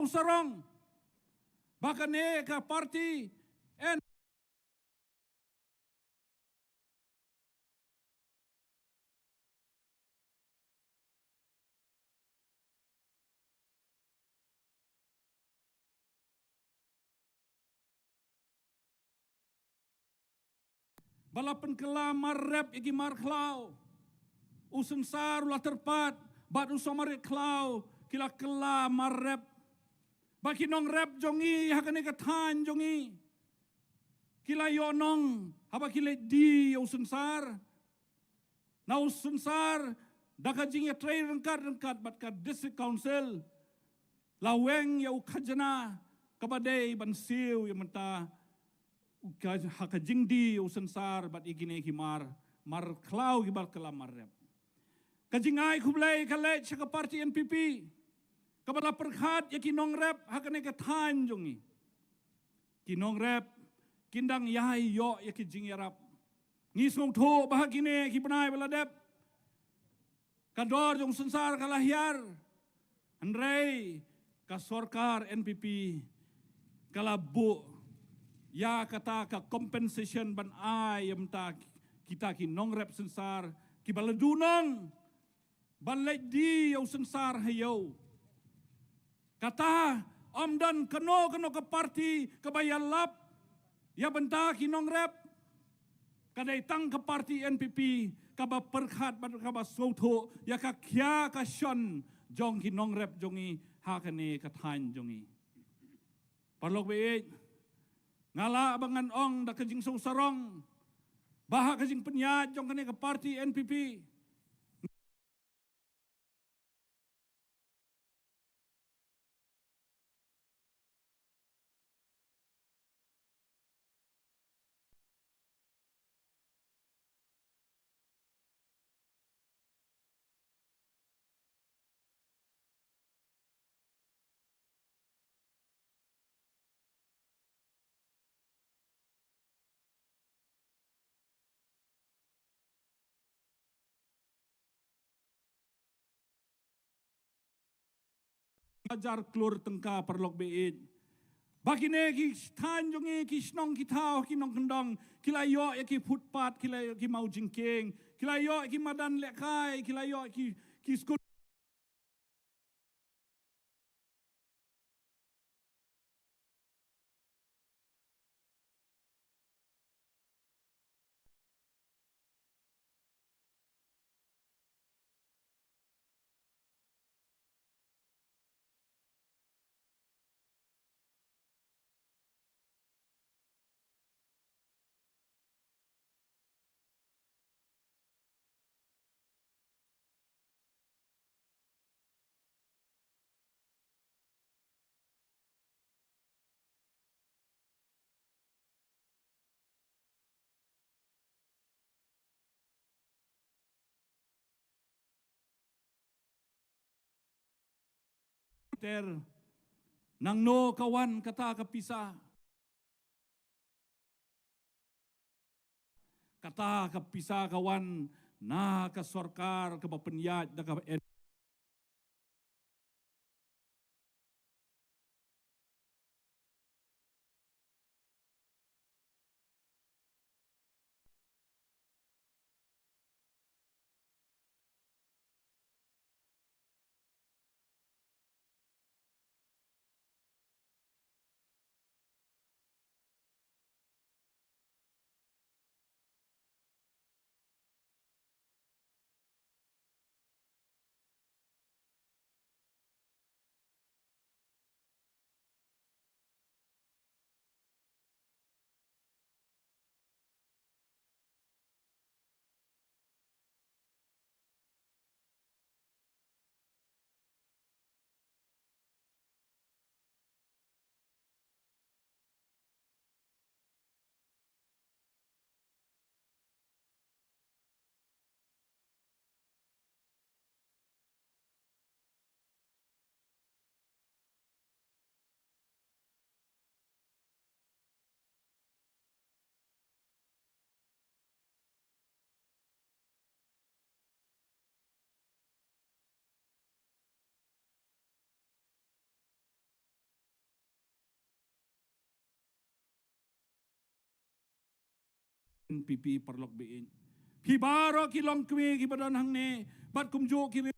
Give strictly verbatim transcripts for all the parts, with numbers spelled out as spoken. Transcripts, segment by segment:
sarong ba kane ka party N ba la pynkylla mar rep ïa ki mar khlaw. U Synsar u la tyrpad bad u Samariah khlaw ki la kylla mar rep. Ba ki nongrep jong ngi ha kane ka thaiñ jong ngi ki la ïoh nong haba ki leit die ïa u Synsar. Na u Synsar da ka jingïatrei ryngkat ryngkat bad ka District Council la weng ïa u khajna kaba dei ban siew ïa mynta ka, ha ka jingdie ïa u Synsar bad ïa kine ki mar, mar khlaw kiba kylla mar rep. Ka jingai khublei ka leit sha ka party N P P kaba la pyrkhat ïa ki nongrep ha kane ka thaiñ jong ngi. Ki nongrep kin dang ïai ïoh ïa ki jingïarap. Ngi sngewthuh ba ha kine ki bnai ba la dep ka dor jong u Synsar ka la hiar. Hynrei ka sorkar N P P ka la buh ïa kata ka compensation ban ai ïa mynta kita ki nongrep Synsar kiba la duh nong ban leit die ïa u Synsar ha ïew. Kata ym don kano kano ka party kaba ïalap ïa bynta ki nongrep. Ka dei tang ka party N P P kaba pyrkhat bad kaba sngewthuh ïa ka khia ka shon jong ki nongrep jong ngi ha kane ka thaiñ jong ngi. Paralok ba ïeit, nga lah ba ngan ong da ka jingsngewsarong ba ha ka jingpynïaid jong kane ka party N P P hajar klur tyngka, paralok ba ïeit. Ba kine ki thaiñ jong ngi, ki shnong ki thaw, ki nongkyndong ki la ïoh ïa ki footpath, ki la ïoh ki maw jingkieng, ki la ïoh ïa ki madan lehkai, ki la ïoh ïa ki, ki skul. Ter nangno ka wan kata ka pisa. Kata ka pisa ka wan na ka sorkar kaba pynïaid da ka N N P P paralok baieit. Phi baroh ki longkmie kiba don hangne, bad kumjuh ki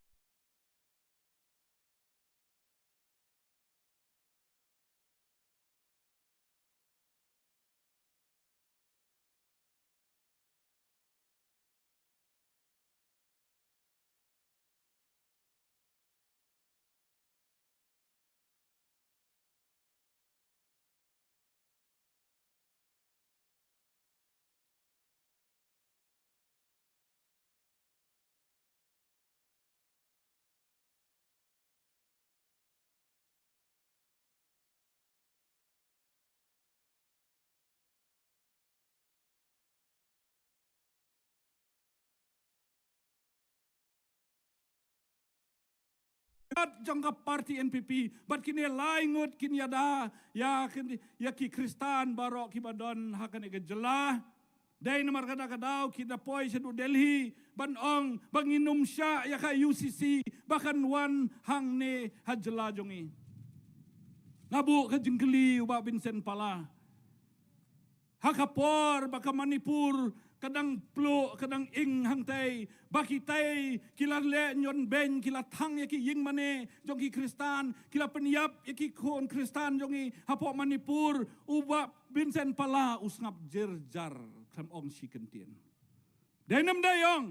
jong ka party N P P, bad kine lai ngut kin ïada ïa kin, ïa ki Khristan baroh kiba don ha kane ka jylla. Dei namar kata ka daw ki da poi sha New Delhi ban ong ba ngin ym shah ïa ka U C C ba kan wan hangne ha jylla jong ngi. Nga buh ka jingkylli u Bah Vincent Pala. Ha ka por ba ka Manipur ka dang pluh, ka dang ing hangtei, ba kitei ki la leh ñion beiñ, ki la thang ïa ki ïing mane jong ki Khristan, ki la pynïap ïa ki khun Khristan jong ngi hapoh Manipur, u Bah Vincent Pala u sngap jyrjar, khlem ong shi kyntien. Dei ne ym dei ong?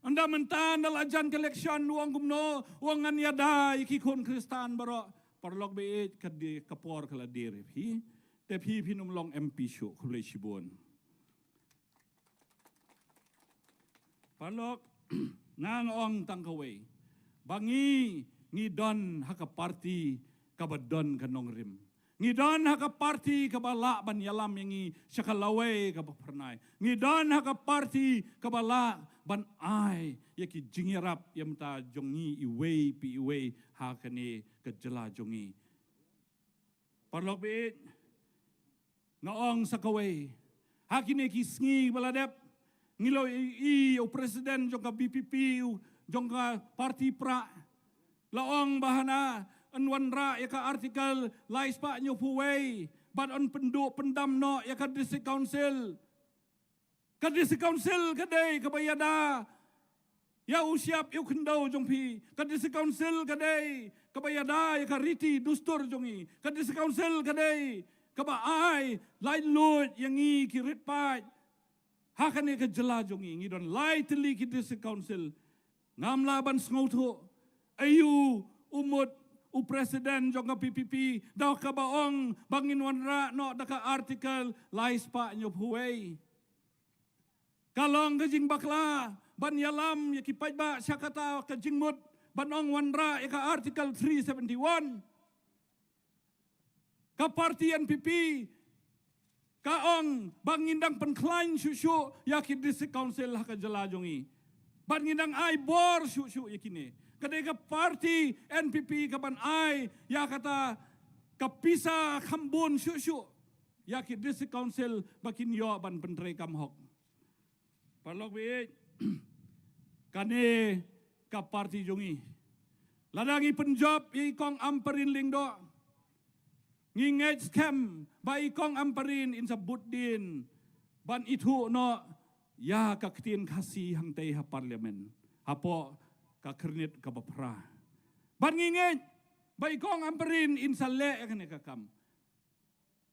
Ynda mynta ynda la jan ka election u ong kumno, u ong ngan ïada ïa ki khun Khristan baroh. Paralok baieit, ka die ka por ka la die re phi. Te phi phin ym long M P shuh, khublei shibun. Paralok, nga nga ong tang kawei. Ba ngi, ngi don ha ka party kaba don ka nongrim. Ngi don ha ka party kaba lah ban ïalam ïa ngi sha ka lawei kaba phyrnai. Ngi don ha ka party kaba lah ban ai ïa ki jingïarap ïa mynta jong ngi iwei pa iwei ha kane ka jylla jong ngi. Paralok baieit, nga ong sa kawei. Ha kine ki sngi ba la dep, ngi la ïohi ïa u president jong ka V P P, u jong ka party prah. La ong ba hana yn wanrah ïa ka Article lai spah hynñiewphew wei, bad yn pynduh pyndam noh ïa ka District Council. Ka District Council ka dei kaba ïada ïa u shyiap ïa u khyndew jong phi. Ka District Council ka dei kaba ïada ïa ka riti dustur jong ngi. Ka District Council ka dei kaba ai laitluid ïa ngi ki rit paid. Ha kane ka jylla jong ngi, ngi don lai tylli ki District Council. Ngam lah ban sngewthuh aïu u mut u president jong ka V P P da kaba ong ba ngin wanrah noh da ka Article lai spah hynñiewphew wei. Ka long ka jingbakla ban ïalam ïa ki paidbah sha kata ka jingmut ban ong wanrah ïa ka Article three seventy-one. Ka party N P P ka ong ba ngin dang pynkhlaiñ shuh shuh ïa ki District Council ha ka jylla jong ngi. Bad ngin dang ai bor shuh shuh ïa kine. Ka dei ka party N P P kaban ai ïa kata ka pisa kham bun shuh shuh ïa ki District Council ba kin ïoh ban pyntreikam hok. Paralok baieit, kane ka party jong ngi. Lada ngi pynjop ïa i Kong Ampareen Lyngdoh, ngi ngeit skhem ba i Kong Ampareen in sa bud dien ban ithuh noh ïa ka ktien Khasi hangtei ha Parliament, hapoh ka Khyrnit kaba Phra. Bad ngi ngeit ba i Kong Ampareen in sa leh ïa kane ka kam.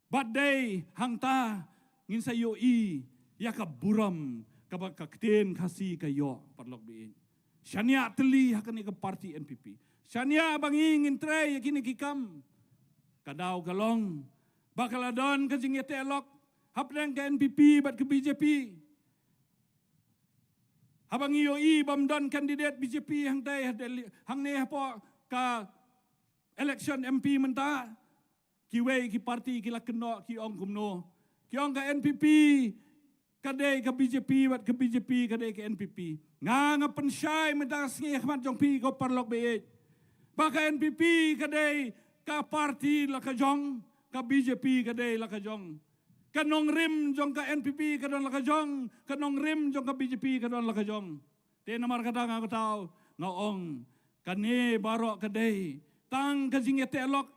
Bad dei hangta ngin sa ïohi ïa ka burom kaba ka ktien Khasi ka ïoh, paralok baieit. Shaniah tylli ha kane ka party N P P. Shaniah ba ngi ngin trei ïa kine ki kam. Ka daw ka long ba ka la don ka jingïateh lok hapdeng ka N P P bad ka B J P. Haba ngi ïohi bym don candidate B J P hangtei ha Delhi, hangne hapoh ka election M P mynta, kiwei ki party ki la kynnoh ki ong kumno. Ki ong ka N P P ka dei ka B J P bad ka B J P ka dei ka N P P. Nga nga pynshai mynta ka sngi ha khmat jong phi ko paralok baieit, ba ka N P P ka dei ka party la ka jong, ka B J P ka dei la ka jong. Ka nongrim jong ka N P P ka don la ka jong, ka nongrim jong ka B J P ka don la ka jong. Te namar kata nga kata nga ong, kane baroh ka dei tang ka jingïateh lok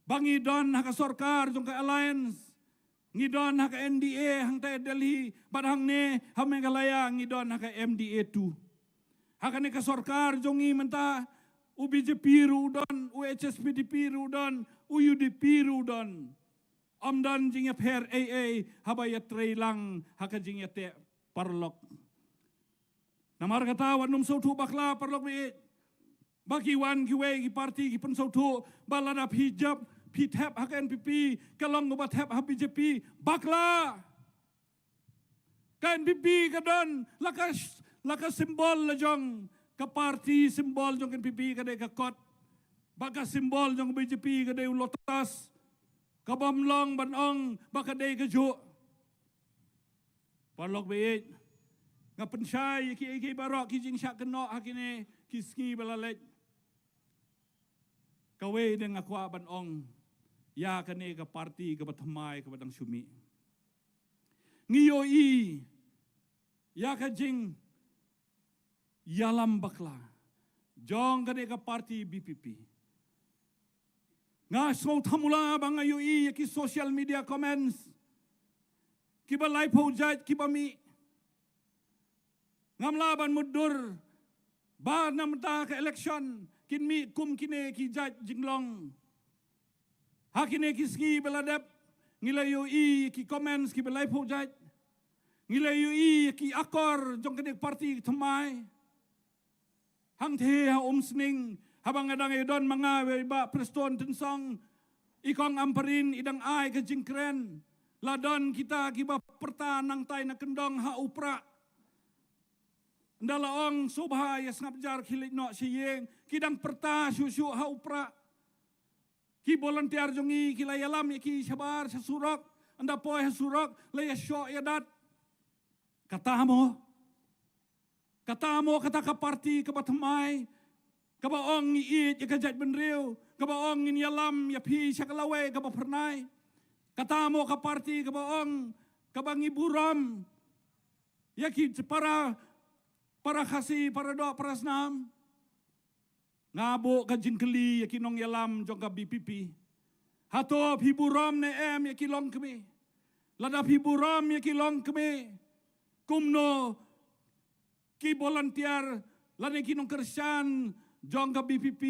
ba ngi don ha ka sorkar jong ka alliance. Ngi don ha ka N D A hangta Delhi, bad hangne ha Meghalaya ngi don ha ka M D A two. Ha kane ka sorkar jong ngi mynta, u B J P ruh u don, u H S P D P ruh u don, u U D P ruh u don. Ym don jingïapher ei ei haba ïatrei lang ha ka jingïateh paralok. Namar kata wat nym sngewthuh bakla paralok baieit. Ba ki wan kiwei ki parti ki pynsngewthuh ba lada phi jop, phi thep ha ka N P P, ka long kaba thep ha B J P, bakla. Ka N P P ka don la ka, la ka symbol la jong ka parti, symbol jong ka N P P ka dei ka kot. Ba ka symbol jong B J P ka dei u lotus. Ka bym long ban ong ba ka dei kajuh. Paralok baieit, nga pynshai ïa kiei kiei baroh ki jingshah kynnoh ha kine ki sngi ba la leit. Kawei de nga kwah ban ong ïa kane ka parti kaba thymmai kaba dang shu mih. Ngi ïohi ïa ka jingïalam bakla jong kane ka parti B P P. Nga sngew thamula ba nga ïohi ïa ki social media comments kiba laiphew jait kiba mih. Ngam lah ban mutdur ba na mynta ka election kin mih kum kine ki jait jinglong. Ha kine ki sngi ba la dep ngi la ïohi ki comments kiba laiphew jait. Ngi la ïohi ki akor jong kane ka parti thymmai. Hangthie ha Umsning, haba nga dang ïadon ma nga bad i Bah Prestone Tynsong, i Kong Ampareen i dang ai ka jingkren. La don kita kiba pyrta nangtai na kyndong ha u Prah. Ynda la ong sngewbha ïa sngap jar khie leit noh sha ïing, ki dang pyrta shuh shuh ha u Prah. Ki volunteer jong ngi ki la ïalam ïa ki shabar sha surok, ynda poi ha surok la ïashoh ïadat. Kata mo, kata mo kata ka parti kaba thymmai, kaba ong ngi ïeit ïa ka jaitbynriew, kaba ong ngin ïalam ïa phi sha ka lawei kaba phyrnai. Kata mo ka parti kaba ong, kaba ngi burom ïa ki para, para Khasi, para doh, para snam. Nga buh ka jingkylli ïa ki nongïalam jong ka B P P. Hato phi burom ne em ïa ki longkmie? Lada phi burom ïa ki longkmie, kumno ki volunteer lane ki nongkyrshan jong ka B P P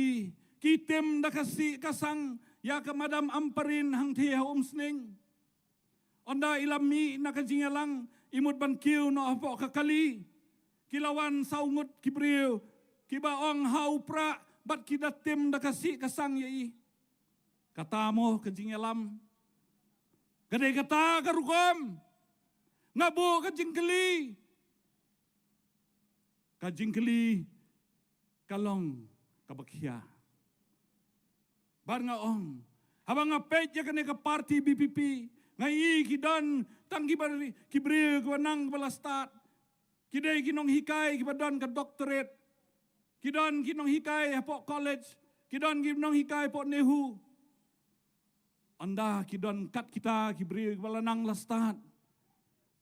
ki tim da ka sih ka sang ïa ka Madam Ampareen hangthie ha Umsning? Ynda i la mih na ka jingïalang, i mut ban kiew noh hapoh ka kali, ki la wan saw ngut ki briew kiba ong ha u Prah bad ki da tim da ka sih ka sang ïa i. Kata mo ka jingïalam? Ka dei kata ka rukom? Nga buh ka jingkylli. Ka jingkylli ka long kaba khia. Bad nga ong, haba nga peit ïa kane ka parti B P P, nga i ki don tang kiba ri-, ki briew kiba nang ba la stad. Ki dei ki nonghikai kiba don ka doctorate. Ki don ki nonghikai hapoh college. Ki don ki nonghikai hapoh NEHU. Ynda ki don kat kita ki briew kiba la nang la stad,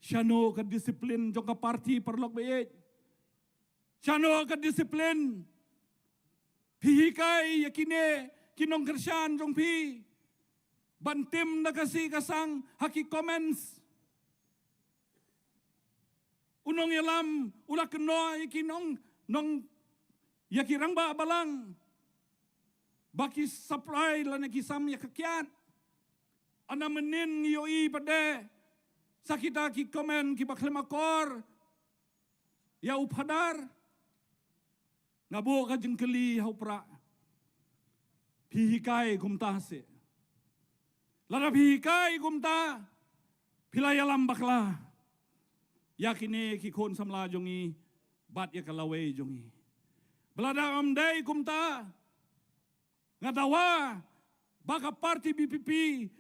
shano ka disiplin jong ka parti, paralok baieit? Shano ka disiplin? Phi hikai ïa kine ki nongkyrshan jong phi ban tim da ka sih ka sang ha ki comments? U nongïalam u la kynnoh ïa ki nong, nong, ïa ki rangbah balang ba ki supply lane ki sam ïa ka kiad. Ynda mynnin ngi ïohi pat de sa kita ki comment kiba khlem akor ïa u Phadar. Nga buh ka jingkylli ha u Prah. Phi hikai kumta seh? Lada phi hikai kumta, phi la ïalam bakla ïa kine ki khun samla jong ngi bad ïa ka lawei jong ngi. Ba lada ym dei kumta, nga dawa ba ka parti B P P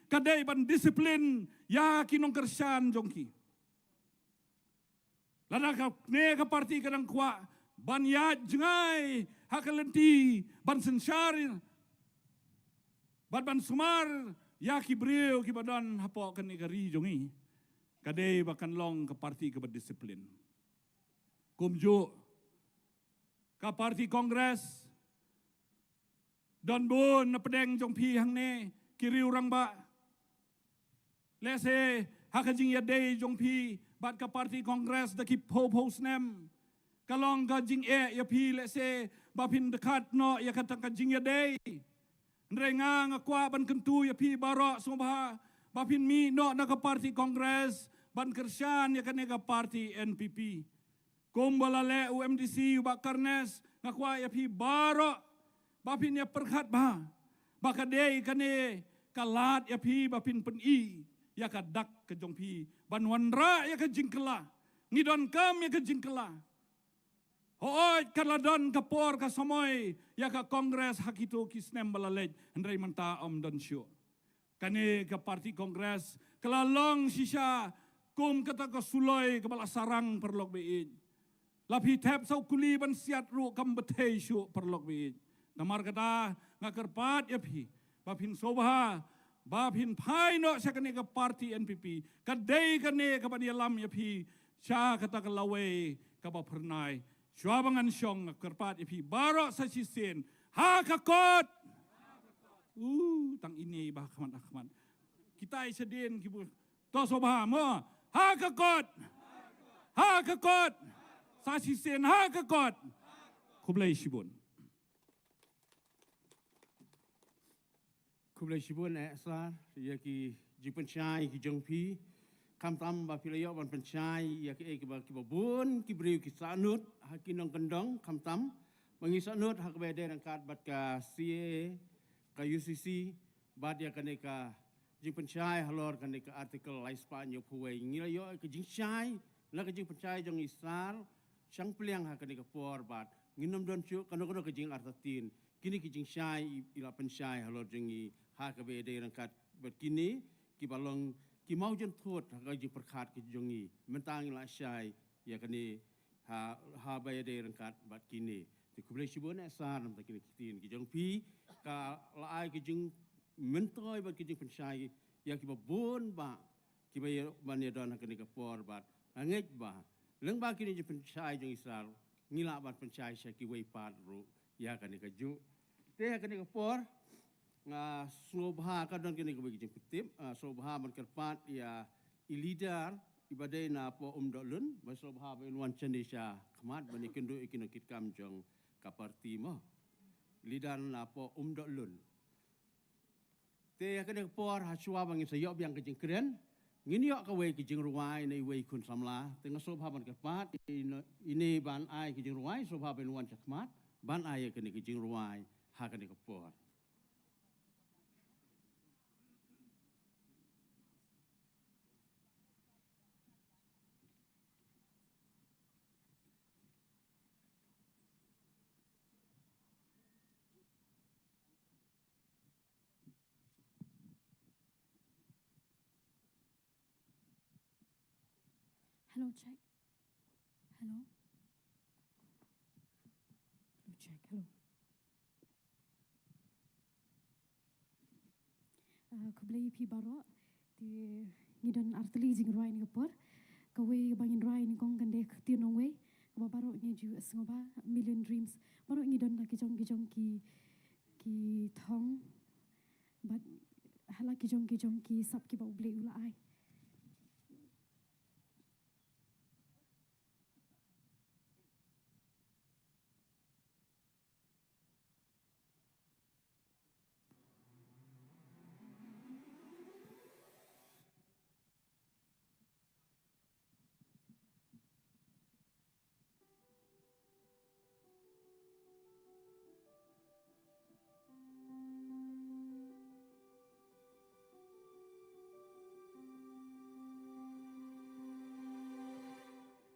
ka dei ban disiplin ïa ki nongkyrshan jong ki. Lada kane ka parti ka dang kwah ban ïaid jngai ha ka lynti ban synshar bad ban sumar ïa ki briew kiba don hapoh kane ka ri jong ngi, ka dei ba kan long ka parti kaba disiplin. Kumjuh ka parti Congress, don bun na pdeng jong phi hangne ki riew rangbah. Lehse ha ka jingïadei jong phi bad ka party Congress da ki phew phew snem, ka long ka jingeh ïa phi lehse ba phin dkhat noh ïa kata ka jingïadei. Hynrei nga, nga kwah ban kyntu ïa phi baroh sngewbha ba phin mih noh na ka party Congress ban kyrshan ïa kane ka party N P P. Kumba la leh u M D C u Bah Carnes, nga kwah ïa phi baroh ba phin ïa pyrkhat bha ba ka dei kane ka lad ïa phi ba phin pyni ïa ka dak ka jong phi ban wanrah ïa ka jingkylla. Ngi donkam ïa ka jingkylla. Hooid, ka la don ka por ka samoi ïa ka Congress ha kito ki snem ba la leit, hynrei mynta ym don shuh. Kane ka party Congress ka la long shisha kum kata ka suloi kaba la sarang, paralok ba ïeit. La phi thep sa u kuli ban siat ruh kam bthei shuh, paralok ba ïeit. Namar kata nga kyrpad ïa phi ba phin sngewbha ba phin phai noh sha kane ka party N P P. Ka dei kane kaban ïalam ïa phi sha kata ka lawei kaba phyrnai. Shuwa ba ngan shong, nga kyrpad ïa phi baroh sa shisien, ha ka kot. Uh, tang ine ba khmat, ah, khmat. Kita i shadien ki bu. To sngewbha mo. Ha ka kot. Ha ka kot. Sa shisien, ha ka kot. Khublei shibun. Khublei shibun, eh, Sar, ïa ki jingpynshai ki jong phi. Khamtam ba phi la ïoh ban pynshai ïa ki, eh, kiba, kiba bun ki briew ki sahnud ha ki nongkyndong, khamtam ba ngi sahnud ha kaba ïadei ryngkat bad ka C A A, ka U C C, bad ïa kane ka jingpynshai halor kane ka Article lai spah hynñiew phew wei. Ngi la ïoh ka jingshai na ka jingpynshai jong i Sar shang pliang ha kane ka por bad ngin ym don shuh kano kano ka jingartatien. Kine ki jingshai i, i la pynshai halor jong i ha kaba ïadei ryngkat bad kine kiba long ki mawjynthut ha ka jingpyrkhat ka jong i. Mynta ngi la shai ïa kane ha, ha ba ïadei ryngkat bad kine. Te khublei shibun, eh, Sar, namar kine ki ktien ki jong phi ka la ai ki jingmyntoi bad ki jingpynshai ïa kiba bun bah kiba ïa ban ïa don ha kane ka por bad nga ngeit ba lyngba kine jingpynshai jong i Sar ngi lah ban pynshai sha kiwei pat ruh ïa kane kajuh. Te ha kane ka por nga sngewbha ka don kane kawei ka jingpyntip, ah, sngewbha ban kyrpad ïa i leader iba dei na poh Umdohlun, ba sngewbha ba in wan shane sha khmat ban ïakynduh ïa ki nongkitkam jong ka party mo. Leader na poh Umdohlun. Te ha kane ka por, ha shuwa ba ngin sa ïoh biang ka jingkren, ngin ïoh kawei ka jingrwai na iwei i khun samla. Te nga sngewbha ban kyrpad ine, ine ban ai ka jingrwai, sngewbha ban wan sha khmat ban ai ïa kane ka jingrwai ha kane ka por. Hello, check. Hello. Hello, check. Hello. Ah, khublei ïa phi baroh. Te ngi don artylli jingrwai ha kane ka por. Kawei ba ngin rwai nyngkong kan dei ka ktien nongwei kaba baroh ngi ju sngewbha, Million Dreams. Baroh ngi don la ki jong ki jong ki, ki thong bad ha la ki jong ki jong ki sap kiba U Blei u la ai.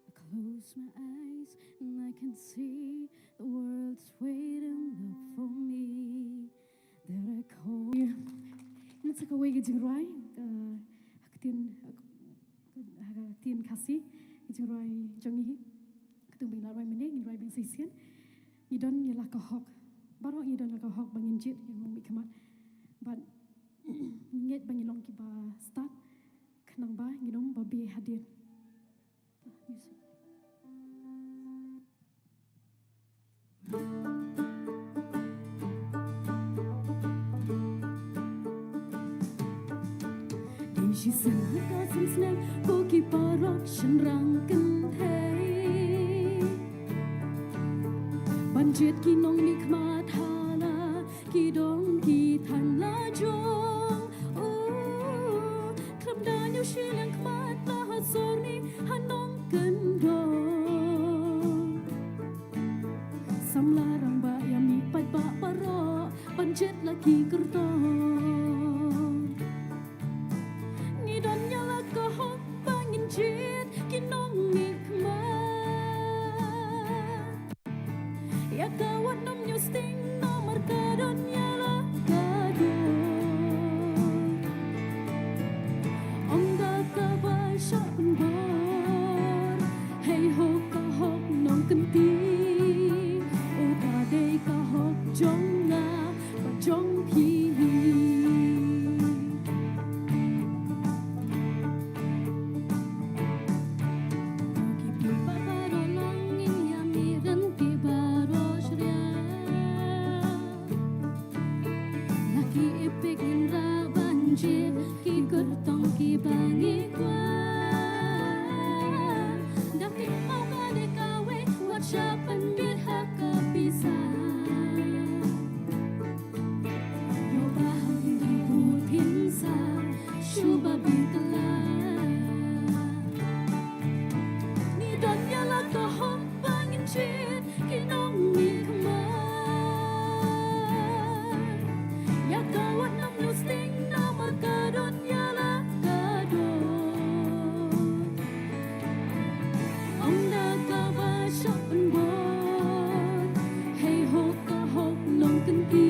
I close my eyes and I can see the world's waiting up for me. That I call. Ngan sa kawei ka jingrwai, uh, ha ka ktien, ha ka ktien Khasi, ka jingrwai jong ngi. Katba ngi la rwai mynne, ngin rwai biang sa shisien. Ngi don ïa la ka hok. Baroh ngi don la ka hok ba ngin jied ïa u nongmihkhmat. Bad ngeit ba ngin long kiba stad khnang ba ngin ym babe hadien. Shisien ha ka sien snem ko ki paralok shynrang kynthei ban jied ki nongmihkhmat ha la ki dong ki thain la jong. U khlem da ñiew shiliang khmat la ha sor ne ha nongkyndong. Samla rangbah ïa mih paidbah baroh ban jied la ki kyrtong. Ngi don ïa la ka hok ba ngin jied ki nongmihkhmat. Ïa ka wat nym ñiew sting namar ka don ïa la ka dor. Ong da kaba shah pynbor, hei ho ka hok nongkynti, o ka dei ka hok jong nga bad jong phi. Ki phi baroh long ïa mi rem ki baroh shriah. Na ki epek ngin rah ban jied ki kyrtong kiba ngi kwah. Da ki mau ka dei kawei wat shah pynbit ha ka pisa. Ïoh ba ha ki bud phin sa shu ba bit kylla. Ngi don ïa la ka hok ba ngin jied ki nongmihkhmat. Ïa ka wat nym ñiew sting namar ka don ïa la ka dor. Ong da kaba shah pynbor, hei ho ka hok nongkynti,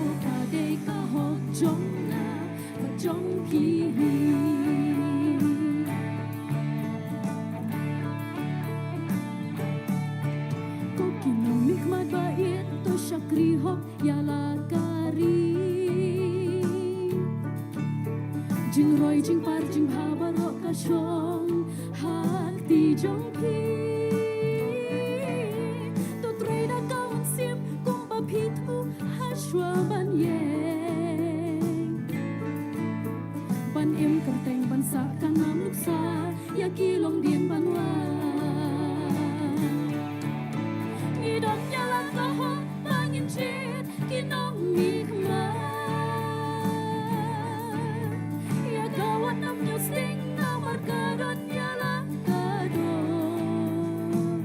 o ka dei ka hok jong nga bad jong phi. Ko ki nongmihkhmat ba ïeit, to shakri hok ïa la ka ri. Jingroi jingpar jingbha baroh ka shong ha kti jong phi. To trei da ka mynsiem kumba phi thmu ha shuwa ban ïeng. Ban im kyrteng ban sah ka nam nuksa ïa ki longdien ban wan. Ngi don ïa la ka hok ba ngin jied ki nongmihkhmat. Ïa ka wat nym ñiew sting namar ka don ïa la ka dor.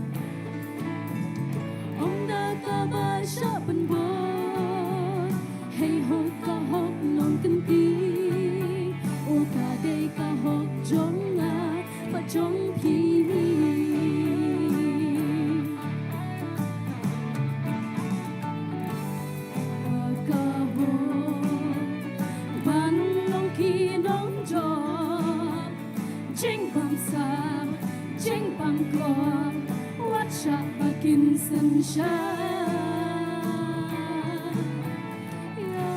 Ong da kaba shah pynbor, hei ho ka hok nongkynti, o ka dei ka hok jong nga bad jong phi. Ka hok ban long ki nongjop, jingbamsap jingbamkop, wat shah ba kin synshar. Ïa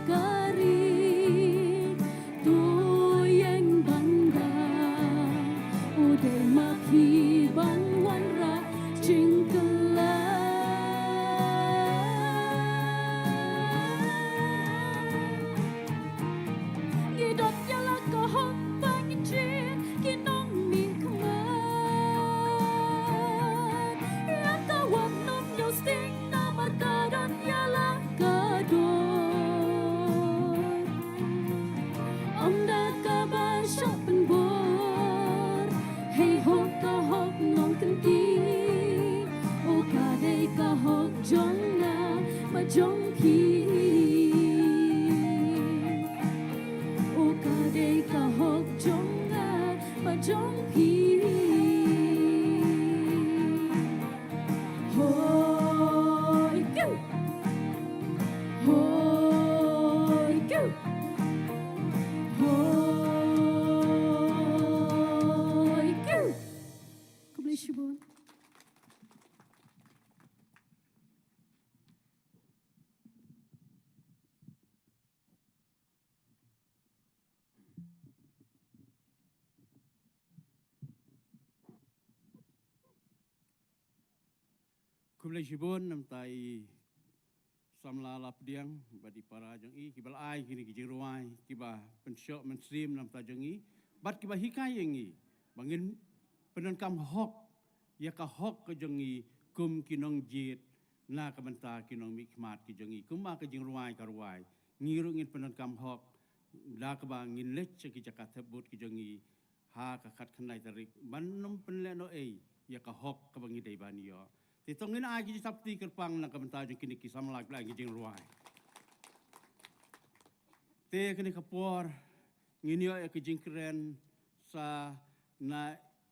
ka ri to ïeng ban da, u dei ma phi ban wanrah jingkylla. Ngi don ïa la ka hok ba ngin jied ki nongmihkhmat. Ïa ka wat nym ñiew sting namar ka don ïa la ka dor. Ong da kaba shah pynbor, hei ho ka hok nongkynti, o ka dei ka hok jong nga bad jong phi. O ka dei ka hok jong nga bad jong phi. Hoi kiu. Hoi kiu. Hoi kiu. Khublei shibun. Khublei shibun, namar i samla la pdiang bad i para jong i kiba la ai kine ki jingrwai kiba pynshoh mynsiem namar jong i bad kiba hikai ïa ngi ba ngin pyndonkam hok ïa ka hok ka jong i kum ki nongjied na ka bynta ki nongmihkhmat ki jong i, kumba ka jingrwai ka rwai, ngi ruh ngin pyndonkam hok da kaba ngin leit sha ki jaka thep vote ki jong i ha ka khatkhyndai tarik ban nym pynlehnohei ïa ka hok kaba ngi dei ban ïoh. Te to ngin ai ki jingthap kti kyrpang na ka bynta jong kine ki samla kiba la ai ki jingrwai. Te kane ka por ngin ïoh ïa ka jingkren sa na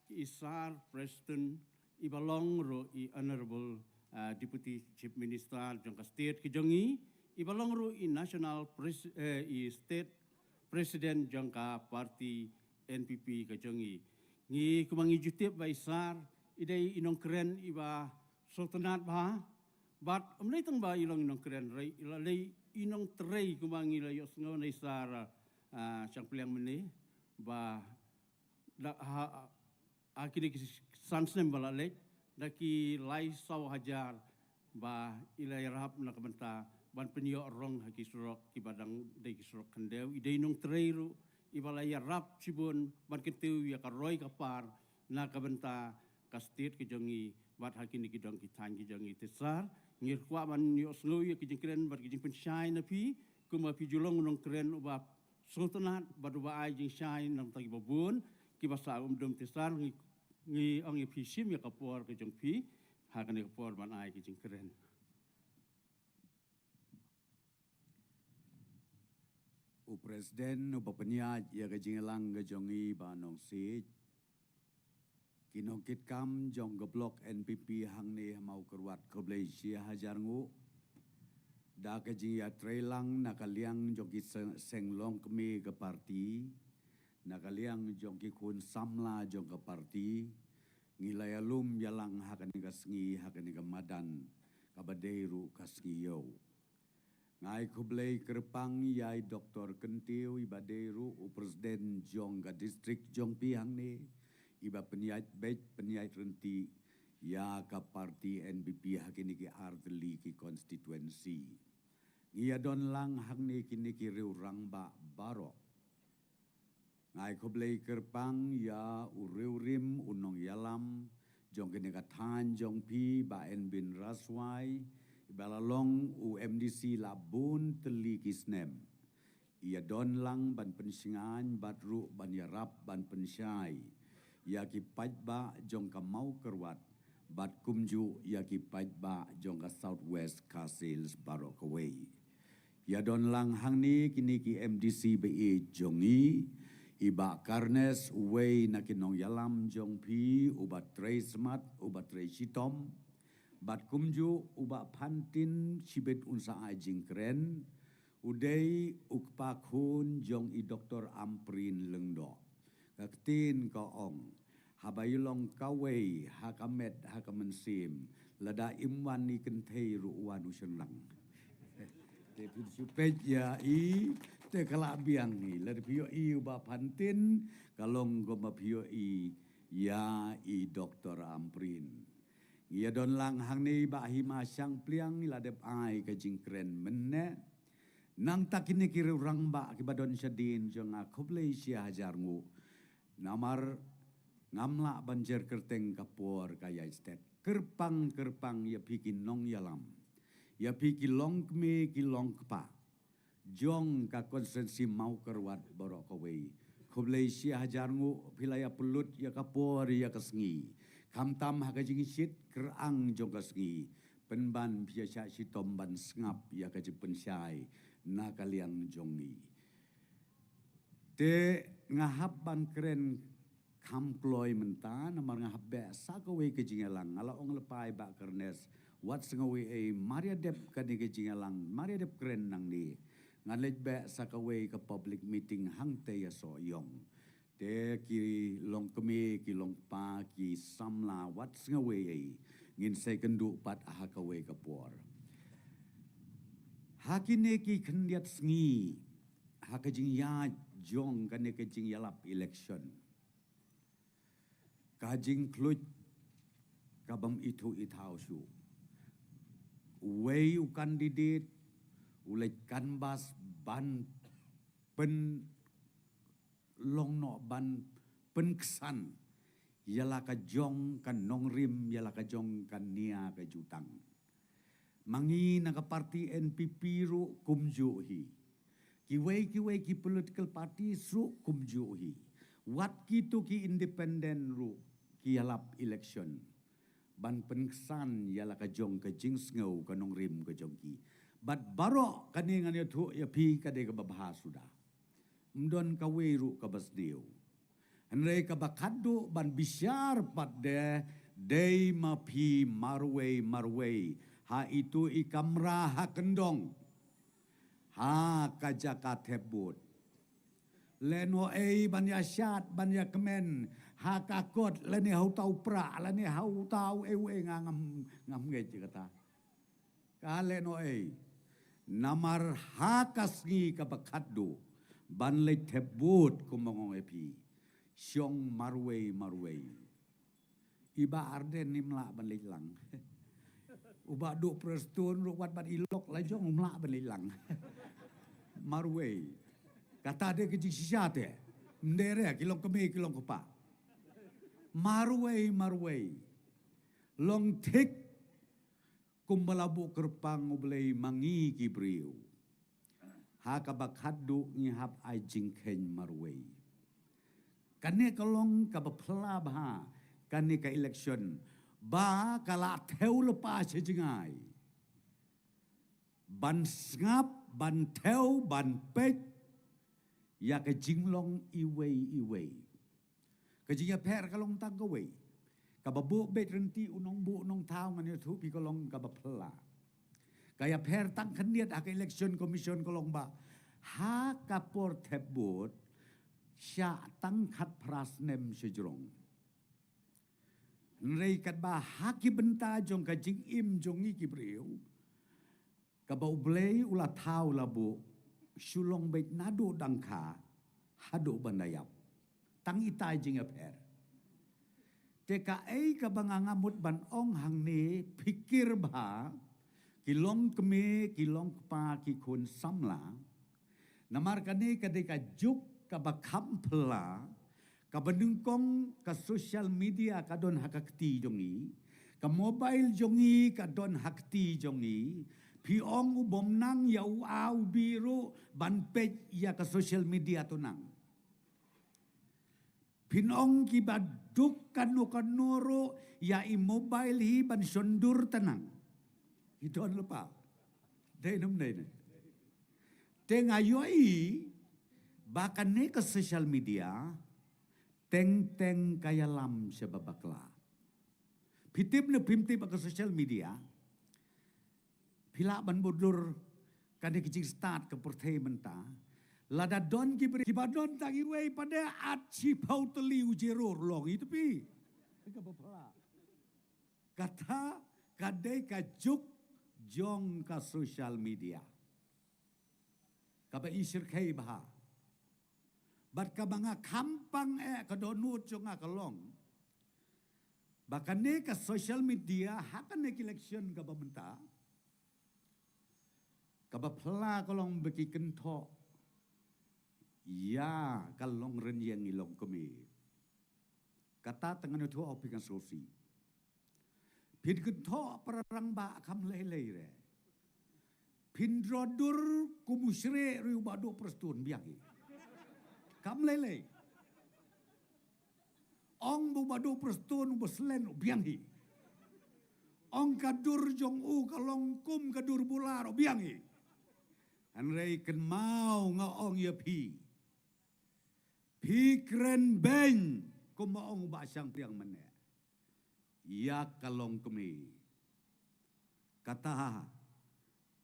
i Sir Prestone, iba long ruh i Honorable, ah, Deputy Chief Minister jong ka state ka jong i, iba long ruh i National Pres-, eh, i State President jong ka party N P P ka jong i. Ngi kumba ngi ju tip ba i Sir i dei i nongkren iba sngewtynnat bha, bad ym dei tang ba i long i nongkren, hynrei i la dei i nongtrei kumba ngi la ïohsngew na i Sir, ah, Shangpliang mynne, ba da ha, ha kine ki san snem ba la leit, da ki lai saw hajar ba i la ïarap na ka bynta ban pynïoh rong ha ki surok kiba dang dei ki surok khyndew. I dei i nongtrei ruh iba la ïarap shibun ban kyntiew ïa ka roi ka par na ka bynta ka state ka jong i bad ha kine ki dong ki thaiñ ki jong i. Te Sir, ngi kwah ban ïohsngew ïa ki jingkren bad ki jingpynshai na phi, kumba phi ju long u nongkren uba sngewtynnat bad uba ai jingshai na ka bynta kiba bun kiba sah umdum. Te Sir, ngi, ngi ong ïa phi, shim ïa ka por ka jong phi ha kane ka por ban ai ki jingkren. U President uba pynïaid ïa ka jingïalang ka jong i Bah Nongsiej, ki nongkitkam jong ka Block N P P hangne ha Mawkyrwat, khublei shihajar nguh da ka jingïatreilang na ka liang jong ki se-, seng longkmie ka party, na ka liang jong ki khun samla jong ka party. Ngi la ïalum ïalang ha kane ka sngi, ha kane ka madan kaba dei ruh ka sngi ïew. Nga ai khublei kyrpang ïa i Doktor Kyntiew, iba dei ruh u President jong ka district jong phi hangne, iba pynïaid beit pynïaid ryntih ïa ka party N P P ha kine ki artylli ki constituency. Ngi ïadon lang hangne kine ki riewrangbah baroh. Nga ai khublei kyrpang ïa u riewrim u nongïalam jong kane ka thaiñ jong phi, Bah N Bin Raswai, iba la long u M D C la bun tylli ki snem. I ïadon lang ban pynshngaiñ bad ruh ban ïarap ban pynshai ïa ki paidbah jong ka Mawkyrwat bad kumjuh ïa ki paidbah jong ka South West Khasi Hills baroh kawei. Ïadon lang hangne kine ki M D C ba ïeit jong i, i Bah Carnes, uwei na ki nongïalam jong phi, uba trei smat, uba trei shitom, bad kumjuh u Bah Phantin, shibit un sa ai jingkren, u dei u kpa khun jong i Doktor Ampareen Lyngdoh. Ka ktien ka ong, haba i long kawei ha ka met ha ka mynsiem, lada im wan i kynthei ruh wan u shynrang. Te phin shu peit ïa i, te ka la biang i, lada phi ïohi u Bah Phantin, ka long kumba phi ïohi ïa i Doktor Ampareen. Ngi ïadon lang hangne i Bah Hima Shangpliang, i la dep ai ka jingkren mynne. Nangta kine ki riewrangbah kiba don shadien jong nga, khublei shihajar nguh. Namar ngam lah ban jer kyrteng, ka por ka ïai stet. Kyrpang kyrpang ïa phi ki nongïalam, ïa phi ki longkmie ki longkpa jong ka konstituensi Mawkyrwat baroh kawei. Khublei shihajar nguh, phi la ïa pynlut ïa ka por ïa ka sngi, khamtam ha ka jingshit kyrang jong ka sngi, pynban phi ïa shah shitom ban sngap ïa ka jingpynshai na ka liang jong ngi. Te nga hap ban kren kham kloi mynta, namar nga hap beh sa kawei ka jingïalang. Nga la ong lypa i Bah Carnes, wat sngewei ei, mar ïa dep kane ka jingïalang, mar ïa dep kren nangne, ngan leit beh sa kawei ka public meeting hangtei ha Sohiong. Te ki longkmie, ki longkpa, ki samla, wat sngewei ei, ngin sa ïakynduh pat ha kawei ka por. Ha kine ki khyndiat sngi ha ka jingïaid jong kane ka jingïalap election, ka jingkhluit ka bym ithuh ithaw shuh. Uwei u candidate u leit canvass ban pynlong noh, ban pynksan ïa la ka jong ka nongrim, ïa la ka jong ka nia ka jutang. Ma ngi na ka party N P P ruh kumjuh hi. Kiwei kiwei ki political parties ruh kumjuh hi. Wat kito ki independent ruh ki ïalap election ban pynksan ïa la ka jong ka jingsngew ka nongrim ka jong ki. Bad baroh kane ngan ïathuh ïa phi ka dei kaba bha suda. Ym don kawei ruh kaba sniew. Hynrei kaba khatduh ban bishar pat de, dei ma phi marwei marwei ha itu i kamra ha kyndong, ha ka jaka thep vote. Lehnoh ei ban ïa shad, ban ïa kmen ha ka kot, lane ha uta u prah, lane ha uta u ei u ei, nga ngam, ngam ngeit ïa kata. Ka lehnoh ei. Namar ha ka sngi kaba khatduh ban leit thep vote, kumba nga ong ïa phi, shong marwei marwei. I Bah Ardent ym lah ban leit lang. U Bah Duh Prestone ruh wat bad i lok la jong um lah ban leit lang. Marwei. Kata dei ka jingshisha te. Ym dei re ki long kmie ki long kpa. Marwei marwei. Long thik kumba la buh kyrpang U Blei ma ngi ki briew. Ha kaba khatduh ngi hap ai jingkheiñ marwei. Kane ka long kaba phylla bha kane ka election, ba ka la thew lypa sha jngai ban sngap, ban thew, ban peit ïa ka jinglong iwei iwei. Ka jingïapher ka long tang kawei. Kaba buh beit ryntih u nongbuh nongthaw, ngan ïathuh phi, ka long kaba phylla. Ka ïapher tang khyndiat ha ka Election Commission ka long ba ha ka por thep vote shah tang khatphra snem shajrong. Hynrei katba ha ki bynta jong ka jingim jong ngi ki briew, kaba U Blei u la thaw la buh, shu long beit naduh dang kha haduh ban da ïap. Tang itai jingïapher. Te kaei kaba nga nga mut ban ong hangne, pyrkhat bha, ki long kmie, ki long kpa, ki khun samla. Namar kane ka dei ka juk kaba kham phylla, kaba nyngkong ka social media ka don ha ka kti jong ngi, ka mobile jong ngi ka don ha kti jong ngi. Phi ong u bym nang ïa u A u B ruh ban peit ïa ka social media, to nang. Phin ong kiba duk kano kano ruh ïa i mobile hi ban shon dur, to nang. Ki don lypa. Dei ne ym dei ne. Te nga ïohi ba kane ka social media teng teng ka ïalam sha ba bakla. Phi tip ne phim tip, ha ka social media phi lah ban bud dur kane ka jingstad ka pyrthei mynta. Lada don ki briew kiba don tang iwei pat de, at shiphew tylli u jyrur long i, to phi. Kaba phylla. Kata ka dei ka juk jong ka social media. Kaba i shyrkhei bha. Bad kaba nga kham pang eh, ka dohnud jong nga ka long ba kane ka social media ha kane ka election kaba mynta, kaba phylla ka long ba ki kynthoh ïa ka longrynïeng i longkmie. Kata te ngan ïathuh ïa phi, kan sngewsih. Phin kynthoh para rangbah kam lei lei re. Phin droh dur kum u Shrek ruh, u Bah Duh Prestone, biang hi. Kam lei lei. Ong ba u Bah Duh Prestone u ba slen, biang hi. Ong ka dur jong u ka long kum ka dur bula ruh, biang hi. Hynrei kynmaw, nga ong ïa phi, phi kren beiñ, kumba ong u Bah Shangpliang mynne, ïa ka longkmie. Kata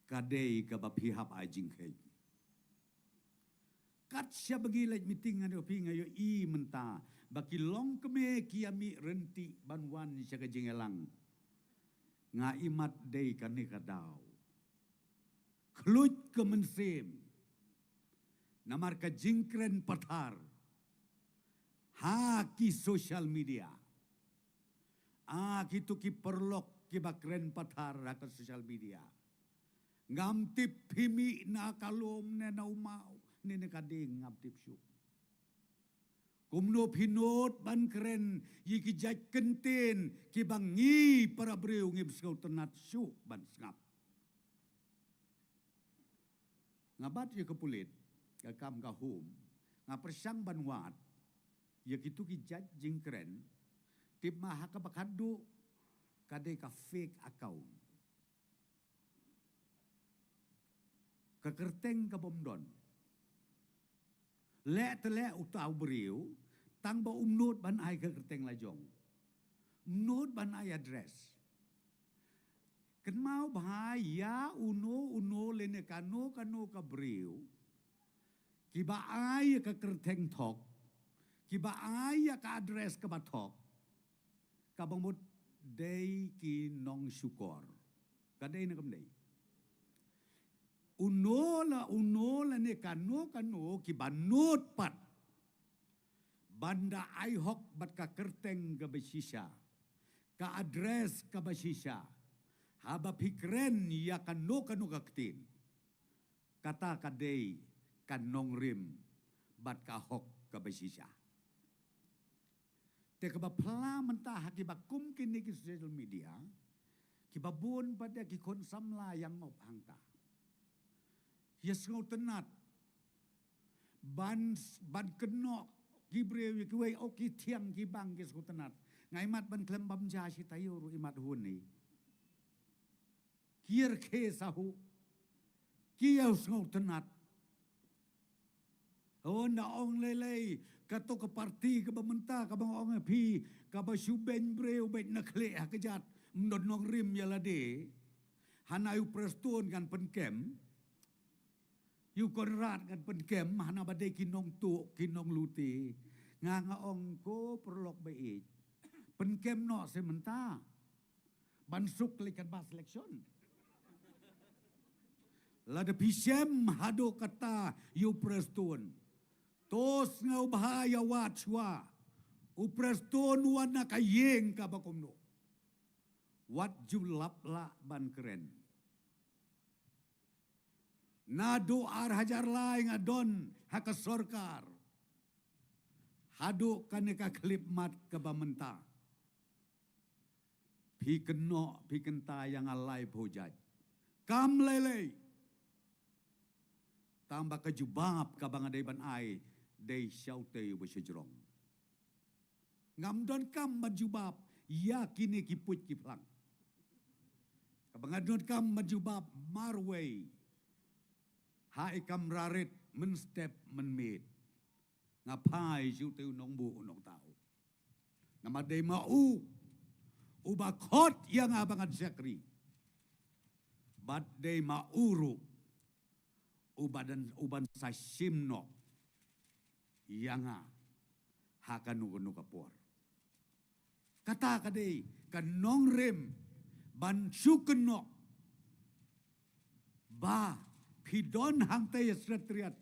ka dei kaba phi hap ai jingkheiñ. Kat shaba ngi leit meeting, ngan ïohi, nga ïohi mynta ba ki longkmie ki ïa mih ryntih ban wan sha ka jingïalang. Nga imat dei kane ka daw. Khluit ka mynsiem namar ka jingkren pathar ha ki social media. Ah, kito ki paralok kiba kren pathar ha ka social media. Ngam tip phi mih na ka lum ne na u maw ne na ka dieng, ngam tip shuh. Kumno phi nud ban kren ïa ki jait kyntien kiba ngi para briew ngim sngewtynnat shuh ban sngap. Nga bat ïa ka pulit ka kam ka home, nga pyrshang ban wad ïa kitu ki jait jingkren. Tip ma ha kaba khadduh ka dei ka fake account. Ka kyrteng ka bym don. Leh te leh uta u briew tang ba um nud ban ai ka kyrteng la jong, um nud ban ai address. Kynmaw bha ïa uno uno lane kano kano ka briew kiba ai ïa ka kyrteng thok, kiba ai ïa ka address kaba thok, kaba mut dei ki nongshukor. Ka dei ne kam dei? Uno la uno lane kano kano kiba nud pat ban da ai hok bad ka kyrteng kaba shisha, ka address kaba shisha, haba phi kren ïa kano kano ka ktien, kata ka dei ka nongrim bad ka hok kaba shisha. Te kaba phylla mynta ha kiba kum kine ki social media, kiba bun pat de ki khun samla ïa ngop hangta. Ïa sngewtynnat ban, ban kynnoh ki briew ïa kiwei, oh ki thiang ki bang, ki sngewtynnat. Nga imat ban khlem bam ja shi taïew ruh imat hun ni. Ki ïa rkhie sa huh, ki ïa sngewtynnat. Oh, nda ong lei lei, kato ka parti kaba mynta kaba nga ong ïa phi, kaba shu beiñ briew beit na khlieh ha kjat, ym don nongrim ïa lade. Hana ïa u Prestone ngan pynkem, ïa u Conrad ngan pynkem, hana ba dei ki nongtuh ki nonglute. Nga nga ong ko paralok ba ïeit, pynkem noh se mynta ban suk leit katba selection. Lada phi shem haduh katta ïa u Prestone, to sngewbha ïa wat shuwa. U Prestone u wan na ka ïing kaba kumno. Wat ju lap lah ban kren. Naduh ar hajar lai nga don ha ka sorkar haduh kane ka khyllipmat kaba mynta. Phi kynnoh, phi kynta ïa nga laiphew jait. Kam lei lei. Tang ba ka jubab kaba nga dei ban ai dei sha utei uba sha jrong. Ngam donkam ban jubab ïa kine ki puit ki phlang. Kaba nga donkam ban jubab marwei ha i kam rarit mynstep mynmiet. Nga phai sha utei u nongbuh u nongthaw. Namar dei ma u uba khot ïa nga ba ngan shakri. Bad dei ma u ruh uba dan, uban sa shim noh ïa nga ha kano kano ka por. Kata ka dei ka nongrim ban shu kynnoh ba phi don hangta ïa Secretariat,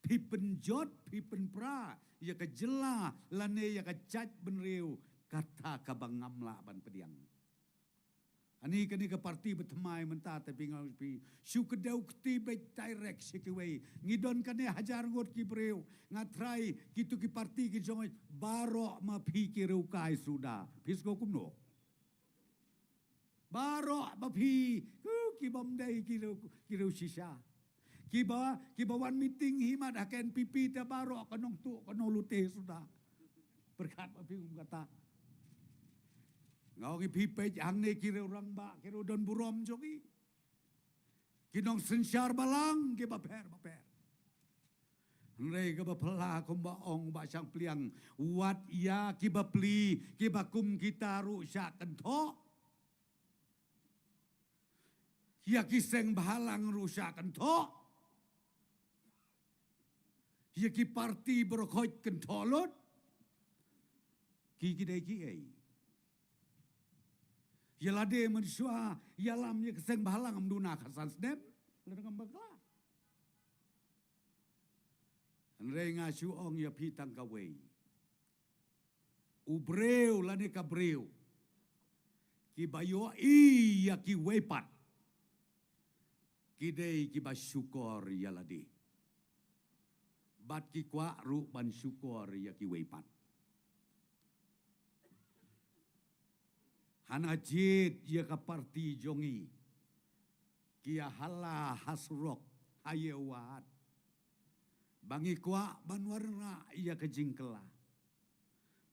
phi pynjot, phi pynpra ïa ka jylla lane ïa ka jaitbynriew, kata kaba ngam lah ban pdiang. Ani kane ka parti ba thymmai mynta te phi nga phi shu kdew kti beit direct sha kiwei. Ngi don kane hajar ngut ki briew. Nga trai kitu ki parti ki jong baroh ma phi ki riew kai suda. Phi sngew kumno? Baroh ma phi, ku, ki bym dei ki riew, ki riew shisha. Kiba, kiba wan meeting hi mat ha ka N P P te baroh ka nongtuh ka nonglute suda. Pyrkhat ma phi kum kata. Nga ong ïa phi peit hangne ki riew rangbah, ki riew don burom jong ngi. Ki nongsynshar balang kiba pher bapher. Hynrei kaba phylla kumba ong Bah Shangpliang, wat ïa kiba pli kiba kum kita ruh shah kynthoh. Ïa ki seng bhalang ruh shah kynthoh. Ïa ki parti baroh khoit kynthoh lut. Ki ki dei kiei? Ïa lade mynshuwa ïalam ïa ki seng bhalang ym duna khatsan snem. Lada ngam bakla. Hynrei nga shu ong ïa phi tang kawei. U briew lane ka briew kiba ïohi ïa kiwei pat Ki dei kiba shukor ïa lade, bad ki kwah ruh ban shukor ïa kiwei pat. Hana jied ïa ka parti jong ngi, ki ïa hala ha surok ha ïew wad, ba ngi kwah ban wanrah ïa ka jingkylla.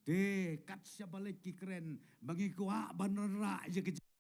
Te kat shaba leit ki kren ba ngi kwah ban wanrah ïa ka jing-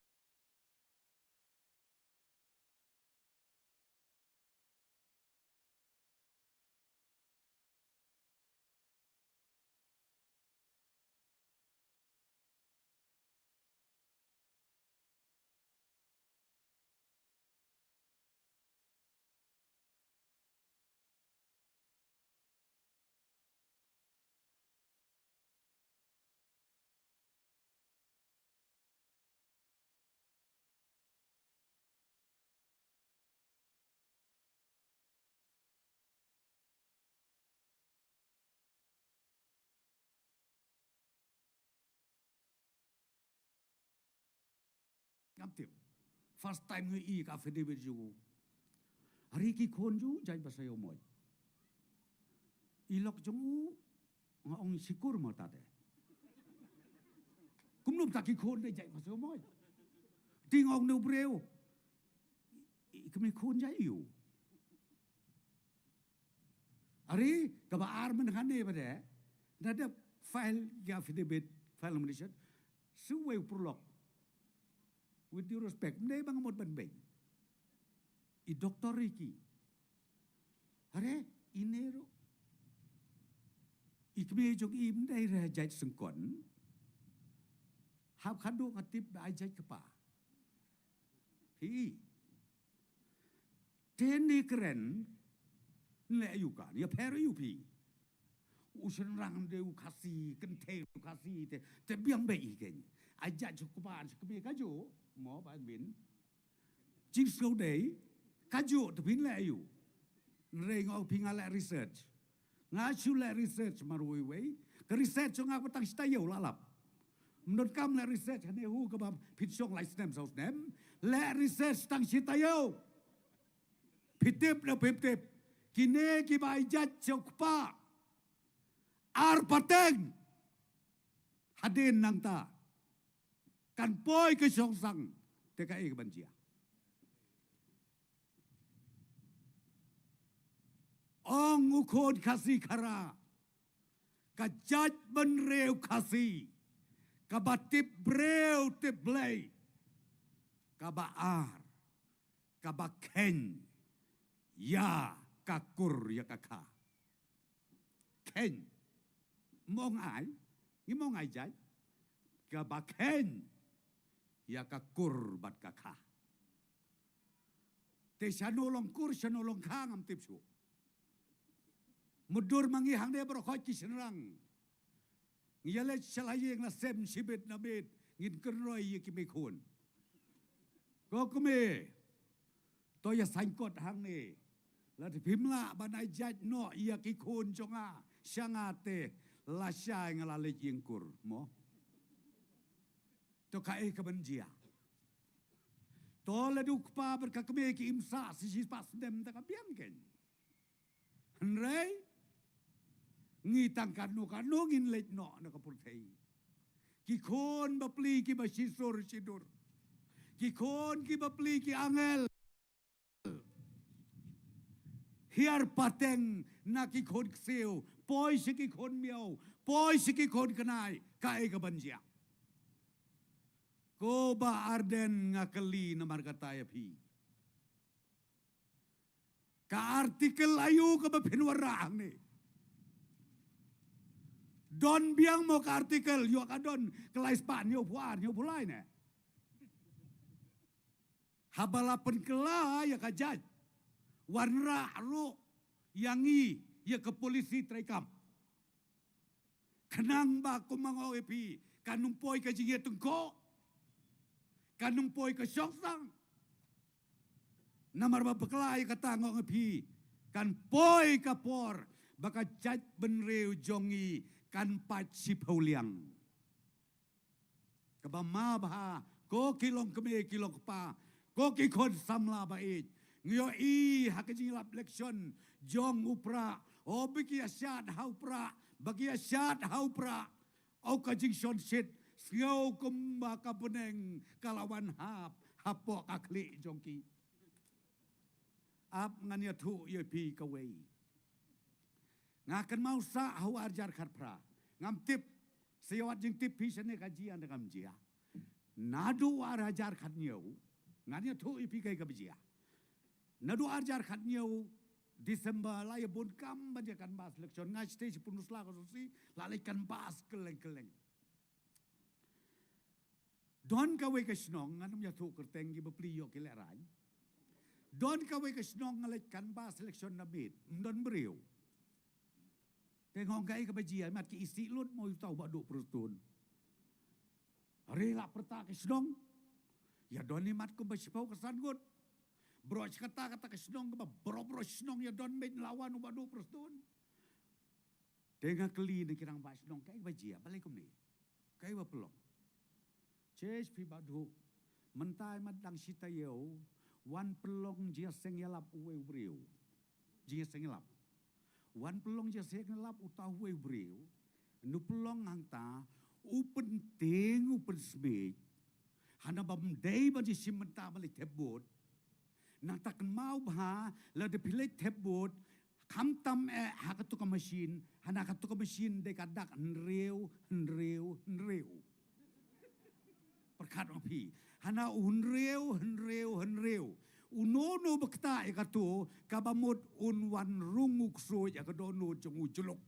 Ngam tip. First time ngi i ka affidavit jong u. Hari ki khun jong u jait ba sa ïoh moi. I lok jong u nga ong shikur mo tate. Kumno ta ki khun de jait ba sa ïoh moi. Ti nga ong ne u briew. I kmie khun jait ïa u. Ari, kaba ar mynhane ba de, na da file ïa affidavit, file nomination, shu wei u pyrlok. With due respect, mne ba nga mut ban beng. I doktor Ricky. Are, ine ruh. I kmie jong i mne re jait sengkon. Hap khadduh nga tip ba ai jait kpa. Hi. Te ne kren, le ïa u kan, ïa pher ïa u phi. U shynrang de u Khasi, kynthei u Khasi, te, te biang beit hi kein. A jait shu kpa, shu kmie kajuh, mo ba min. Jingsngew dei, kajuh te phin le ïa u. Nrei nga ong phi nga le research. Nga shu leh research marwei wei. Ka research jong nga ba tang shi taïew la lap. Ym donkam leh research hane hu kaba phin shong lai snem saw snem. Leh research tang shi taïew. Phi tip ne phim tip. Kine kiba ai jait sha u kpa. Ar pateng. Hadien nangta. Kan poi ka shongsang. Te kaei kaban jia. Ong u khun Khasi Khara, ka jaitbynriew Khasi, kaba tip briew tip Blei, kaba ar, kaba kheiñ ïa ka kur ïa ka kha. Kheiñ. Ym ong ai, ngim ong ai jait, kaba kheiñ ïa ka kur bad ka kha. Te shano long kur, shano long kha ngam tip shuh. Mutdur ma ngi hangne baroh khoit ki shynrang. Ngi ïaleit sha la ïing la sem shibit na miet, ngin kynroi ïa ki mei khun. Ko kmie, to ïa saiñ kot hangne. Lada phim lah ban ai jait noh ïa ki khun jong nga sha nga te, lashai nga la leit ïing kur mo. To kaei kaban jia. To lada u kpa bad ka kmie ki im sah shi spah snem te ka biang kein. Hynrei ngi tang katno katno ngin leit noh na ka pyrthei. Ki khun bapli kiba shisur shidur. Ki khun kiba pli ki angel. Hiar pateng na ki khun ksiew, poi sha ki khun miaw, poi sha ki khun kynai, kaei kaban jia. Ko Bah Ardent, nga kylli namar kata ïa phi. Ka article aïu kaba phin wanrah hangne? Don biang mo ka article, ïoh ka don ka lai spah hynñiewphew ar, hynñiewphew lai ne? Haba la pynkylla ïa ka jait, wanrah ruh ïa ngi ïa ka policy treikam. Khnang ba kumba nga ong ïa phi, kan ym poi ka jingïatyngkhuh, kan ym poi ka shongsang. Namar ba bakla ïa kata nga ong ïa phi, kan poi ka por ba ka jaitbynriew jong ngi kan pait shiphew liang. Kaba ma bha, ko ki longkmie ki longkpa, ko ki khun samla ba ïeit, Ngi ïohi ha ka jingïalap election jong u Prah. O ba ki ïa shad ha u Prah, ba ki ïa shad ha u Prah. O ka jingshonshit, sngew kumba ka bneng ka la wan hap hapoh ka khlieh jong ki. Ap ngan ïathuh ïa phi kawei. Nga kynmaw sah ha u ar hajar khatphra. Ngam tip, sa ïa wad jingtip phi shane ka jia ne kam jia. Naduh u ar hajar khathynñiew, ngan ïathuh ïa phi kaei kaba jia. Naduh u ar hajar khathynñiew December la ïa bun kam ban ïa canvass election, nga shatei shi pynrus la ka sosi, la leit canvass kylleng kylleng. Don kawei ka shnong, ngan ym ïathuh kyrteng, ki bapli ïoh ki lehraiñ. Don kawei ka shnong nga leit canvass election na miet, ym don briew. Te nga ong kaei kaba jia, imat ki isih lut mo uta u Bah Duh Prestone. Hynrei la pyrta ka shnong. Ïa don imat kumba shiphew ka san ngut. Baroh shi katta katta ka shnong kaba baroh baroh shnong ïa don beit la wan u Bah Duh Prestone. Te nga kylli na ki rangbah shnong kaei kaba jia, balei kumne. Kaei ba pynlong. Chesh phi Bah Duh. Mynta imat dang shi taïew, wan pynlong jingïaseng ïalap uwei u briew. Jingïaseng ïalap. Wan pynlong jingïaseng ïalap uta uwei u briew. Hynda u pynlong hangta, u pyntieng, u pynsmiej. Hana bym dei ban ïashim bynta ban leit thep vote. Nangta kynmaw bha, lada phi leit thep vote, khamtam eh ha katu ka machine, hana katu ka machine dei ka dak hynriew, hynriew, hynriew. Pyrkhat ma phi, hana u hynriew, hynriew, hynriew. Uno uno ba ktah ïa katu, kaba mut un wan rung u ksuid ïa ka dohnud jong u jluk.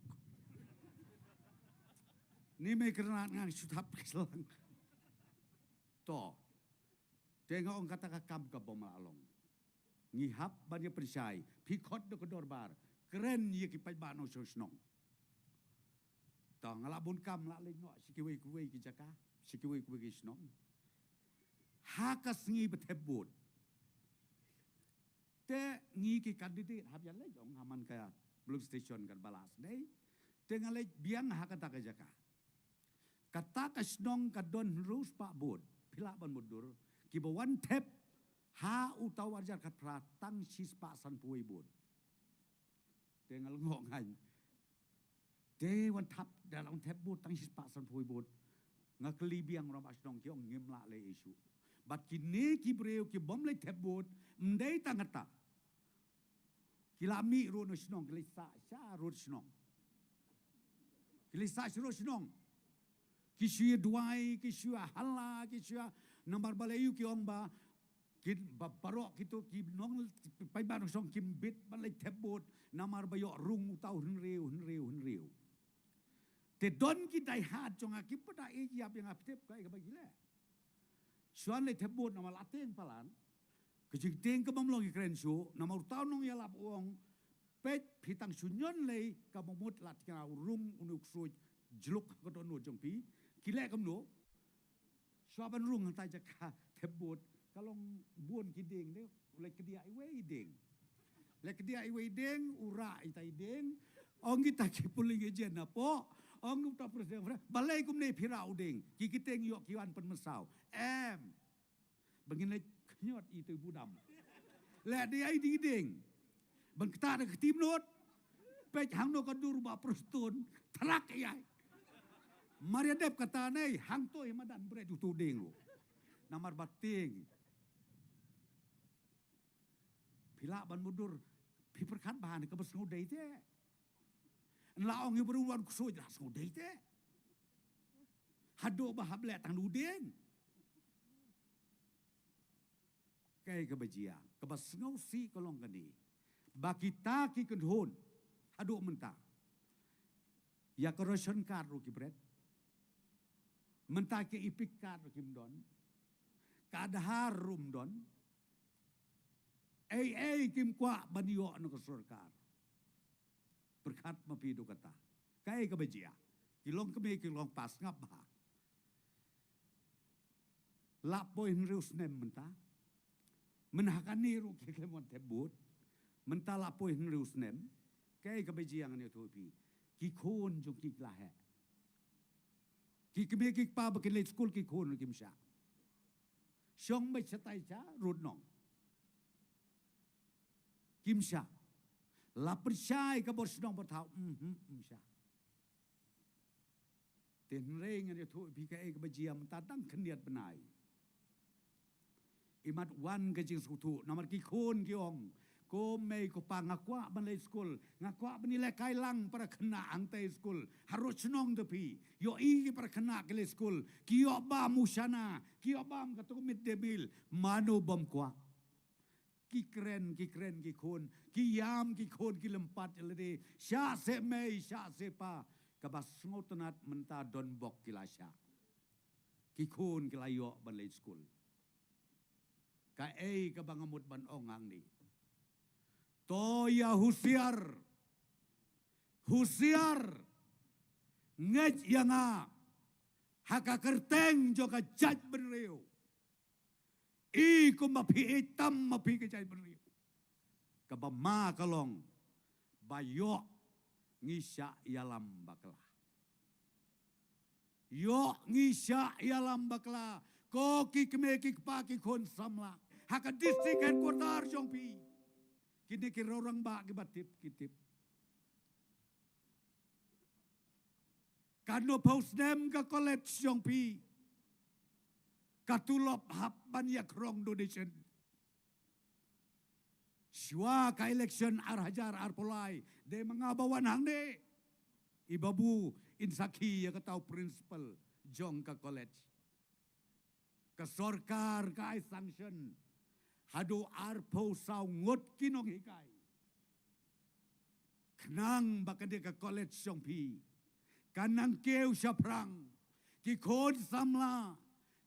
Ni mei kyrnat ngan shu thap ka slang. To. Te nga ong kata ka kam ka bym lah long. Ngi hap ban ïa pynshai, phi khot da ka dorbar, kren ïa ki paidbah nongshong shnong. To nga lah bun kam lah leit noh sha kiwei kiwei ki jaka, sha kiwei kiwei ki shnong. Ha ka sngi ba thep vote. Te ngi ki candidate hap ïa leit ong ha man ka polling station kan balas dei. Te nga leit biang ha kata ka jaka. Kata ka shnong ka don hynriew spah vote. Phi lah ban mutdur. Kiba wan thep ha uta u ar hajar khatphra tang shi spah sanphew wei vote. Te nga lyngngoh ngan. Te wan thep, da la wan thep vote tang shi spah sanphew wei vote. Nga kylli biang rangbah shnong ki ong ngim lah leh issue. Bad kine ki briew ki bym leit thep vote, ym dei tang kata. Ki la mih ruh na shnong, ki leit sah sha ruh shnong. Ki leit sah sha ruh shnong. Ki shu ïa duwai, ki shu ïa halla, ki shu ïa namar balei ïoh ki ong ba, ki ba-, baroh kito ki nong paidbah nongshong kim bit ban leit thep vote, namar ba ïoh rung uta u hynriew, hynriew, hynriew. Te don ki die hard jong nga ki pynda ïa ïap ïa nga phi tip kaei kaba ki leh. Shuwa leit thep vote namar la tieng palat. Ka jingtieng ka bym long ïa kren shuh, namar uta u nongïalap u ong, peit phi tang shu ñion lei kaba mut la tieng u rung une u ksuid jluk ha ka dohnud jong phi. Ki leh kumno? Shuwa ban rung hangta jaka thep vote ka long bun ki dieng de, u leit kdiah iwei i dieng. Leit kdiah iwei i dieng, u rah ita i dieng. Ong kita ki polling agent hapoh, ong uta president, balei kumne phi rah u dieng? Ki kitieng ïoh ki wan pynmynsaw. Em. Ba ngin leit khñiot ito i budam. Leh dei ai ding i dieng. Ban ktah da ka kti mynnot. Peit hangno ka dur u Bah Prestone, thrak ïa. Mar ïa dep kata nei, hangto ïa madan bret uto u dieng ruh. Namar ba tieng. Phi lah ban mutdur, phi pyrkhat bha ne kaba sngew dei te. Yn la ong ïa u briew wan ksuid la sngew dei te. Haduh ba hap leh tang u dieng. Kaei kaba jia, kaba sngewsih ka long kane. Ba kita ki kynhun, haduh mynta. Ïa ka ration card ruh ki bret. Mynta ki EPIC card ruh kim don. Ka Aadhaar ruh ym don. Ei ei kim kwah ban ïoh na ka sorkar. Pyrkhat ma phi haduh katta. Kaei kaba jia. Ki long kmie ki long pass sngap bha. Lah poi hynriew snem mynta. Mynta ha kane ruh ki khlem wan thep vote. Mynta lah poi hynriew snem. Kaei kaba jia ngan ïathuh ïa phi. Ki khun jong ki ki la heh. Ki kmie ki kpa ba kin leit skul ki khun ruh kim shah. Shong beit shatai sha Rud Nong. Kim shah. La pynshai ka bor shnong bor thaw. Mhm, kim shah. Te hynrei ngan ïathuh phi kaei kaba jia mynta tang khyndiat bnai. Imat wan ka jingsngewthuh namar ki khun ki ong, ko mei ko pa, nga kwah ban leit skul, nga kwah ban ïalehkai lang para khynnah hangtei skul. Harud shnong te phi ïohi ki para khynnah ki leit skul, ki ïoh bam u shana, ki ïoh bam katu ka mid day meal. Mano bym kwah? Ki kren, ki kren ki khun, ki ïam ki khun, ki lympat ïa lade. Shah seh mei, shah seh pa. Kaba sngewtynnat mynta donbok ki la shah. Ki khun ki la ïoh ban leit skul. Kaei kaba nga mut ban ong hangne, to ïa husiar. Husiar. Ngeit ïa nga, ha ka kyrteng jong ka jaitbynriew. I kumba phi ïeit tam ma phi ka jaitbynriew. Kaba ma ka long ba ïoh ngi shah ïalam bakla. Ïoh ngi shah ïalam bakla. Ko ki kmie ki kpa ki khun samla ha ka district headquarter jong phi, kine ki rong rangbah kiba tip ki tip. Katno phew snem ka college jong phi ka tulop hap ban ïa krong donation? Shuwa ka election ar hajar arphew lai, dei ma nga ba wan hangne. I babu in sakhi ïa kata u principal jong ka college. Ka sorkar ka ai sanction haduh arphew saw ngut ki nonghikai. Khnang ba kane ka college jong phi kan nang kiew shaphrang, ki khun samla,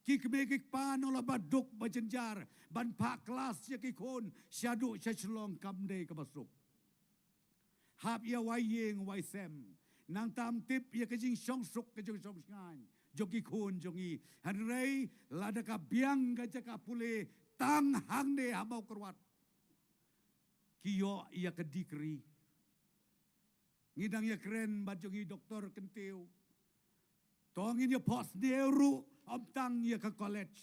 ki kmie ki kpa nang lah ba duk ba jynjar ban phah klas ïa ki khun shaduh sha Shillong kam dei kaba suk. Hap ïa wai ïing wai sem, nang tam tip ïa ka jingshongsuk ka jingshongsngaiñ jong ki khun jong ngi. Hynrei lada ka biang ka jaka pule tang hangne ha Mawkyrwat, ki ïoh ïa ka degree. Ngi dang ïa kren bad jong i Doktor Kyntiew, to ngin ïa phohsniew ruh ym tang ïa ka college,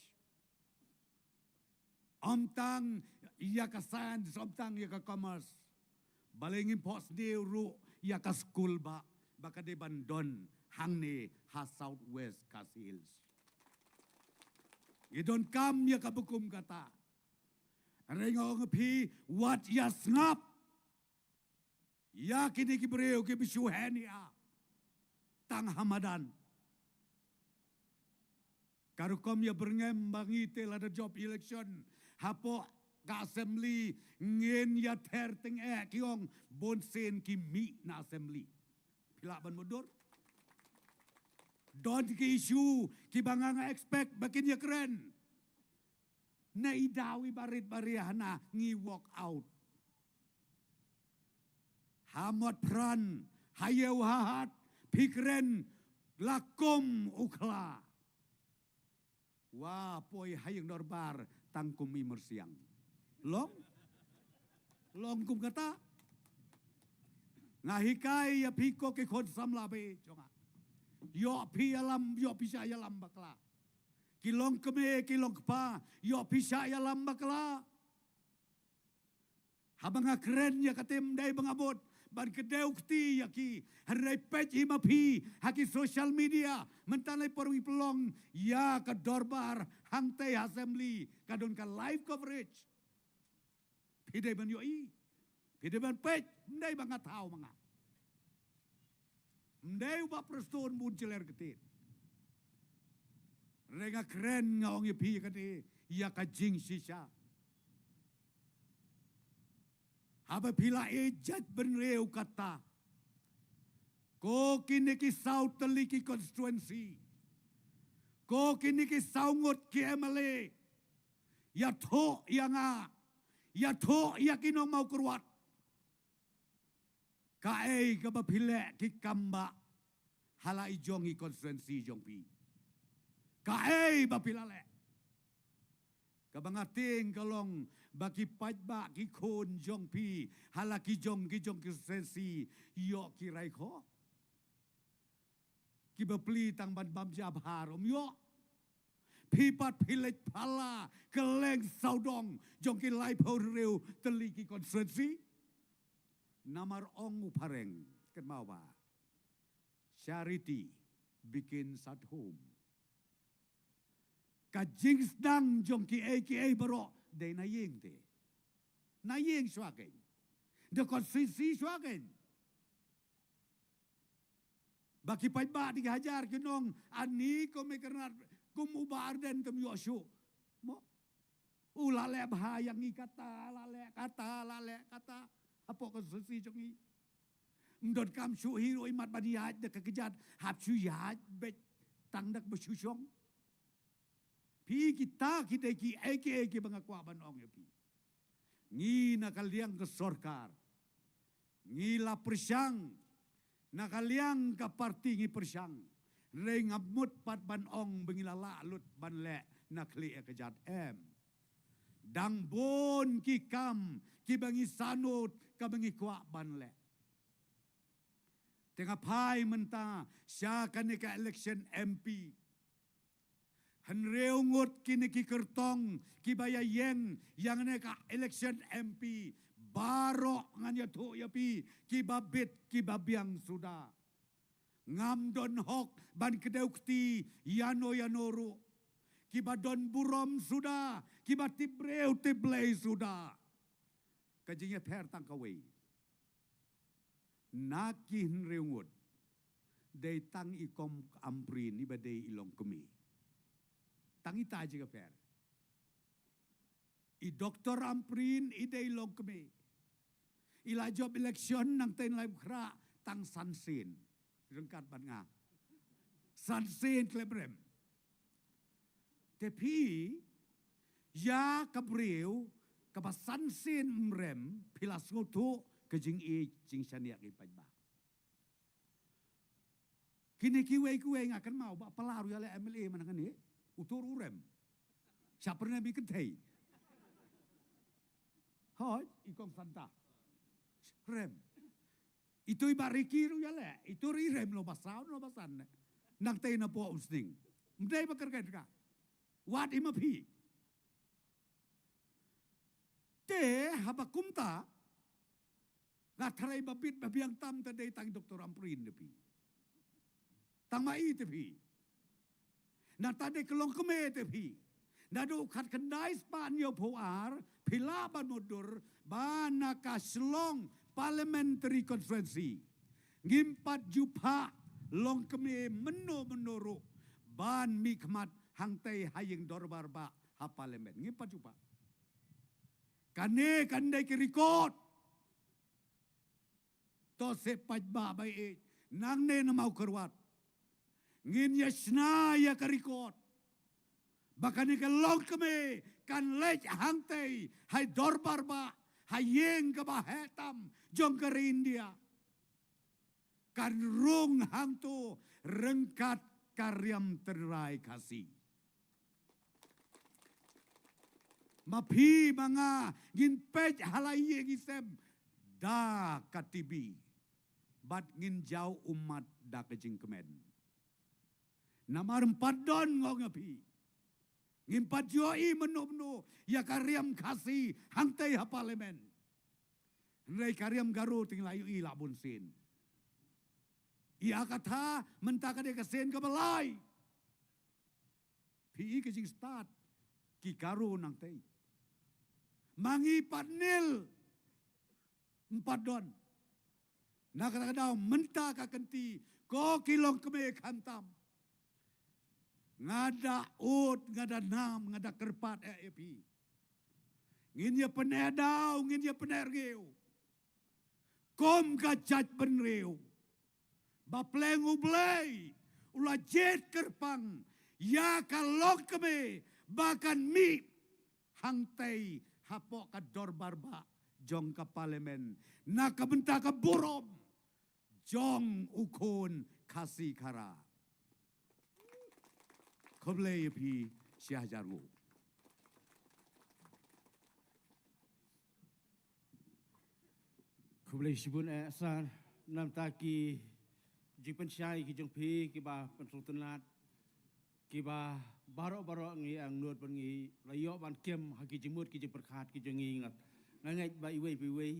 ym tang ïa ka science, ym tang ïa ka commerce. Balei ngim phohsniew ruh ïa ka skul ba, ba ka dei ban don hangne ha South West Khasi Hills? Ngi donkam ïa kaba kum kata. Hynrei nga ong ïa phi, wat ïa sngap ïa kine ki briew kiba shu hen ïa tang ha madan. Ka rukom ïa byrngem ba ngi te lada jop election hapoh ka assembly ngin ïa ther tyngeh, ki ong bun sien ki mih na assembly. Phi lah ban mutdur? Don ki issue kiba nga nga expect ba kin ïa kren. Na i daw iba rit ba ria hana ngi walk out. Ha Motphran, ha Ïewhahat, phi kren la kum u khla. Wa poi ha ïing dorbar tang kum i myrsiang. Long? Long kum kata. Nga hikai ïa phi ko ki khun samla ba ïeit jong nga. Ïoh phi ïalam, ïoh phi shah ïalam bakla. Ki longkmie, ki longkpa, ïoh phi shah ïalam bakla. Haba nga kren ïa kata ym dei ba nga mut ban kdew kti ïa ki. Hynrei peit hi ma phi ha ki social media, mynta lei por ngi pynlong ïa ka dorbar hangtei ha assembly, ka don ka live coverage. Phi dei ban ïohi, phi dei ban peit, ym dei ba nga thaw ma nga. Ym dei u Bah Prestone bun jler ktied. Hynrei nga kren, nga ong ïa phi kane ïa ka jingshisha. Haba phi la ïeit jaitbynriew kata, ko kine ki saw tylli ki constituency, ko kine ki saw ngut ki M L A, ïathuh ïa nga, ïathuh ïa ki nong Mawkyrwat. Kaei kaba phi leh ki kam ba ha la i jong i constituency jong phi? Kaei ba phi la leh? Kaba nga tieng ka long ba ki paidbah, ki khun jong phi ha la ki jong ki jong ki constituency ïoh ki rai khoh. Ki bapli tang ban bam jabha ruh ym ïoh. Phi pat phi leit pala kylleng sawdong jong ki laiphew hynriew tylli ki constituency. Namar ong u phareng, kynmaw ba, charity begins at home. Ka jingsdang jong kiei kiei baroh dei na ïing te. Na ïing shuwa kein. Da constituency shuwa kein. Ba ki paidbah da ki hajar ki nong, ani kum i kyrnat, kum u Bah Ardent ym ïoh shuh. Mo? U la leh bha ïa ngi kata, la leh kata, la leh kata. Hapoh constituency jong ngi. Ym donkam shuh hi ruh imat ban ïaid da ka kjat, hap shu ïaid beit tang da kaba shu shong. Phi, kita ki dei kiei kiei kiba nga kwah ban ong ïa phi. Ngi na ka liang ka sorkar ngi la pyrshang, na ka liang ka parti ngi pyrshang. Hynrei ngam mut pat ban ong ba ngi la lah lut ban leh na khlieh ïa ka jait, em. Dang bun ki kam kiba ngi sangeh, kaba ngi kwah ban leh. Te nga phai mynta sha kane ka election M P. Hynriew ngut kine ki kyrtong kiba ïa ïeng ïa kane ka election M P, baroh ngan ïathuh ïa phi, kiba bit kiba biang suda. Ngam don hok ban kdew kti ïano ïano ruh. Kiba don burom suda, kiba tip briew tip Blei suda. Ka jingïapher tang kawei. Na ki hynriew ngut, dei tang i Kong Ampareen iba dei i longkmie. Tang ita jingïapher. I Doktor Ampareen i dei longkmie. I la jop election nangta i la ïa khreh tang san sien. Ryngkat bad nga. San sien khlem rem. Te phi, ïa ka briew kaba san sien ym rem, phi la sngewthuh ka jingïeit jingshaniah ki paidbah. Kine kiwei kiwei nga kynmaw ba Palau ruh ïaleh M L A mynta kane, uto ruh u rem. Sha pyrne mi kynthei. Hoi, i Kong Santa. Rem. Ito i Bah Ricky ruh ïaleh, ito ruh i rem, lo ba saw, lo ba san. Nangta i na poh Umsning. Ym dei ba kyrkhu ka. Wat i ma phi. Te haba kumta, nga tharai ba bit ba biang tam te dei tang Doktor Ampareen te phi. Tang ma i te phi. Nangta dei ka longkmie te phi. Naduh khatkhyndai spah hynñiewphew ar, phi lah ban mutdur ba na ka Shillong Parliamentary Constituency, ngim pat ju phah longkmie mynno mynno ruh ban mihkhmat hangtei ha ïing dorbar bah ha Parliament. Ngim pat ju phah. Kane kan dei ki record. To seh paidbah ba ïeit, nangne na Mawkyrwat, ngin ïa shna ïa ka record ba kane ka longkmie kan leit hangtei ha i dorbar bah, ha ïing kaba heh tam jong ka ri India. Kan rung hangto ryngkat ka riam tynrai Khasi. Ma phi ma nga ngin peit ha la ïing i sem da ka T V bad ngin jaw ummat da ka jingkmen. Namar ym pat don, nga ong ïa phi, ngim pat ju ïohi mynno mynno ïa ka riam Khasi hangtei ha Parliament. Hynrei ka riam Garo te ngi la ïohi la bun sien. Ïa kata mynta ka dei ka sien kaba lai. Phi i ka jingstad ki Garo nangtei. Ma ngi pat nil, ym pat don. Na kata ka daw mynta ka kynti, ko ki longkmie khamtam, nga da ud, nga da nam, nga da kyrpad eh ïa phi. Ngin ïa pyneh daw, ngin ïa pyneh rngiew. Kum ka jaitbynriew ba pleng U Blei u la jied kyrpang ïa ka longkmie ba kan mih hangtei hapoh ka dorbar bah jong ka Parliament na ka bynta ka burom jong u khun Khasi Khara. Khublei ïa phi shi hajar nguh. Khublei shibun eh Sir, namar ki jingpynshai ki jong phi kiba pynsngewtynnat, kiba baroh baroh ngi angnud ban ngi la ïoh ban kem ha ki jingmut ki jingpyrkhat ki jong ngi ngat. Nga ngeit ba iwei pa iwei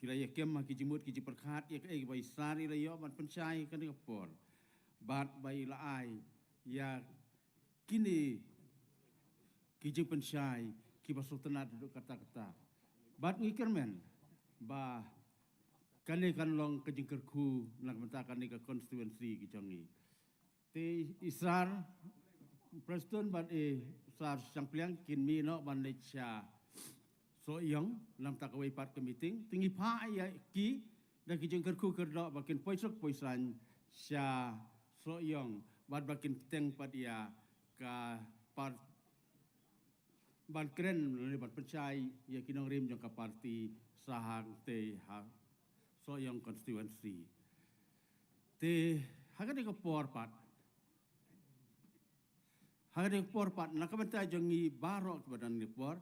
Ki la ïa kem ha ki jingmut ki jingpyrkhat ïa kaei ba i Sar i la ïoh ban pynshai ha kane ka por. Bad ba i la ai ïa kine ki jingpynshai kiba sngewtynnat haduh katta katta. Bad ngi kyrmen ba kane kan long ka jingkyrkhu na ka bynta kane ka constituency ka jong ngi. Te i Sar Prestone bad i Sar Shangpliang kin mih noh ban leit sha Sohiong na ka bynta kawei pat ka meeting. Te ngi phah ïa ki da ki jingkyrkhu kyrdoh ba kin poi suk poi saiñ sha Sohiong bad ba kin bteng pat ïa ka par ban kren lane ban pynshai ïa ki nongrim jong ka party sha hangtei ha Sohiong constituency. Te ha kane ka por pat, ha kane ka por pat na ka bynta jong ngi baroh kiba don ha kane ka por,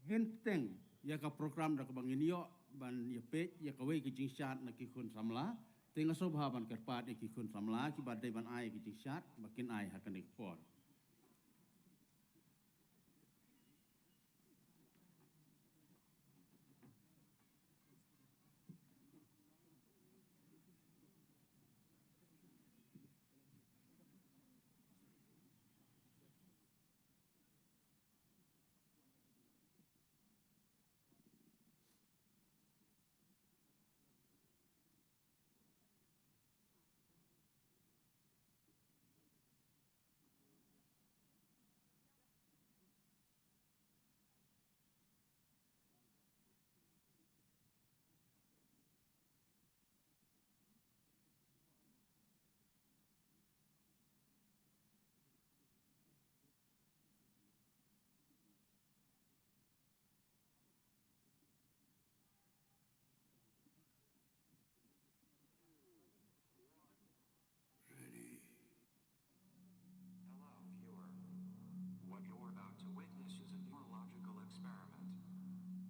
ngin bteng ïa ka program da kaba ngin ïoh ban ïa peit ïa kawei ka jingshad na ki khun samla. Te nga sngewbha ban kyrpad ïa ki khun samla kiba dei ban ai ïa ka jingshad ba kin ai ha kane ka por. Ready. Hello, viewer. What you're about to witness is a neurological experiment.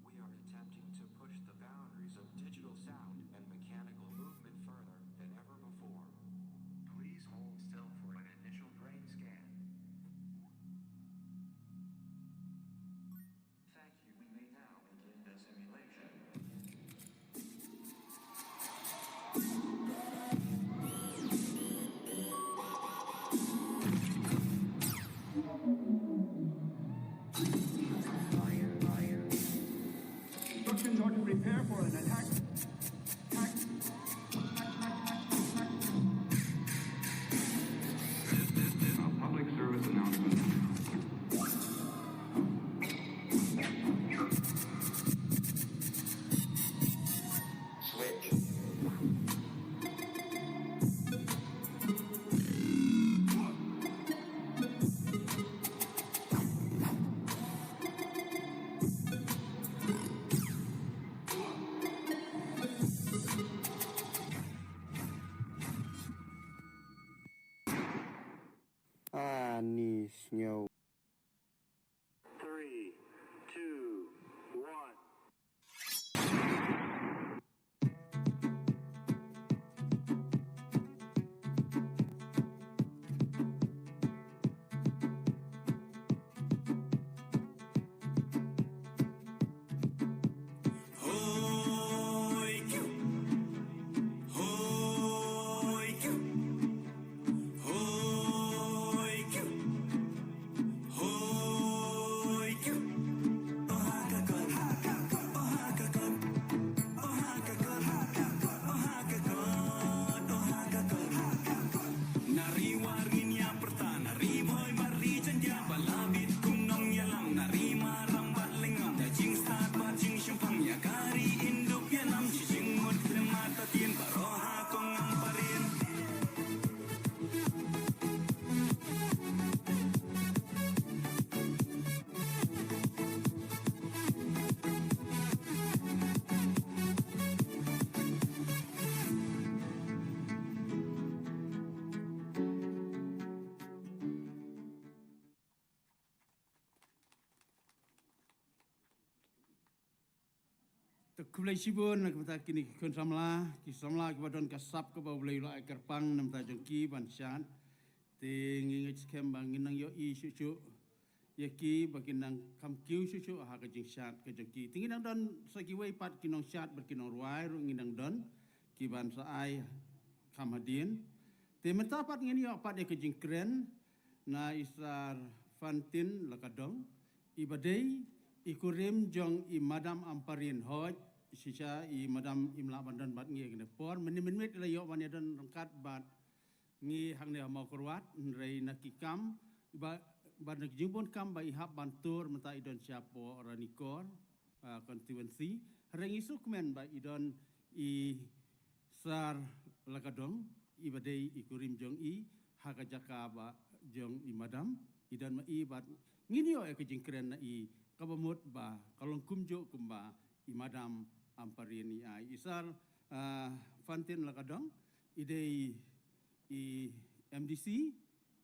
We are attempting to push the boundaries of digital sound and mechanical movement further than ever before. Please hold still for an initial brain scan. Thank you. We may now begin the simulation. Instructions are to prepare for an attack. A public service announcement. Switch. Ani sngew. Three, two, one. Hoi kyu. Hoi kyu. Hoi kyu. Hoi kyu. Oh ha ka kot. Oh ha ka kot. Oh ha ka kot. Oh ha ka kot. Oh ha ka kot. Na ri War ngin ïa pyrta, na ri Bhoi bad ri Jaintia, ba la bit kum nongïalam, na ri Maram bad Lyngngam, da jingstad bad jingshemphang ïa ka ri Indu ïalam, shi jingmut khlem mata tien baroh ha kong ngam parin. Te khublei shibun na ka bynta kine ki khun samla, ki samla kiba don ka sap kaba U Blei u la ai kyrpang na bynta jong ki ban shad. Te ngi ngeit skhem ba ngin nang ïohi shuh shuh ïa ki ba kin nang kham kiew shuh shuh ha ka jingshad ka jong ki. Te ngi nang don sa kiwei pat ki nongshad bad ki nongrwai ruh ngi nang don ki ban sa ai kham hadien. Te mynta pat ngin ïoh pat ïa ka jingkren na i Sar Fantin Lakadong, i ba dei i kurim jong i Madam Ampareen. Hooid, shisha i Madam im lah ban don bad ngi ha kane ka por. Mynne mynmiet i la ïoh ban ïa don ryngkat bad ngi hangne ha Mawkyrwat, hynrei na ki kam ba, ba na ki jingbun kam ba i hap ban tur, mynta i don shapoh Ranikor, ah, constituency. Hynrei ngi sngewkmen ba i don i Sar Lakadong, i ba dei i kurim jong i, ha ka jaka ba jong i Madam, i don ma i bad ngin ïoh ïa ka jingkren na i kaba mut ba ka long kumjuh kumba i Madam Ampareen i ai. I Sar, ah, Fantin Lakadong, i dei i M D C,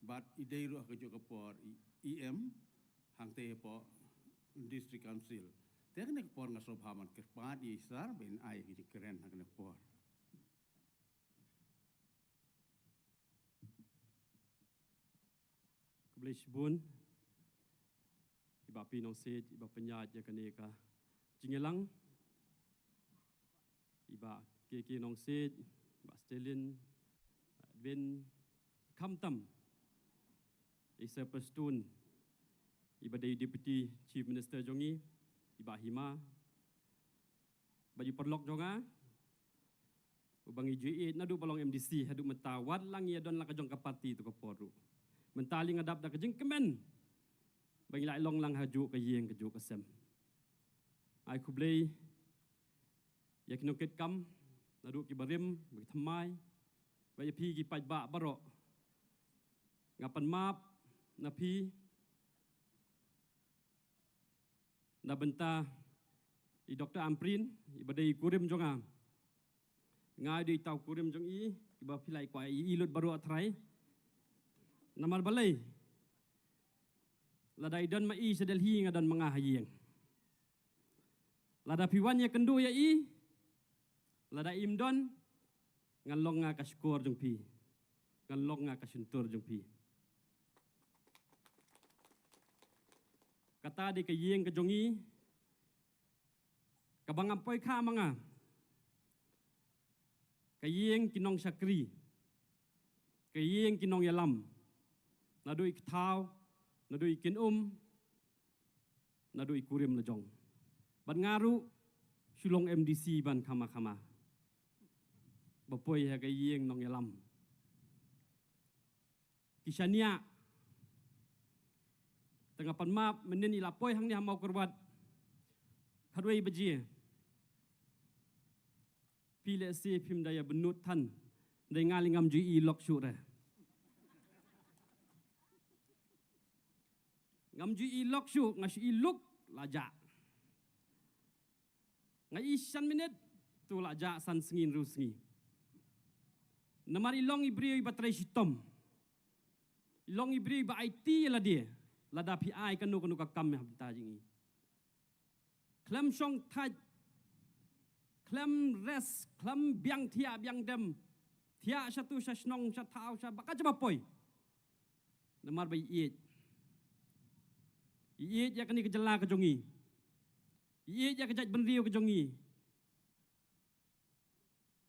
bad i dei ruh ha kajuh ka por i E M hangtei hapoh District Council. Te ha kane ka por nga sngewbha ban kyrpad ïa i Sar ba in ai ka jingkren ha kane ka por. Khublei shibun, i Bah P Nongsiej, i ba pynïaid ïa kane ka jingïalang, i Bah K K Nongsiej, i Bah Stalin, Bah Edwin, khamtam i Sir Prestone, i ba dei Deputy Chief Minister jong ngi, i Bah Hima, bad i paralok jong nga, uba ngi ju ïeit naduh ba long M D C haduh mynta, wat la ngi ïa don la ka jong ka party tu ka por ruh. Mynta lei nga dap da ka jingkmen ba ngi la long lang hajuh ka ïing kajuh ka sem. Ai khublei ïa ki nongkitkam naduh ki barim bad ki thymmai, bad ïa phi ki paidbah baroh. Nga pan map na phi na bynta i Doktor Ampareen, i ba dei i kurim jong nga. Nga dei i tau kurim jong i, i ba phi la kwah ïa i lut baroh trai. Namar balei? Lada i don ma i sha Delhi, nga don ma nga ha ïing. Lada phi wan ïakynduh ïa i, lada im don, ngan long nga ka shkor jong phi, ngan long nga ka shyntur jong phi. Kata dei ka ïing ka jong i, kaba ngam poi kha ma nga. Ka ïing ki nongshakri, ka ïing ki nongïalam, naduh i kthaw, naduh i kynum, naduh i kurim la jong. Bad nga ruh shu long M D C ban khama khama, ba poi ha ka ïing nongïalam. Ki shaniah. Te nga pan map, mynnin i la poi hangne ha Mawkyrwat khatwei baje. Phi lehse phim da ïa bynnud than, dei nga lei ngam ju i lok shuh re. Ngam ju i lok shuh, nga shu i luk la jah. Nga i san minit, to la jah san sngi hynriew sngi. Namar i long i briew i ba trei shitom. I long i briew i ba aiti ïa lade, lada phi ai kano kano ka kam ha bynta jong i. Khlem shong thait, khlem rest, khlem biang thiah biang dem, thiah shatu sha shnong, sha thaw, sha ba ka jaba poi. Namar ba i ïeit. I ïeit ïa kane ka jylla ka jong i. I ïeit ïa ka jaitbynriew ka jong i.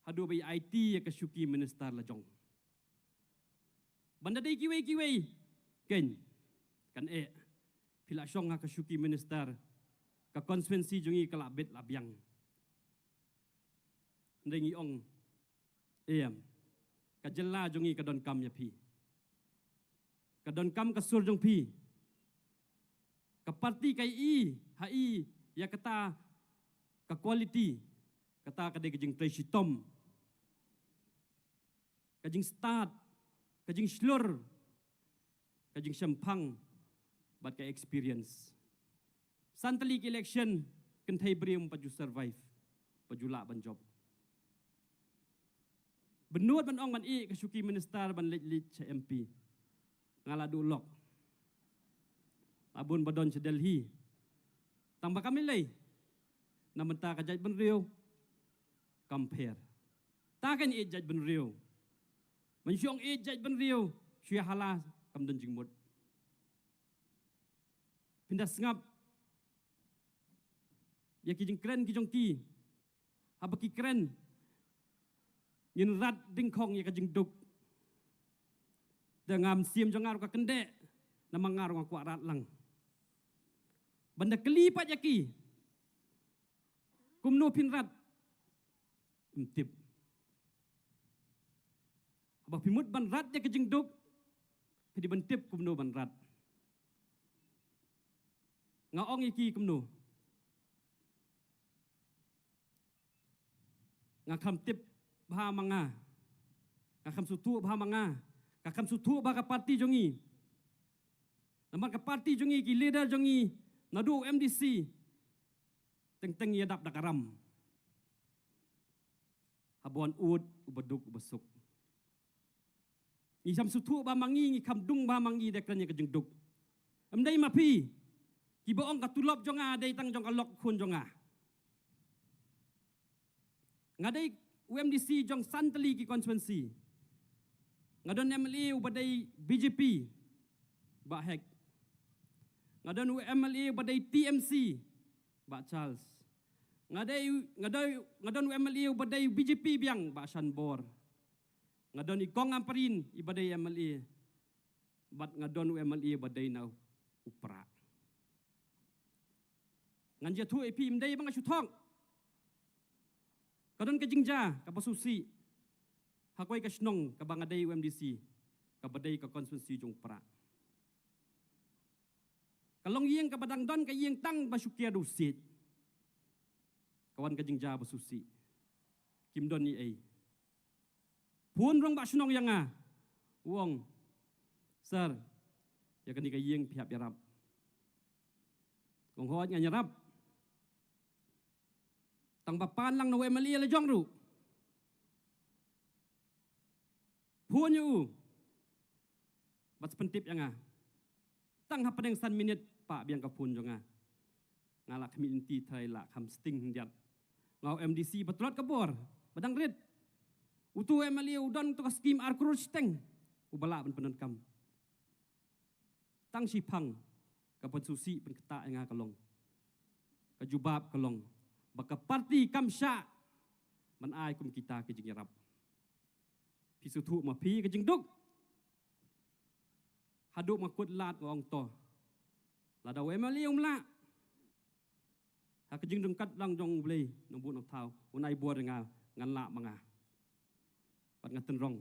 Haduh ba i aiti ïa ka shuki minister la jong. Ban da dei kiwei kiwei, keiñ, kan eh, phi la shong ha ka shuki minister, ka constituency jong i ka la bit la biang. Hynrei ngi ong, em, ka jylla jong i ka donkam ïa phi. Ka donkam ka sur jong phi. Ka party ka i, ha i, ïa kata ka quality, kata ka dei ka jingtrei shitom, ka jingstad, ka jingshlur, ka jingshemphang, bad ka experience. San tylli ki election, kynthei briew ym pat ju survive, pat ju lah ban jop. Bynnud ban ong ban ïeh ka shuki minister ban leit leit sha M P. Nga la duh lok. La bun ba don sha Delhi. Tang ba kam lei lei. Na bynta ka jaitbynriew, kam pher. Ta kan ïeit jaitbynriew. Ban shu ong ïeit jaitbynriew, shu ïa hala kam don jingmut. Phin da sngap ïa ki jingkren ki jong ki. Haba ki kren, ngin rat dyngkhong ïa ka jingduk. Te nga mynsiem jong nga ruh ka kyndeh, namar nga ruh nga kwah rat lang. Ban da kylli pat ïa ki, kumno phin rat? Ym tip. Haba phi mut ban rat ïa ka jingduk, phi dei ban tip kumno ban rat. Nga ong ïa ki kumno? Nga kham tip bha ma nga. Nga kham sngewthuh bha ma nga. Nga kham sngewthuh bha ka parti jong ngi. Namar ka parti jong ngi, ki leader jong ngi, naduh u M D C, teng teng ïadap da ka ram. Haba wan ud, uba duk uba suk. Ngi kham sngewthuh bha ma ngi, ngi kham dung bha ma ngi da kren ïa ka jingduk. Ym dei ma phi, kiba ong ka tulop jong nga dei tang jong ka lok khun jong nga. Nga dei u M D C jong san tylli ki constituency. Nga don M L A uba dei B J P, Bah Hek. Nga don u M L A uba dei T M C, Bah Charles. Nga dei, nga dei, nga don u M L A uba dei B J P biang, Bah Shanbor. Nga don i Kong Ampareen iba dei M L A. Bad nga don u M L A ba dei na u Prah. Ngan ïathuh ïa phi, ym dei ba nga shu thok. Ka don ka jingjia kaba sngewsih ha kawei ka shnong kaba nga dei u M D C, kaba dei ka constituency jong u Prah. Ka longïing kaba dang don ka ïing tang ba shu kiar da u siej. Ka wan ka jingjia ba sngewsih. Kim don ei ei. Phone rong Bah Shnong ïa nga. U ong, "Sir, ïa kane ka ïing phi hap ïarap." Nga ong, "Hooid, ngan ïarap." Tang ba pan lang na u M L A la jong ruh. Phone ïa u. Bad sa pyntip ïa nga. Tang hapdeng san minit, pah biang ka phone jong nga. Nga la khmih lynti tharai la kham sting khyndiat. Nga u M D C ba tlot ka bor ba dang rit. Utu u M L A u don tu ka skim ar klur shiteng uba lah ban pyndonkam. Tang shiphang ka pynsngewsih pynkyntang ïa nga ka long, ka jubab ka long ba ka parti kam shah ban ai kum kita ki jingïarap. Phi sngewthuh ma phi ka jingduk. Haduh ma kut lad nga ong to, lada u M L A um lah, ha ka jingdon kat lang jong U Blei nongbuh nongthaw, un ai bor ïa nga, ngan lah ma nga. Bad nga tynrong.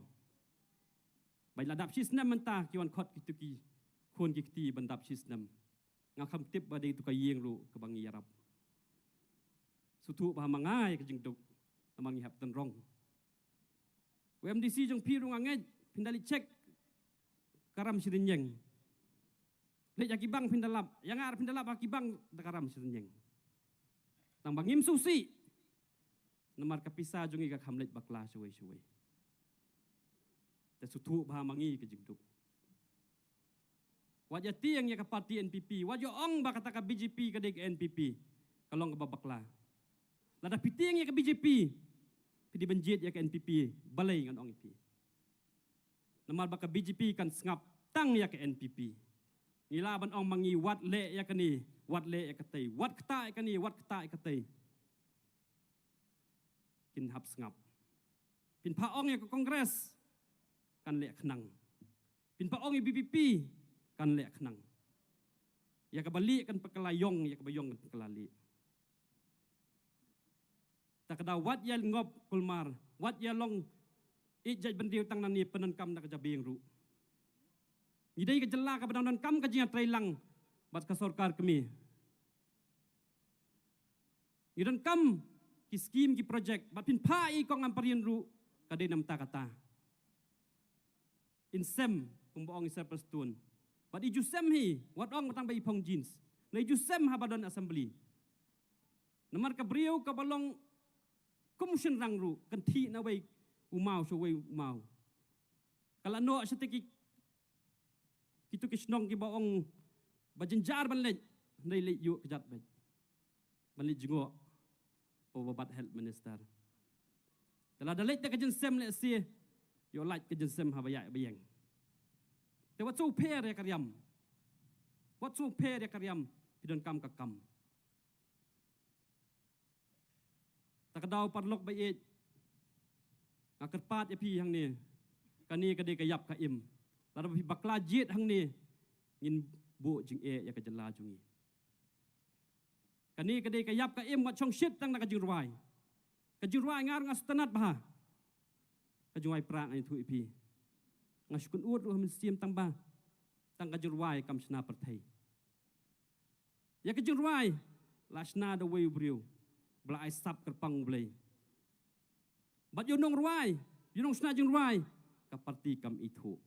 Bad la dap shi snem mynta ki wan khot kitu ki khun ki kti ban dap shi snem. Nga kham tip ba dei tu ka ïing ruh kaba ngi ïarap. Sngewthuh bha ma nga ïa ka jingduk namar ngi hap tynrong. U M D C jong phi ruh nga ngeit, phin da leit check ka ram shi rynïeng. Leit ha ki bank phin da lap, ïa nga ruh phin da lap ha ki bank da ka ram shi rynïeng. Tang ba ngim sngewsih. Namar ka pisa jong ngi ka kham leit bakla shawei shawei. Te sngewthuh bha ma ngi ka jingduk. Wat ïa tieng ïa ka parti N P P, wat ïa ong ba kata ka B J P ka dei ka N P P, ka long kaba bakla. Lada phi tieng ïa ka B J P, phi dei ban jied ïa ka N P P, balei ngan ong ïa phi. Namar ba ka B J P kan sngap tang ïa ka N P P. Ngi lah ban ong ma ngi wat leh ïa kane, wat leh ïa katei, wat ktah ïa kane, wat ktah ïa katei. Kin hap sngap. Phin phah ong ïa ka Congress kan leh khnang. Phin phah ong ïa B P P kan leh khnang. Ïa kaba lieh kan pynkylla ïong, ïa kaba ïong kan pynkylla lieh. Ta ka daw wat ïa ngop kulmar, wat ïa long ïeit jaitbynriew tang nangne pyndonkam da ka jabieng ruh. Ngi dei ka jylla kaba dang donkam ka jingïatreilang bad ka sorkar kmie. Ngi donkam ki skim ki projek bad phin phah ïa i Kong Ampareen ruh ka dei namar kata. In sem, kumba ong i Sir Prestone. Bad i ju sem hi, wat ong ba tang ba i phong jeans. Hynrei i ju sem haba don assembly. Namar ka briew kaba long kum u shynrang ruh, kan thih na wei u maw sha wei u maw. Ka la noh shatei ki, kitu ki shnong kiba ong ba jynjar ban leit, hynrei leit ïuh kjat beit. Ban leit jngoh, u ba bat health minister. Te lada leit da ka jynsem lehse, ïoh lait ka jynsem haba ïaid ba ïeng. Te wat shu pher ïa ka riam. Wat sngewpher ïa ka riam, phi donkam ka kam. Ta ka daw paralok ba ïeit, nga kyrpad ïa phi hangne. Kane ka dei ka ïap ka im. Lada phi bakla jied hangne, ngin buh jingeh ïa ka jylla jong ngi. Kane ka dei ka ïap ka im, wat shong shit tang na ka jingrwai. Ka jingrwai nga ruh nga sngewtynnat bha. Ka jingrwai Prah nga ïathuh ïa phi. Nga shu kynnoh ruh ha mynsiem tang ba tang ka jingrwai kam shna pyrthei. Ïa ka jingrwai la shna da uwei u briew ba la ai sap kyrpang U Blei. Bad ïa u nongrwai, ïa u nongshna jingrwai, ka parti kam ithuh.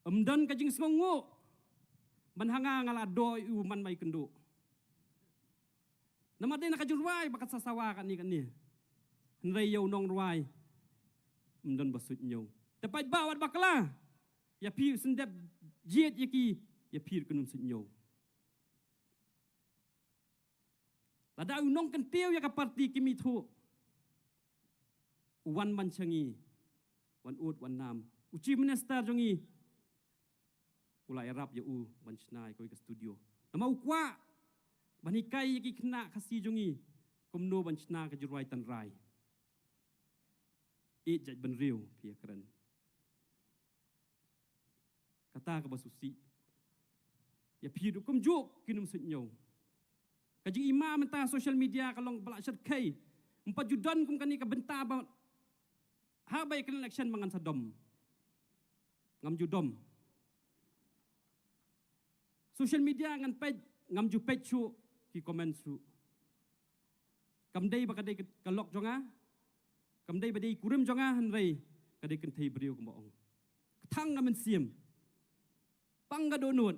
Ym don ka jingsngewnguh ban ha nga nga la doh ïa u man ba ïakynduh. Namar dei na ka jingrwai ba ka sa sawa kane kane. Hynrei ïa u nongrwai ym don ba suidñiew. Te paidbah wat bakla, ïa phi u syndep jied ïa ki, ïa phi ruh kin ym suidñiew. Lada u nongkyntiew ïa ka parti kim ithuh, u wan ban sha ngi, wan ud wan nam. U Chief Minister jong ngi u la ïarap ïa u ban shna ïa kawei ka studio. Namar u kwah ban hikai ïa ki khynnah Khasi jong ngi kumno ban shna ka jingrwai tynrai. Ïeit jaitbynriew, phi ïakren. Kata kaba sngewsih. Ïa phi ruh kumjuh kin ym suidñiew. Ka jingima mynta social media ka long ba la shyrkhei. Ym pat ju don kum kane ka bynta ba haba ïakren election ba ngan sa dom. Ngam ju dom. Social media ngan peit, ngam ju peit shuh ki comment shuh. Kam dei ba ka dei ka lok jong nga, kam dei ba dei kurim jong nga, hynrei ka dei kynthei briew kumba ong. Ka thang ka mynsiem. Pang ka dohnud.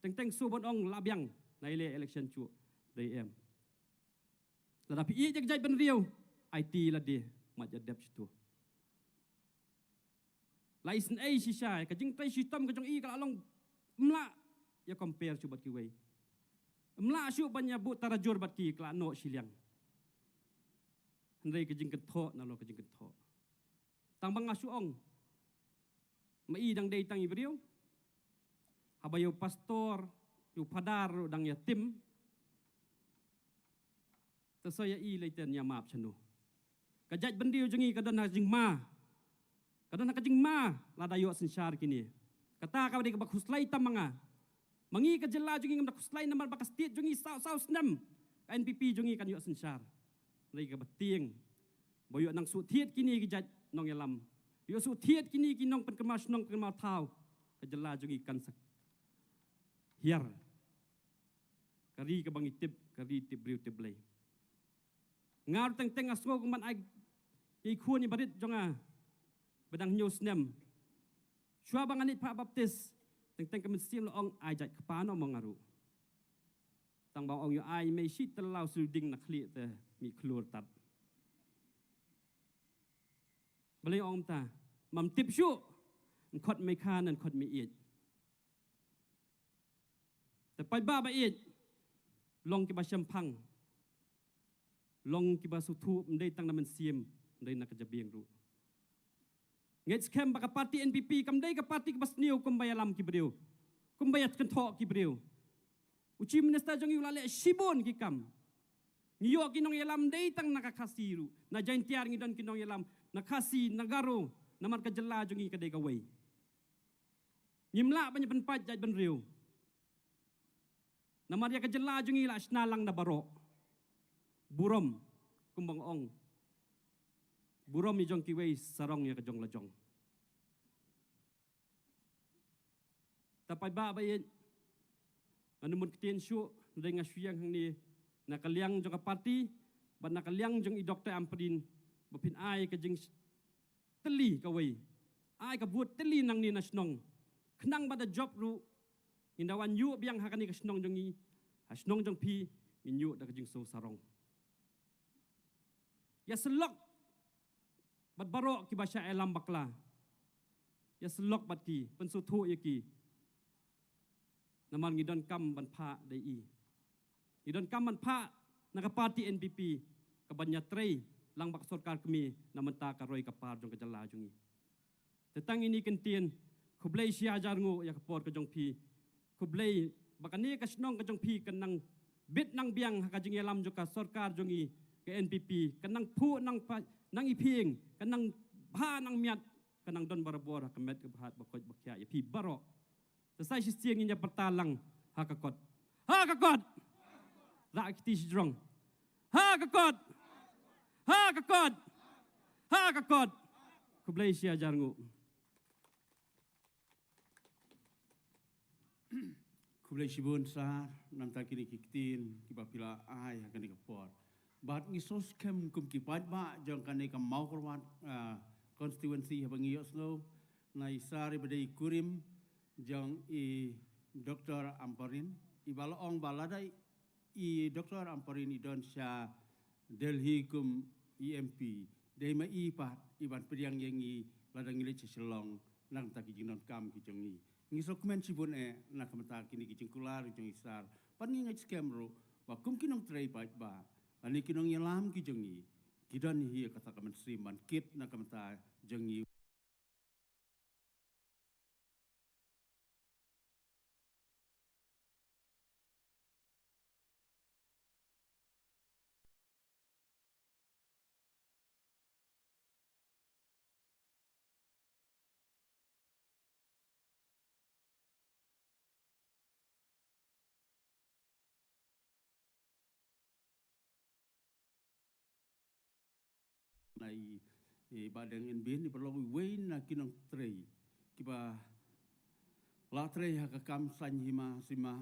Teng teng shu ban ong la biang, nai leh election shuh. Dei em. Lada phi ïeit ïa ka jaitbynriew, aiti lade, mat ïa dep shitu. La isynei shisha, ka jingtrei shitom ka jong i ka la long, ym lah ïa compare shuh bad kiwei. Ym lah shuh ban ïa buh tarajur bad ki, ka la noh shiliang. Hynrei ka jingkynthoh nalor ka jingkynthoh. Tang ba nga shu ong, ma i dang dei tang i briew. Haba ïa u pastor, ïa u phadar ruh dang ïatim. Te sa ïa i lei te ïa map shano. Ka jaitbynriew jong ngi ka don ha jingma. Ka don ha ka jingma lada ïoh synshar kine. Kata ka dei kaba khuslai tam ma nga. Ma ngi ka jylla jong ngi ngam da khuslai namar ba ka state jong ngi saw saw snem ka N P P jong ngi kan ïoh synshar. Hynrei kaba tieng ba ïoh nang shu thied kine ki jait nongïalam, ïoh shu thied kine ki nongpynkyndit shnong pynkyndit thaw, ka jylla jong ngi kan sa hiar. Ka ri kaba ngi tip, ka ri tip briew tip Blei. Nga ruh teng teng nga sngew kumban ai ïa i khun i barit jong nga ba dang hynñiew snem. Shuwa ba ngan leit phah baptis, teng teng ka mynsiem la ong ai jait kpa noh ma nga ruh. Tang ba ong ïoh ai mei shi tyllaw shu ding na khlieh te mih khlur tat. Balei ong mynta? Mam tip shuh. Yn khot mei kha, yn khot mei ïeit. Te paidbah ba ïeit, long kiba shemphang, long kiba sngewthuh, ym dei tang na mynsiem, ym dei na ka jabieng ruh. Ngeit skhem ba ka parti N P P kam dei ka parti kaba sniew kumba ïalam ki briew, kumba ïakynthoh ki briew. U Chief Minister jong ngi u la leh shibun ki kam. Ngi ïoh ki nongïalam ym dei tang na ka Khasi ruh, na Jaintia ngi don ki nongïalam, na Khasi, na Garo, namar ka jylla jong ngi ka dei kawei. Ngim lah ban ïa pynpait jaitbynriew. Namar ïa ka jylla jong ngi la shna lang da baroh. Burom, kumba nga ong. Burom ïa jong kiwei, sarong ïa ka jong la jong. Te paidbah ba ïeit, ngan ym ktien shuh, hynrei nga shu ïeng hangne na ka liang jong ka parti bad na ka liang jong i Doctor Ampareen, ba phin ai ka jing tylli kawei. Ai ka vote tylli nangne na shnong. Khnang ba da jop ruh ngin da wan ïuh biang ha kane ka shnong jong ngi, ha shnong jong phi, ngin ïuh da ka jingsngew sarong. Ïa syllok bad baroh kiba shah ïalam bakla. Ïa syllok bad ki, pynsngewthuh ïa ki. Namar ngi donkam ban phah da i. Ngi donkam ban phah na ka parti N P P, kaban ïatrei lang bad ka sorkar kmie na bynta ka roi ka par jong ka jylla jong ngi. Te tang ine i kyntien, khublei shihajar nguh ïa ka por ka jong phi. Khublei ba kane ka shnong ka jong phi kan nang bit nang biang ha ka jingïalam jong ka sorkar jong i ka N P P, kan nang phuh nang pa, nang iphieng, kan nang bha nang miat, kan nang don barabor ha ka met ka bha ba koit ba khiah ïa phi baroh. Te sa shisien ngin ïa pyrta lang ha ka kot. Ha ka kot. Rah kti shi jrong. Ha ka kot. Ha ka kot. Ha ka kot. Khublei shi hajar nguh. Khublei shibun sir, namar kine ki ktien kiba phi la ai ha kane ka por. Bad ngi sngewskhem kum ki paidbah jong kane ka Mawkyrwat, ah, constituency haba ngi ïohsngew na i sir iba dei kurim jong i Doctor Ampareen, iba la ong ba lada i Doctor Ampareen i don sha Delhi kum i M P, dei ma i pat iban pdiang ïa ngi lada ngi leit sha Shillong na ka bynta ki jingdonkam ki jong ngi. Ngi sngewkmen shibun eh na ka bynta kine ki jingkular jong i sir. Bad ngi ngeit skhem ruh ba kum ki nongtrei paidbah lane ki nongïalam ki jong ngi, ki don hi kata ka mynsiem ban kit na ka bynta jong ngi. Na i, i Bah Deng Inbin, iba long uwei na ki nongtrei kiba la trei ha ka kam saiñ hima sima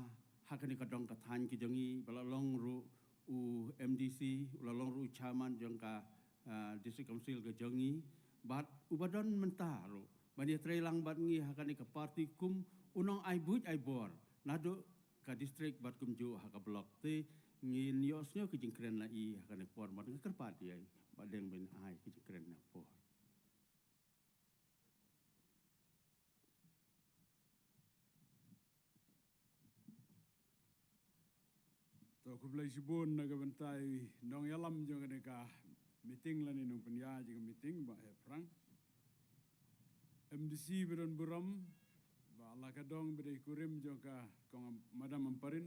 ha kane ka dong ka thaiñ ki jong ngi, iba la long ruh u M D C, u la long ruh u chairman jong ka, ah, District Council ka jong ngi, bad uba don mynta ruh ban ïatrei lang bad ngi ha kane ka party kum u nongai buit ai bor naduh ka district bad kumjuh ha ka block. Te ngin ïohsngew ka jingkren na i ha kane ka por, bad nga kyrpad ïa i Bah Deng ban ai ka jingkren na ka por. To, khublei shibun na ka bynta i nongïalam jong kane ka meeting lane nongpynïaid jong ka meeting, Bah Hephrang. M D C ba don burom, Bah Lakadong ba dei kurim jong ka Kong Am-, Madam Ampareen.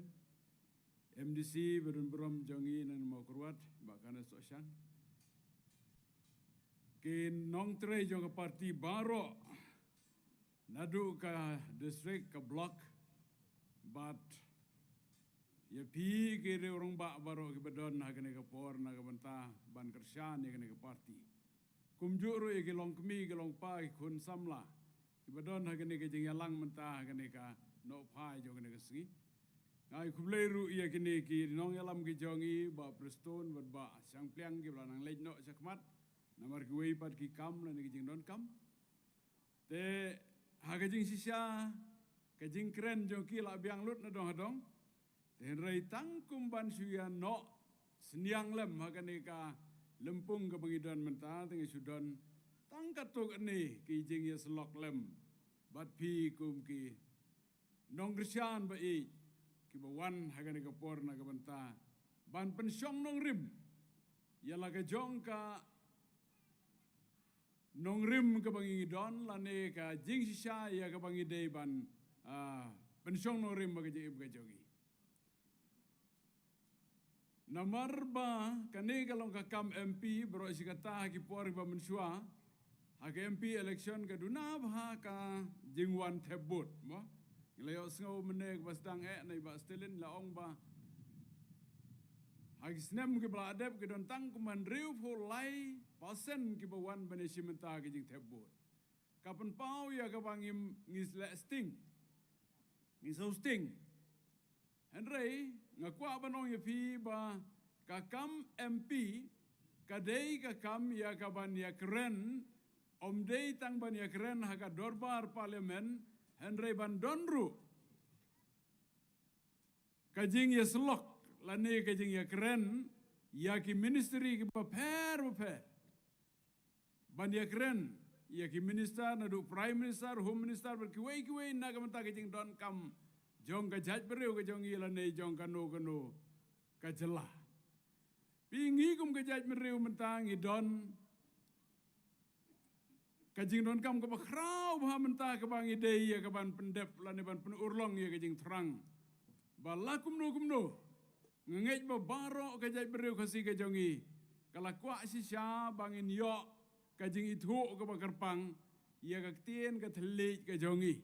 M D C ba don burom jong ngi na Mawkyrwat, Bah Kenneth Sohshang. Ki nongtrei jong ka party baroh, naduh ka district, ka block, bad ïa phi ki riew rangbah baroh kiba don ha kane ka por na ka bynta ban kyrshan ïa kane ka party. Kumjuh ruh ïa ki longkmie, ki longpa, ki khun samla kiba don ha kane ka jingïalang mynta ha kane ka nohphai jong kane ka sngi. Nga ai khublei ruh ïa kine ki nongïalam ki jong ngi, Bah Prestone bad Bah Shangpliang, kiba la nang leit noh shakhmat namar kiwei pat ki kam lane ki jingdonkam. Te ha ka jingshisha ka jingkren jong ki la biang lut na dong ha dong. Te hynrei tang kum ban shu ïa noh synñiang lem ha kane ka lympung kaba ngi don mynta, te ngi shu don tang katto katne ki jingïasyllok lem bad phi kum ki nongkyrshan ba ïeit kiba wan ha kane ka por na ka bynta ban pynshong nongrim ïa la ka jong ka nongrim kaba ngi don lane ka jingshisha ïa kaba ngi dei ban, ah, pynshong nongrim ha ka jingim ka jong ngi. Namar ba kane ka long ka kam M P, baroh shi katta ha ki por kiba mynshuwa ha ka M P election ka duna bha ka jingwan thep vote, mo. Ngi la ïohsngew mynne kaba sdang eh na i Bah Stelin la ong ba ha ki snem kiba la dep ki don tang kumba hynriewphew lai percent kiba wan ban ïashim bynta ha ka jingthep vote. Ka pynpaw ïa kaba ngim, ngi leh sting, ngi sngewsting. Hynrei nga kwah ban ong ïa phi ba ka kam M P ka dei ka kam ïa kaban ïakren, ym dei tang ban ïakren ha ka dorbar parliament, hynrei ban don ruh ka jingïasyllok lane ka jingïakren ïa ki ministry kiba pher ba pher. Ban ïakren ïa ki minister, naduh Prime Minister, Home Minister bad kiwei kiwei na ka bynta ka jingdonkam jong ka jaitbynriew ka jong ngi lane jong kano kano ka jylla. Phi, ngi kum ka jaitbynriew mynta ngi don Ka jingdonkam kaba khraw bha mynta kaba ngi dei ïa ka ban pyndep lane ban pynurlong ïa ka jingthrang. Ba la kumno kumno, nga ngeit ba baroh ka jaitbynriew Khasi ka jong ngi ka la kwah shisha ba ngin ïoh ka jingithuh kaba kyrpang ïa ka ktien ka thylliej ka jong ngi.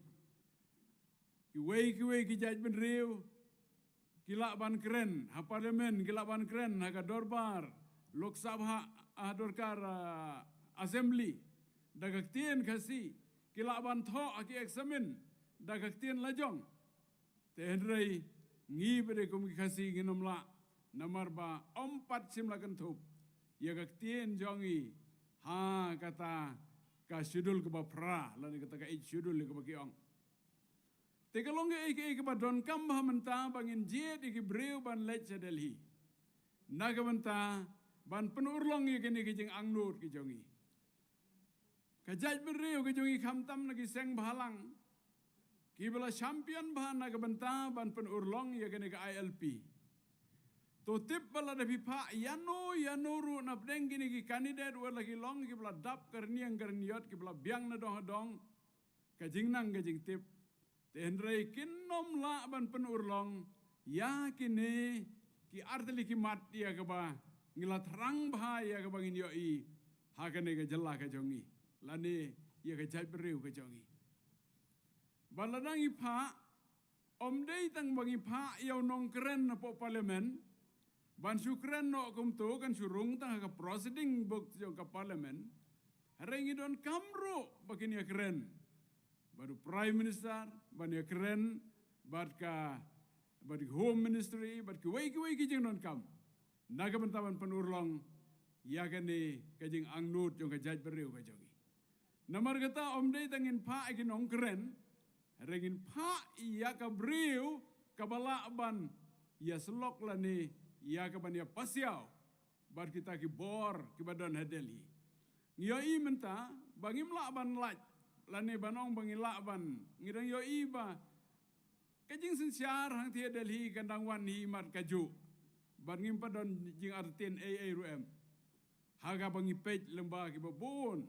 Kiwei kiwei ki jaitbynriew ki lah ban kren ha parliament, ki lah ban kren ha ka dorbar Lok Sabha, ha dorbar, ah, assembly da ka ktien Khasi, ki lah ban thoh ha ki eksamin da ka ktien la jong. Te hynrei ngi pat de kum ki Khasi ngin ym lah, namar ba ym pat shym la kynthup ïa ka ktien jong ngi ha kata ka schedule kaba phra lane kata ka eighth schedule kaba ki ong. Te ka long kaei kaei kaba donkam bha mynta ba ngin jied ïa ki briew ban leit sha Delhi na ka bynta ban pynurlong ïa kine ki jingangnud ki jong ngi. Ka jaitbynriew ka jong ngi khamtam na ki seng bhalang kiba la champion bha na ka bynta ban pynurlong ïa kane ka I L P. To tip ba lada phi phah ïano ïano ruh na pdeng kine ki candidate, wat la ki long kiba la dap ka rynïeng ka rynïot, kiba la biang na dong ha dong, ka jingnang ka jingtip. Te hynrei kin ym lah ban pynurlong ïa kine ki artylli ki mat ïa kaba ngi la thrang bha ïa kaba ngin ïohi ha kane ka jylla ka jong ngi lane ïa ka jaitbynriew ka jong ngi. Ba lada ngi phah, ym dei tang ba ngi phah ïa u nongkren napoh parliament ban shu kren noh kumto, kan shu rung tang ha ka proceeding book jong ka parliament. Hynrei ngi donkam ruh ba kin ïakren bad u prime minister, ban ïakren bad ka, bad ka home ministry, bad kiwei kiwei ki jingdonkam na ka bynta ban pynurlong ïa kane ka jingangnud jong ka jaitbynriew ka jong ngi. Namar kata ym dei tang ngin phah ïa ki nongkren, hynrei ngin phah ïa ka briew kaba lah ban ïasyllok lane ïa ka ban ïapasiaw bad kita ki bor kiba don ha Delhi. Ngi ïohi mynta ba ngim lah ban lait lane ban ong ba ngi lah ban, ngi dang ïohi ba ka jingsynshar hangtei ha Delhi kan dang wan hi mat kajuh, bad ngim pat don jingartatien ei ei ruh em. Ha kaba ngi peit lyngba kiba bun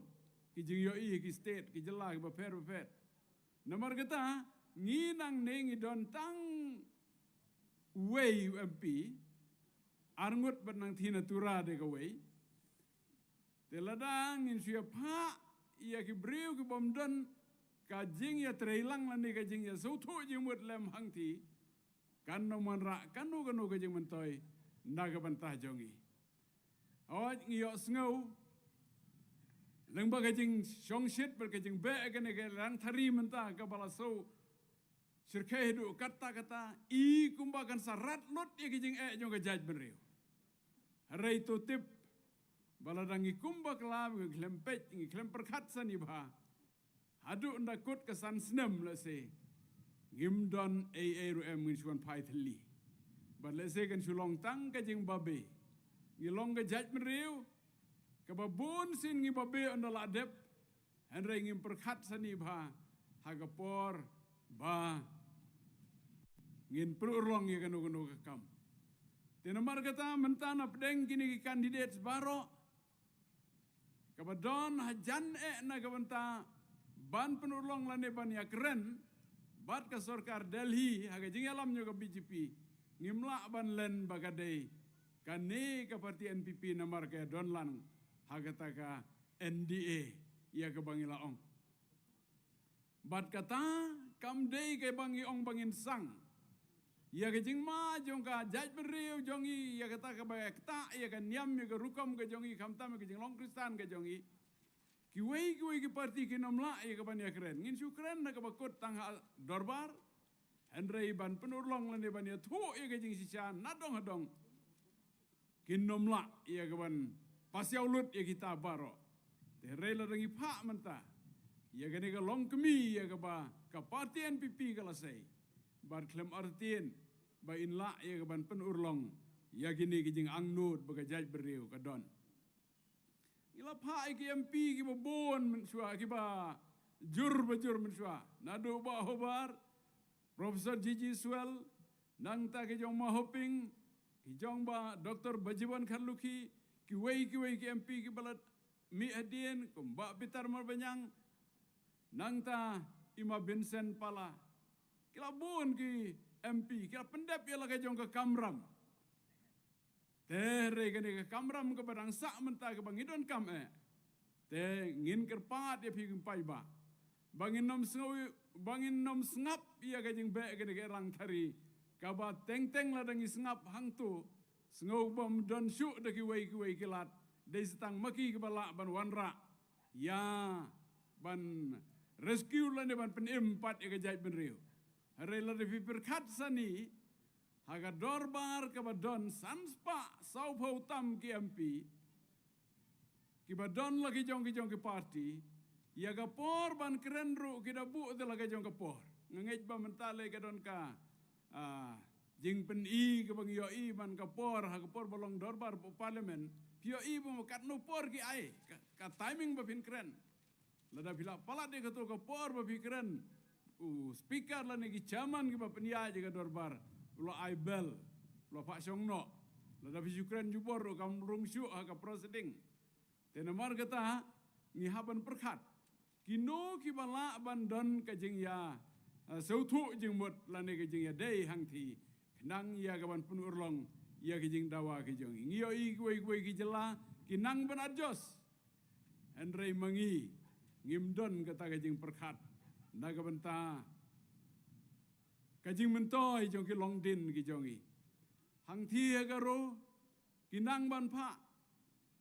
ki jingïohi ki state, ki jylla kiba pher bapher. Namar kata ngi nangne ngi don tang uwei u M P, arngut bad nangthie na Tura de kawei. Te lada ngin shu ïaphah ïa ki briew kibym don ka jingïatreilang lane ka jingïasngewthuh jingmut lem hangtei, kan ym wanrah kano kano ka jingmyntoi na ka bynta jong ngi. Hooid, ngi ïohsngew lyngba ka jingshongshit bad ka jingbeh kane ka Rangthari mynta kaba la shu shyrkhei haduh katta katta, i kumba kan sa rat lut ïa ka jingeh jong ka jaitbynriew. Hynrei to tip ba lada ngi kum bakla, ngi khlem peit, ngi khlem pyrkhat sani bha, haduh ynda kut ka san snem lehse ngim don ei ei ruh em, ngin shu wan phai thylli. Bad lehse kan shu long tang ka jingbabe. Ngi long ka jaitbynriew kaba bun sien ngi babe ynda la dep, hynrei ngim pyrkhat sani bha ha ka por ba ngin pynurlong ïa kano kano ka kam. Te namar kata mynta na pdeng kine ki candidates baroh kaba don hajan eh na ka bynta ban pynurlong lane ban ïakren bad ka sorkar Delhi ha ka jingïalam jong ka B J P, ngim lah ban len ba ka dei kane ka parti N P P namar ka ïadon lang ha kata ka N D A ïa kaba ngi la ong. Bad kata kam dei kaba ngi ong ba ngin sang ïa ka jingma jong ka jaitbynriew jong ngi, ïa kata kaba ïa ktah ïa ka niam, ïa ka rukom ka jong ngi, khamtam ïa ka jinglong Khristan ka jong ngi. Kiwei kiwei ki parti kin ym lah ïa ka ban ïakren. Ngin shu kren na kaba kut tang ha dorbar, hynrei ban pynurlong lane ban ïathuh ïa ka jingshisha na dong ha dong kin ym lah ïa ka ban pasiaw lut ïa kita baroh. Te hynrei lada ngi phah mynta ïa kane ka longkmie ïa kaba ka parti N P P ka la sei, bad khlem artatien ba in lah ïa ka ban pynurlong ïa kine ki jingangnud ba ka jaitbynriew ka don. Ngi la phah ïa ki M P kiba bun mynshuwa, kiba jur ba jur mynshuwa, naduh Bah Hobart, Professor G G Swell, nangta ki jong Ma Hoping, ki jong Bah Doctor Bajibon Kharlukhi, kiwei kiwei ki M P kiba la mih hadien, kum Bah Peter Marbaniang, nangta i Ma Vincent Pala. Ki la bun ki M P, ki la pyndep ïa la ka jong ka kamram. Te hynrei kane ka kamram kaba dang sah mynta kaba ngi donkam eh. Te ngin kyrpad ïa phi ki paidbah ba ngin nym sngew, ba ngin nym sngap ïa ka jingbeh kane ka Rangthari. Kaba teng teng lada ngi sngap hangto, sngew bym don shuh da kiwei kiwei ki lad. Dei sa tang ma ki kiba lah ban wanrah ïa ban rescue lane ban pynim pat ïa ka jaitbynriew. Hynrei lada phi pyrkhat sani, ha ka dorbar kaba don san spah saw phew tam ki M P, kiba don la ki jong ki jong ki party, ïa ka por ban kren ruh ki da buh da la ka jong ka por. Nga ngeit ba mynta lei ka don ka, ah, jingpyni kaba ngi ïohi man ka por, ha ka por ba long dorbar hapoh Parliament, phi ïohi ba katno por ki ai, ka, ka timing ba phin kren. Lada phi la palat ïa kato ka por ba phi kren, u speaker lane ki chairman kiba pynïaid ïa ka dorbar u la ai bell, u la phah shong noh. Lada phi shu kren jubor ruh kam rung shuh ha ka proceeding. Te namar kata ngi hap ban pyrkhat kino kiba lah ban don ka jingïa, eh, sngewthuh jingmut lane ka jingïadei hangti, khnang ïa ka ban pynurlong ïa ka jingdawa ka jong ngi. Ngi ïohi kiwei kiwei ki jylla ki nang ban adjust. Hynrei ma ngi ngim don kata ka jingpyrkhat na ka bynta ka jingmyntoi jong ki longdien ki jong ngi. Hangti ha Garo ki nang ban phah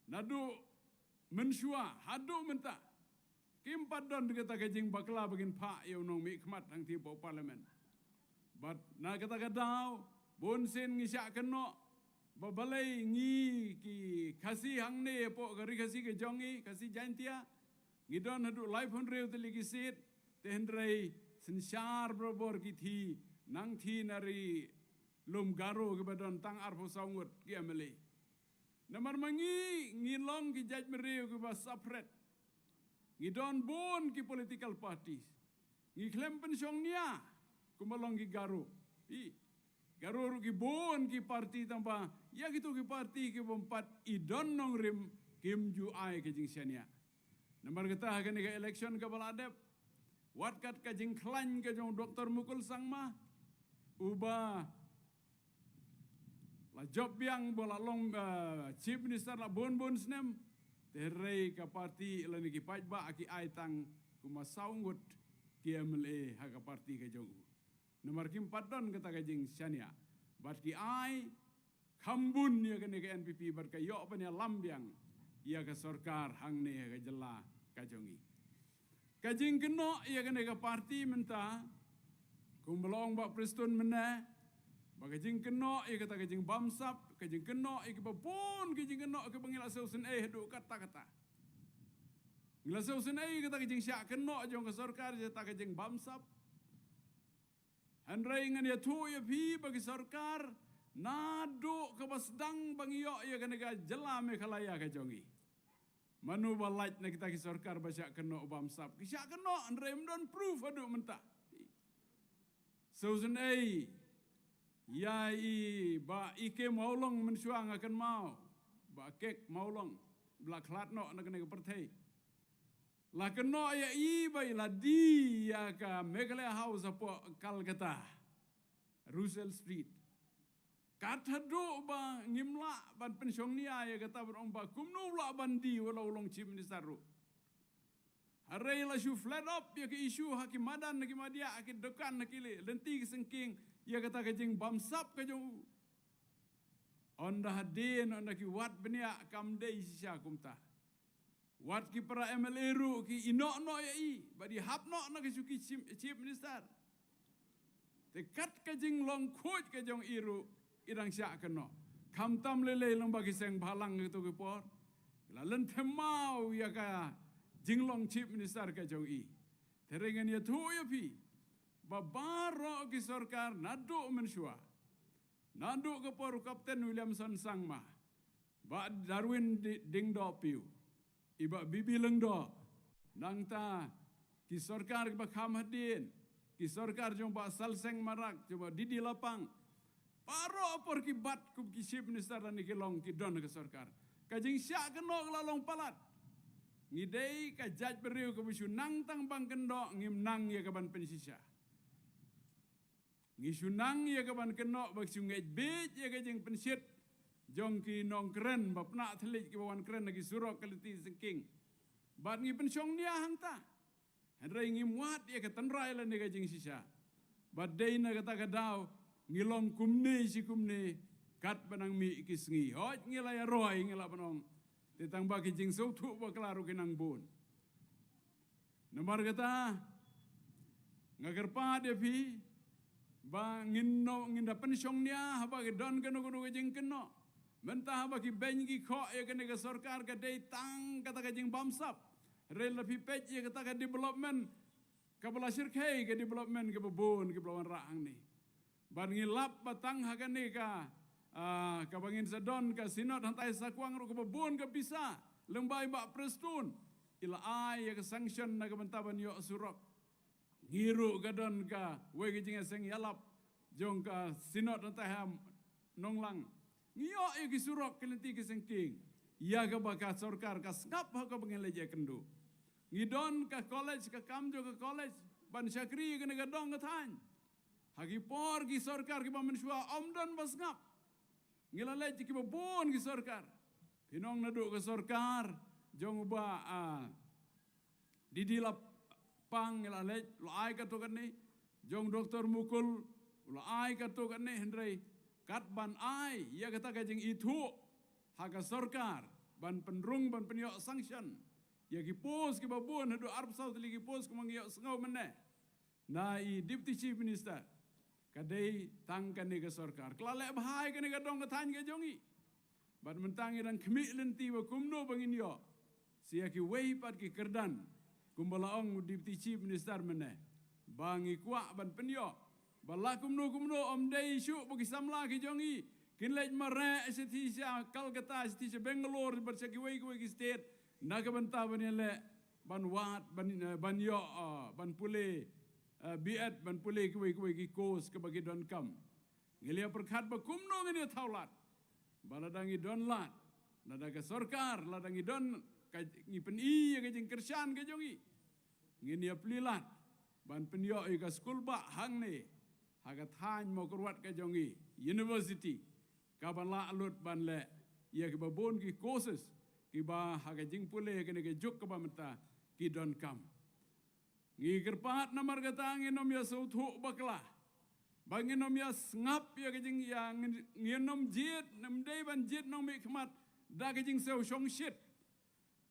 naduh mynshuwa haduh mynta. Kim pat don kata ka jingbakla ba kin phah ïa u nongmihkhmat hangti hapoh Parliament. Bad na kata ka daw bun sien ngi shah kynnoh ba balei ngi ki Khasi hangne hapoh ka Ri Khasi ka jong ngi, Khasi Jaintia, ngi don haduh laiphew hynriew tylli ki seat, te hynrei synshar barabor ki thi, nang thi na ri lum Garo kiba don tang arphew saw ngut ki M L A. Namar ma ngi ngi long ki jaitbynriew kiba separate. Ngi don bun ki political parties. Ngi khlem pynshong nia kumba long ki Garo. Ï, Garo ruh ki bun ki party tang ba ïa kito ki party ki bym pat i don nongrim kim ju ai ka jingshaniah. Namar kata ha kane ka election kaba la dep, wat kat ka jingkhlaiñ ka jong Doktor Mukul Sangma, uba la jop biang ba la long, eh, Chief Minister la bun bun snem, te hynrei ka party lane ki paidbah ki ai tang kumba saw ngut ki M L A ha ka party ka jong u. Namar kim pat don kata ka jingshaniah. Bad ki ai kham bun ïa kane ka N P P bad ka ïoh ban ïalam biang ïa ka sorkar hangne ha ka jylla ka jong ngi. Ka jingkynnoh ïa kane ka party mynta, kumba la ong Bah Prestone mynne, ba ka jingkynnoh ïa kata ka jingbamsap, ka jingkynnoh ïa kiba bun ki jingkynnoh kiba ngi la sngewsynei haduh katta katta. Ngi la sngewsynei ïa kata ka jingshah kynnoh jong ka sorkar ïa kata ka jingbamsap. Hynrei ngan ïathuh ïa phi ba ki sorkar naduh kaba sdang ba ngi ïoh ïa kane ka jylla Meghalaya ka jong ngi, mano ba lait na kita ki sorkar ba shah kynnoh bamsap? Ki shah kynnoh, hynrei ym don proof haduh mynta. Sngewsynei ïa i Bah E K Mawlong mynshuwa, nga kynmaw Bah Kek Mawlong ba la khlad noh na kane ka pyrthei. La kynnoh ïa i ba i la die ïa ka Meghalaya House hapoh Kolkata, Russell Street. Kat haduh ba ngim lah ban pynshong nia ïa kata, ban ong ba kumno u lah ban die wat la u long Chief Minister ruh. Hynrei la shu flat up ïa ka issue ha ki madan, ha ki madiah, ha ki dukan, ha ki lynti ki syngkien ïa kata ka jingbamsap ka jong u. Ynda hadien, ynda ki wad bniah kam dei shisha kumta. Wat ki para M L A ruh ki ïehnoh noh ïa i bad i hap noh na ka shuki Chief, Chief Minister. Te kat ka jinglong khuid ka jong i ruh i dang shah kynnoh. Khamtam lei lei lyngba ki seng bhalang kito ki por, ki la lynthem maw ïa ka jinglong Chief Minister ka jong i. Te hynrei ngan ïathuh ïa phi ba baroh ki sorkar naduh mynshuwa, naduh ka por u Captain Williamson Sangma, Bah Darwin Di-, Dingdoh Piew, i Bah B B Lyngdoh, nangta ki sorkar kiba kham hadien, ki sorkar jong Bah Salseng Marak, jong Bah D D Lapang, baroh por ki bat kum ki Chief Minister lane ki long, ki don ha ka sorkar. Ka jingshah kynnoh ka la long palat. Ngi dei ka jaitbynriew kaba shu nang tang ban kynnoh, ngim nang ïa ka ban pynshisha. Ngi shu nang ïa ka ban kynnoh ba shu ngeit beit ïa ka jingpynshit jong ki nongkren ba pynah thylliej kiba wan kren ha ki surok ka lynti sengking. Bad ngi pynshong nia hangta. Hynrei ngim wad ïa ka tynrai lane ka jingshisha. Bad dei na kata ka daw ngi long kumne shi kumne katba nang mih ki sngi. Hooid ngi la ïaroi ngi la ban ong. Te tang ba ki jingsngewthuh bakla ruh ki nang bun. Namar kata nga kyrpad ïa phi ba ngin no, ngin da pynshong nia haba ki don kano kano ka jingkynnoh. Mynta haba ki beiñ ki khoh ïa kane ka sorkar ka dei tang kata ka jingbamsap. Hynrei la phi peit ïa kata ka development kaba la shyrkhei ka development kaba bun kaba la wanrah hangne. Bad ngi lap ba tang ha kane ka, ah, kaba ngin sa don ka Synod hangtai Sakwang ruh kaba bun ka pisa lyngba i Bah Prestone. I la ai ïa ka sanction na ka bynta ban ïoh surok. Ngi ruh ka don kawei ka jingïaseng ïalap jong ka Synod hangtai ha Nonglang. Ngi ïoh ïa ki surok ki lynti ki sengking ïa kaba ka sorkar ka sngap ha kaba ngin leit ïakynduh. Ngi don ka college, ka kam jong ka college ban shakri ïa kane ka dong ka thaiñ. Ha ki por ki sorkar kiba mynshuwa ym don ba sngap. Ngi la leit kiba bun ki sorkar. Phin ong naduh ka sorkar jong u Bah, ah, D D Lapang ngi la leit, u la ai katto katne. Jong Doktor Mukul u la ai katto katne, hynrei kat ban ai ïa kata ka jingithuh ha ka sorkar ban pynrung ban pynïoh sanction ïa ki post kiba bun haduh arphew saw tylli ki post kumba ngi ïohsngew mynne na i Deputy Chief Minister. Ka dei tang kane ka sorkar ka la leh bha ïa kane ka dong ka thaiñ ka jong i. Bad mynta ngi dang khmih lynti ba kumno ba ngin ïoh sha kiwei pat ki kyrdan kumba la ong u Deputy Chief Minister mynne ba ngi kwah ban pynïoh ba la kumno kumno ym dei shuh ba ki samla ki jong i kin leit mareh shathie sha Kolkata, shathie sha Bangalore bad sha kiwei kiwei ki state na ka bynta ban ïaleh ban wad ban, eh, ban ïoh, eh, ban pule, eh, B Ed, ban pule kiwei kiwei ki course kaba ki donkam. Ngi la ïa pyrkhat ba kumno ngin ïa thaw lad ba lada ngi don lad, lada ka sorkar, lada ngi don ka, ngi pyni ïa ka jingkyrshan ka jong i, ngin ïa plie lad ban pynïoh ïa ka skul bah hangne ha ka thaiñ Mawkyrwat ka jong i, university, kaba lah lut ban leh ïa kiba bun ki courses kiba ha ka jingpule kane ka juk kaba mynta ki donkam. Ngi kyrpad namar kata ngin ym ïa sngewthuh bakla ba ngin ym ïa sngap ïa ka jing ïa ngin, ngin ym jied, ym dei ban jied nongmihkhmat da ka jingsngewshongshit.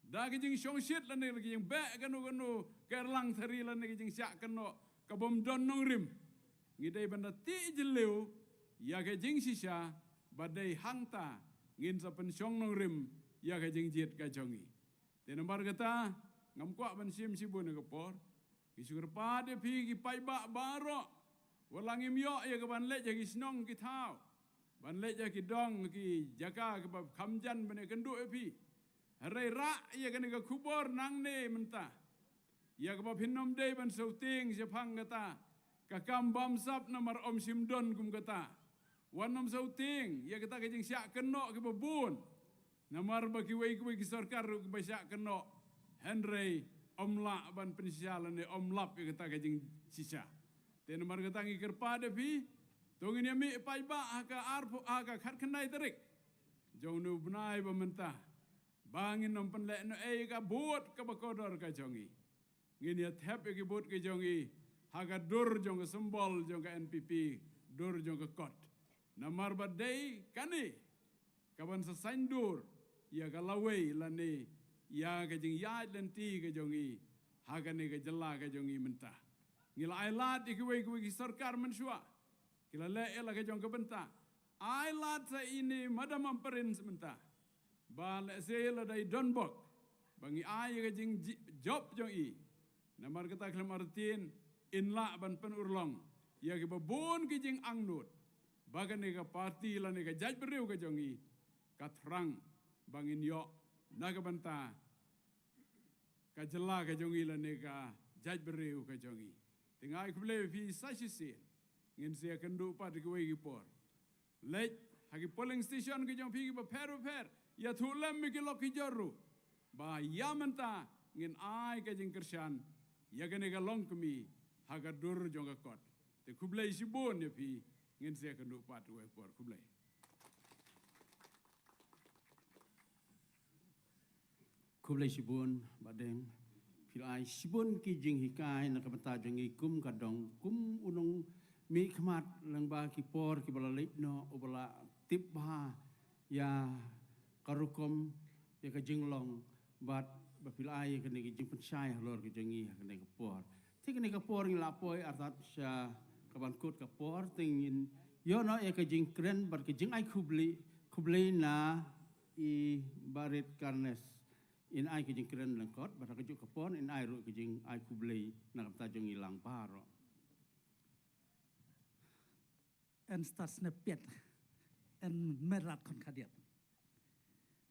Da ka jingshongshit lane ka jingbeh kano kano ka erlang thari lane ka jingshah kynnoh ka bym don nongrim. Ngi dei ban da tih jylliew ïa ka jingshisha ba dei hangta ngin sa pynshong nongrim ïa ka jingjied ka jong ngi. Te namar kata ngam kwah ban shim shibun ka por. Ngi shu kyrpad ïa phi ki paidbah baroh. Wat la ngim ïoh ïa ka ban leit ha ki shnong ki thaw, ban leit ha ki dong ki jaka kiba kham jan ban ïakynduh ïa phi. Hynrei rah ïa kane ka khubor nangne mynta ïa kaba phin ym dei ban sngewtieng shaphang kata ka kam bamsap namar ym shym don kum kata. Wat nym sngewtieng ïa kata ka jingshah kynnoh kiba bun. Namar ba kiwei kiwei ki sorkar ruh kiba shah kynnoh hynrei ym lah ban pynshisha lane ym lap ïa kata ka jingshisha. Te namar kata ngi kyrpad ïa phi, to ngin ïa mih paidbah ha ka arphew, ha ka khatkhyndai tarik jong une u bnai ba mynta ba ngin ym pynlehnohei ïa ka vote kaba kordor ka jong ngi. Ngin ïa thep ïa ki vote ki jong i ha ka dur jong ka symbol jong ka N P P, dur jong ka kot. Namar ba dei kane ka ban sa saiñdur ïa ka lawei lane ïa ka jingïaid lynti ka jong i ha kane ka jylla ka jong i mynta. Ngi la ai lad ïa kiwei kiwei ki sorkar mynshuwa ki la leh ïa la ka jong ka bynta. Ai lad sa ine Madam Ampareen mynta ba lehse lada i don bok ba ngi ai ïa ka jingjop jong i. Namar kata khlem artatien in lah ban pynurlong ïa kiba bun ki jingangnud ba kane ka party lane ka jaitbynriew ka jong i ka thrang ba ngin ïoh na ka bynta ka jylla ka jong i lane ka jaitbynriew ka jong i. Te nga ai khublei ïa phi sa shisien. Ngin sa ïakynduh pat ha kiwei ki por. Leit ha ki polling station ki jong phi kiba pher ba pher, ïathuh lem ïa ki lok ki jor ruh ba ïa mynta ngin ai ka jingkyrshan ïa kane ka longkmie ha ka dur jong ka kot. Te khublei shibun ïa phi, ngin sa ïakynduh pat ha kawei ka por. Khublei. Khublei shibun Bah Deng. Phi la ai shibun ki jinghikai na ka bynta jong ngi kum ka dong, kum u nongmihkhmat, lyngba ki por kiba la leit noh, uba la tip bha ïa ka rukom, ïa ka jinglong, bad ba phi la ai ïa kane ka jingpynshai halor ka jong ngi ha kane ka por. Te kane ka por ngi la poi artat sha kaban kut ka por, te ngin ïoh noh ïa ka jingkren bad ka jingai khublei, khublei na i Barit Karnes. In ai ka jingkren lyngkot, bad ha kajuh ka por in ai ruh ka jingai khublei na ka bynta jong ngi lang baroh. Yn stad snep piat, yn met rat khun khadiat.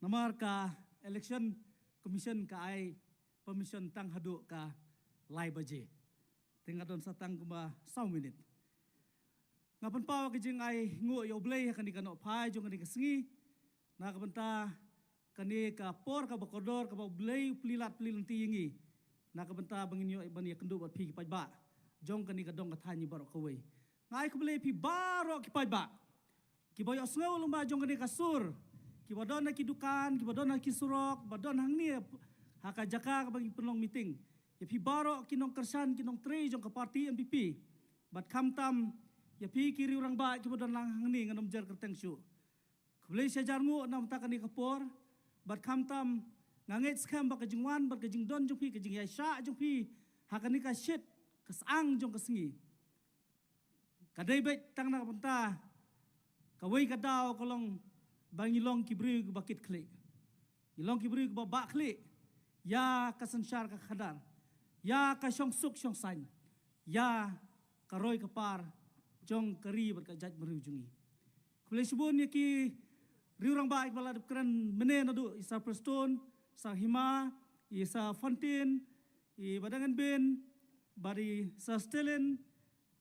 Namar ka Election Commission ka ai permission tang haduh ka lai baje. Te nga don sa tang kumba saw minit. Nga pynpaw ka jingai nguh ïa U Blei ha kane ka nohphai jong kane ka sngi, na ka bynta kane ka por kaba kordor kaba U Blei u plie lad plie lynti ïa ngi, na ka bynta ba ngin ïoh ban ïakynduh bad phi ki paidbah jong kane ka dong ka thaiñ baroh kawei. Nga ai khublei ïa phi baroh ki paidbah kiba ïohsngew lyngba jong kane ka sur, kiba don ha ki dukan, kiba don ha ki surok, ba don hangne ha ka jaka kaba ngi pynlong meeting. Ïa phi baroh ki nongkyrshan, ki nongtrei jong ka party N P P, bad khamtam ïa phi ki riewrangbah kiba don lang hangne, ngan ym jer kyrteng shuh. Khublei shihajar nguh na ka bynta kane ka por, bad khamtam nga ngeit skhem ba ka jingwan bad ka jingdon jong phi, ka jingïaishah jong phi ha kane ka shit ka sdang jong ka sngi, ka dei beit tang na ka bynta kawei ka daw, ka long ba ngi long ki briew kiba kit khlieh. Ngi long ki briew kiba bah khlieh ïa ka synshar ka khadar, ïa ka shongsuk shongsaiñ, ïa ka roi ka par jong ka ri bad ka jaitbynriew jong ngi. Khublei shibun ïa ki riewrangbah kiba la dep kren mynne naduh, i Sir Prestone, Sir Hima, i Sir Fontin, i Bah Danganbin, bad i Sir Stelin,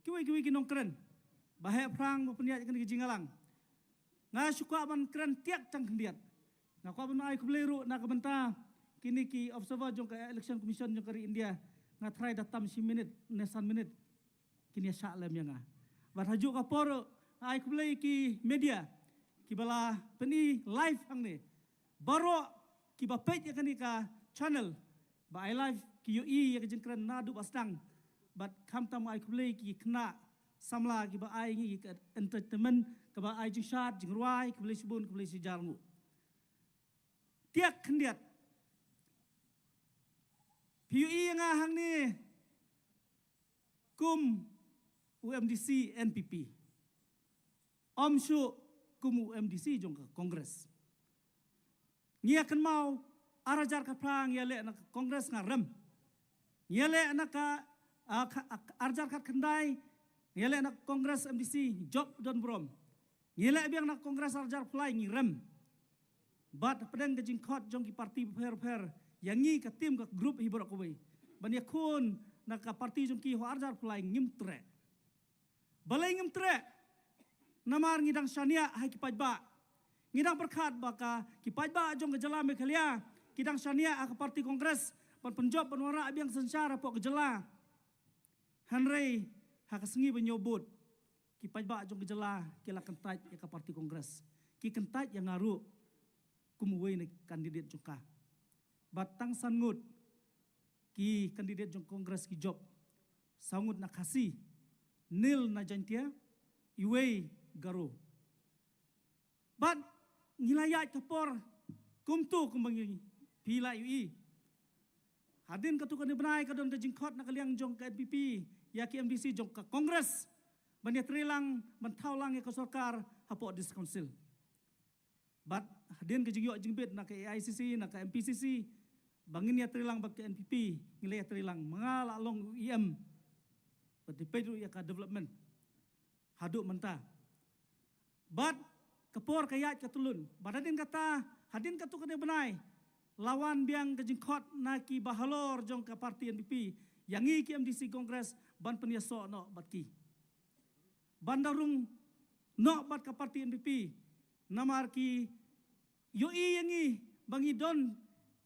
kiwei kiwei ki nongkren ba heh phrang ba pynïaid kane ka jingïalang. Nga shu kwah ban kren tiak tang khyndiat. Nga kwah ban ai khublei ruh na ka bynta kine ki observer jong ka Election Commission jong ka ri India. Nga tharai da tam shi minit ne san minit kin ïa shah lem ïa nga. Bad ha kajuh ka por ruh nga ai khublei ki media kiba la pyni live hangne, baroh kiba peit ïa kane ka channel ba ai live, ki ïohi ïa ka jingkren naduh ba sdang. Bad khamtam ai khublei ki khynnah samla kiba ai ngi ka entertainment, kaba ai jingshad jingrwai, khublei shibun, khublei shihajar nguh. Tiak khyndiat, phi ïohi ïa nga hangne kum u M D C N P P, ym shuh kum u M D C jong ka Congress. Ngi ïa kynmaw ar hajar khatphra ngi ïaleh na ka Congress, nga rem. Ngi ïaleh na ka, ah, ka, ah, ar hajar khatkhyndai ngi ïaleh na ka Congress M D C, jop don burom. Ngi ïaleh biang na ka Congress ar hajar phew lai, ngi rem. Bad hapdeng ka jingkhot jong ki party bapher bapher, ïa ngi ka team, ka group hi baroh kawei ban ïakhun na ka party jong ki ha ar hajar phew lai, ngim treh. Balei ngim treh? Namar ngi dang shaniah ha ki paidbah. Ngi dang pyrkhat ba ka, ki paidbah jong ka jylla Meghalaya ki dang shaniah ha ka party Congress ban pynjop ban wanrah biang synshar hapoh ka jylla. Hynrei ha ka sngi ban ïoh vote, ki paidbah jong ka jylla ki la kyntait ïa ka party Congress. Ki kyntait ïa nga ruh kum uwei na candidate jong ka. Bad tang san ngut ki candidate jong Congress ki jop. Saw ngut na Khasi, nil na Jaintia, iwei Garo. Bad ngi la ïaid ka por kumto kumba ngi, phi la ïohi. Hadien katto katne bnai ka don ka jingkhot na ka liang jong ka N P P ïa ki M D C jong ka Congress ban ïatreilang, ban thaw lang ïa ka sorkar hapoh District Council. Bad hadien ka jingïoh jingbit na ka A I C C, na ka M P C C, ba ngin ïatreilang bad ka N P P, ngi la ïatreilang, ma nga la long E M. Bad dei peit ruh ïa ka development haduh mynta. Bad ka por ka ïaid ka tyllun. Bad hadien kata, hadien katto katne bnai, la wan biang ka jingkhot na ki bahalor jong ka party N P P ïa ngi ki M D C Congress ban pynïasoh noh bad ki, ban da rung noh bad ka party N P P. Namar ki ïohi ïa ngi ba ngi don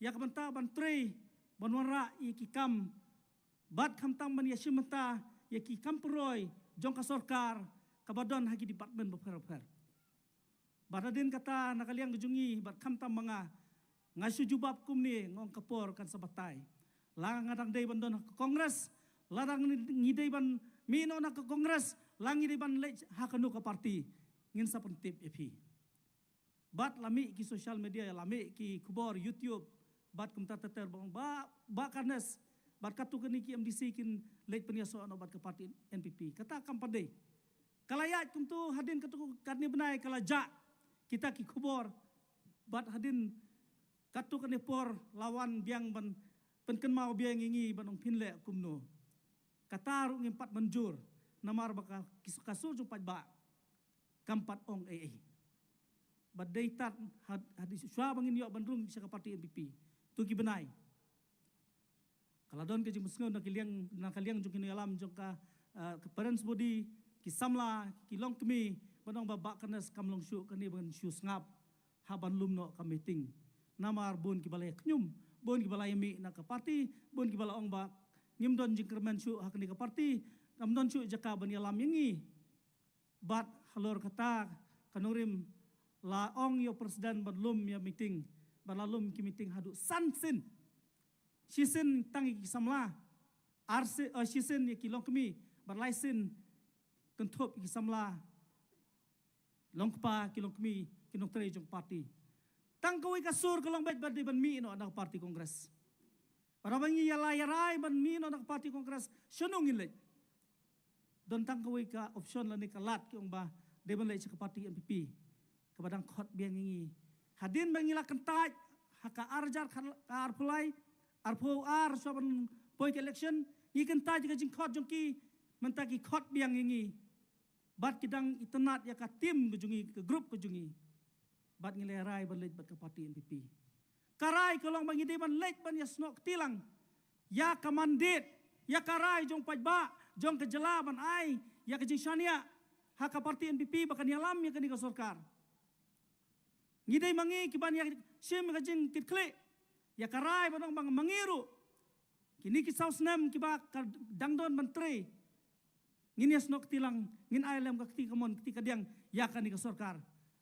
ïa ka bynta ban trei ban wanrah ïa ki kam bad khamtam ban ïashim bynta ïa ki kam pynroi jong ka sorkar kaba don ha ki department bapher bapher. Bad hadien kata na ka liang ka jong ngi bad khamtam ma nga, nga shu jubab kumne, nga ong ka por kan sa batai. La nga dang dei ban don ha ka Congress, la dang ngi dei ban mih noh na ka Congress, la ngi dei ban leit ha kano ka party, ngin sa pyntip ïa phi. Bad la mih ki social media, la mih ki khubor YouTube, bad kumta ter ter ba ong ba, ba Carnes bad katto katne ki M D C kin leit pynïasoh noh bad ka party N P P. Kata kam pat dei. Ka la ïaid kumto hadien katto katne bnai ka la jah kita ki khubor. Bad hadien katto katne por la wan biang ban pynkynmaw biang ïa ngi ban ong phin leh kumno. Kata ruh ngim pat mynjur namar ba ka, ka sur jong paidbah kam pat ong ei ei. Bad dei tad had, hadien shuwa ba ngin ïoh ban rung sha ka party N P P. To ki bnai ka la don ka jingpynsngew na ka liang, na ka liang jong ki nongïalam jong ka, ah, ka parents body, ki samla, ki longkmie, ban ong ba Bah Carnes kam long shuh kane ban shu sngap ha ban lum noh ka meeting. Namar bun kiba la ïa khñium, bun kiba la ïa mih na ka party, bun kiba la ong ba ngim don jingkyrmen shuh ha kane ka party, kam don shuh jaka ban ïalam ïa ngi. Bad halor kata ka nongrim la ong ïa u president ban lum ïa meeting, bad la lum ki meeting haduh san sien. Shisien tang ïa ki samla, ar sien, eh, shisien ïa ki longkmie, bad lai sien kynthup ïa ki samla, longkpa, ki longkmie, ki nongtrei jong party. Tang kawei ka sur ka long beit ba dei ban mih noh na ka party Congress. Para ba ngi ïa la ïa rai ban mih noh na ka party Congress, shano ngin leit? Don tang kawei ka option lane ka lad ki ong ba dei ban leit sha ka party N P P. Kaba dang khot biang ïa ngi. Hadien ba ngi la kyntait ha ka ar hajar ka arphew lai, arphew ar shuwa ban poi ka election, ngi kyntait ka jingkhot jong ki, mynta ki khot biang ïa ngi. Bad ki dang itynnad ïa ka team ka jong ngi, ka group ka jong ngi. Bad ngi la rai ban leit bad ka party N P P. Ka rai ka long ba ngi dei ban leit ban ïasnoh kti lang ïa ka mandate, ïa ka rai jong paidbah, jong ka jylla ban ai ïa ka jingshaniah ha ka party N P P ba kan ïalam ïa kane ka sorkar. Ngi dei ma ngi ki ban ïa shim ka jingkitkhlieh ïa ka rai ban ong ba ma ngi ruh kine ki saw snem kiba ka dang don ban trei, ngin ïasnoh kti lang, ngin ai lem ka kti kamon kti kadiang ïa kane ka sorkar.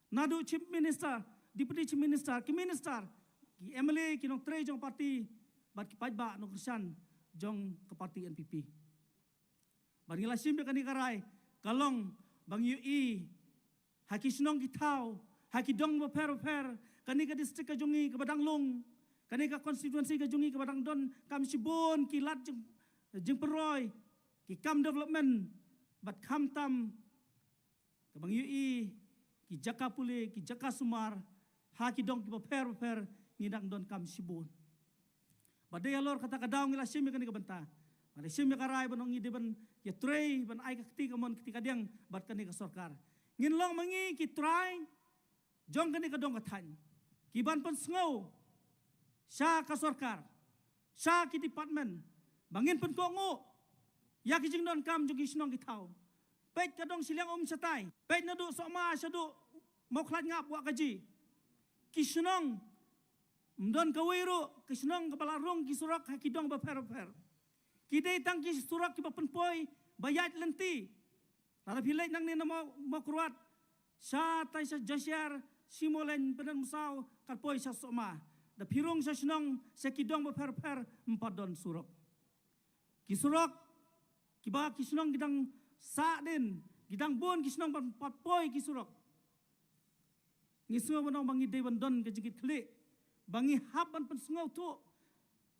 Naduh Chief Minister, Deputy Chief Minister, ki Minister, ki M L A, ki nongtrei jong party, bad ki paidbah nongkyrshan jong ka party N P P. Bad ngi la shim ïa kane ka rai ka long ba ngi ïohi ha ki shnong ki thaw, ha ki dong bapher bapher, kane ka district ka jong ngi kaba dang lung, kane ka constituency ka jong ngi kaba dang don kam shibun ki lad jing, jingpynroi, ki kam development, bad khamtam kaba ngi ïohi ki jaka pule, ki jaka sumar, ha ki dong kiba pher bapher ngi dang don kam shibun. Bad dei halor kata ka daw ngi la shim ïa kane ka bynta. Ngi la shim ïa ka rai ban ong ngi dei ban ïatrei ban ai ka kti kamon kti kadiang bad kane ka sorkar. Ngin long ma ngi ki trai jong kane ka dong ka thaiñ ki ban pynsngew sha ka sorkar, sha ki department ba ngin pynkohnguh ïa ki jingdonkam jong ki shnong ki thaw. Peit ka dong shiliang um shatai, peit naduh Sohma shaduh Mawkhlaiñ Ngap Wahkaji. Ki shnong, ym don kawei ruh ka shnong kaba la rung ki surok ha ki dong bapher bapher. Ki dei tang ki surok kiba pynpoi ba ïaid lynti. Lada phi leit nangne na Mawkyrwat, shatai sha Jashiar, Shimolein, Pyndengmsaw, kat poi sha Sohma. Da phi rung sha shnong, sha ki dong bapher bapher, ym pat don surok. Ki surok kiba ki shnong ki dang sahdien, ki dang bun ki shnong ban pat poi ki surok. Ngi sngew ban ong ba ngi dei ban don ka jingkitkhlieh, ba ngi hap ban pynsngewthuh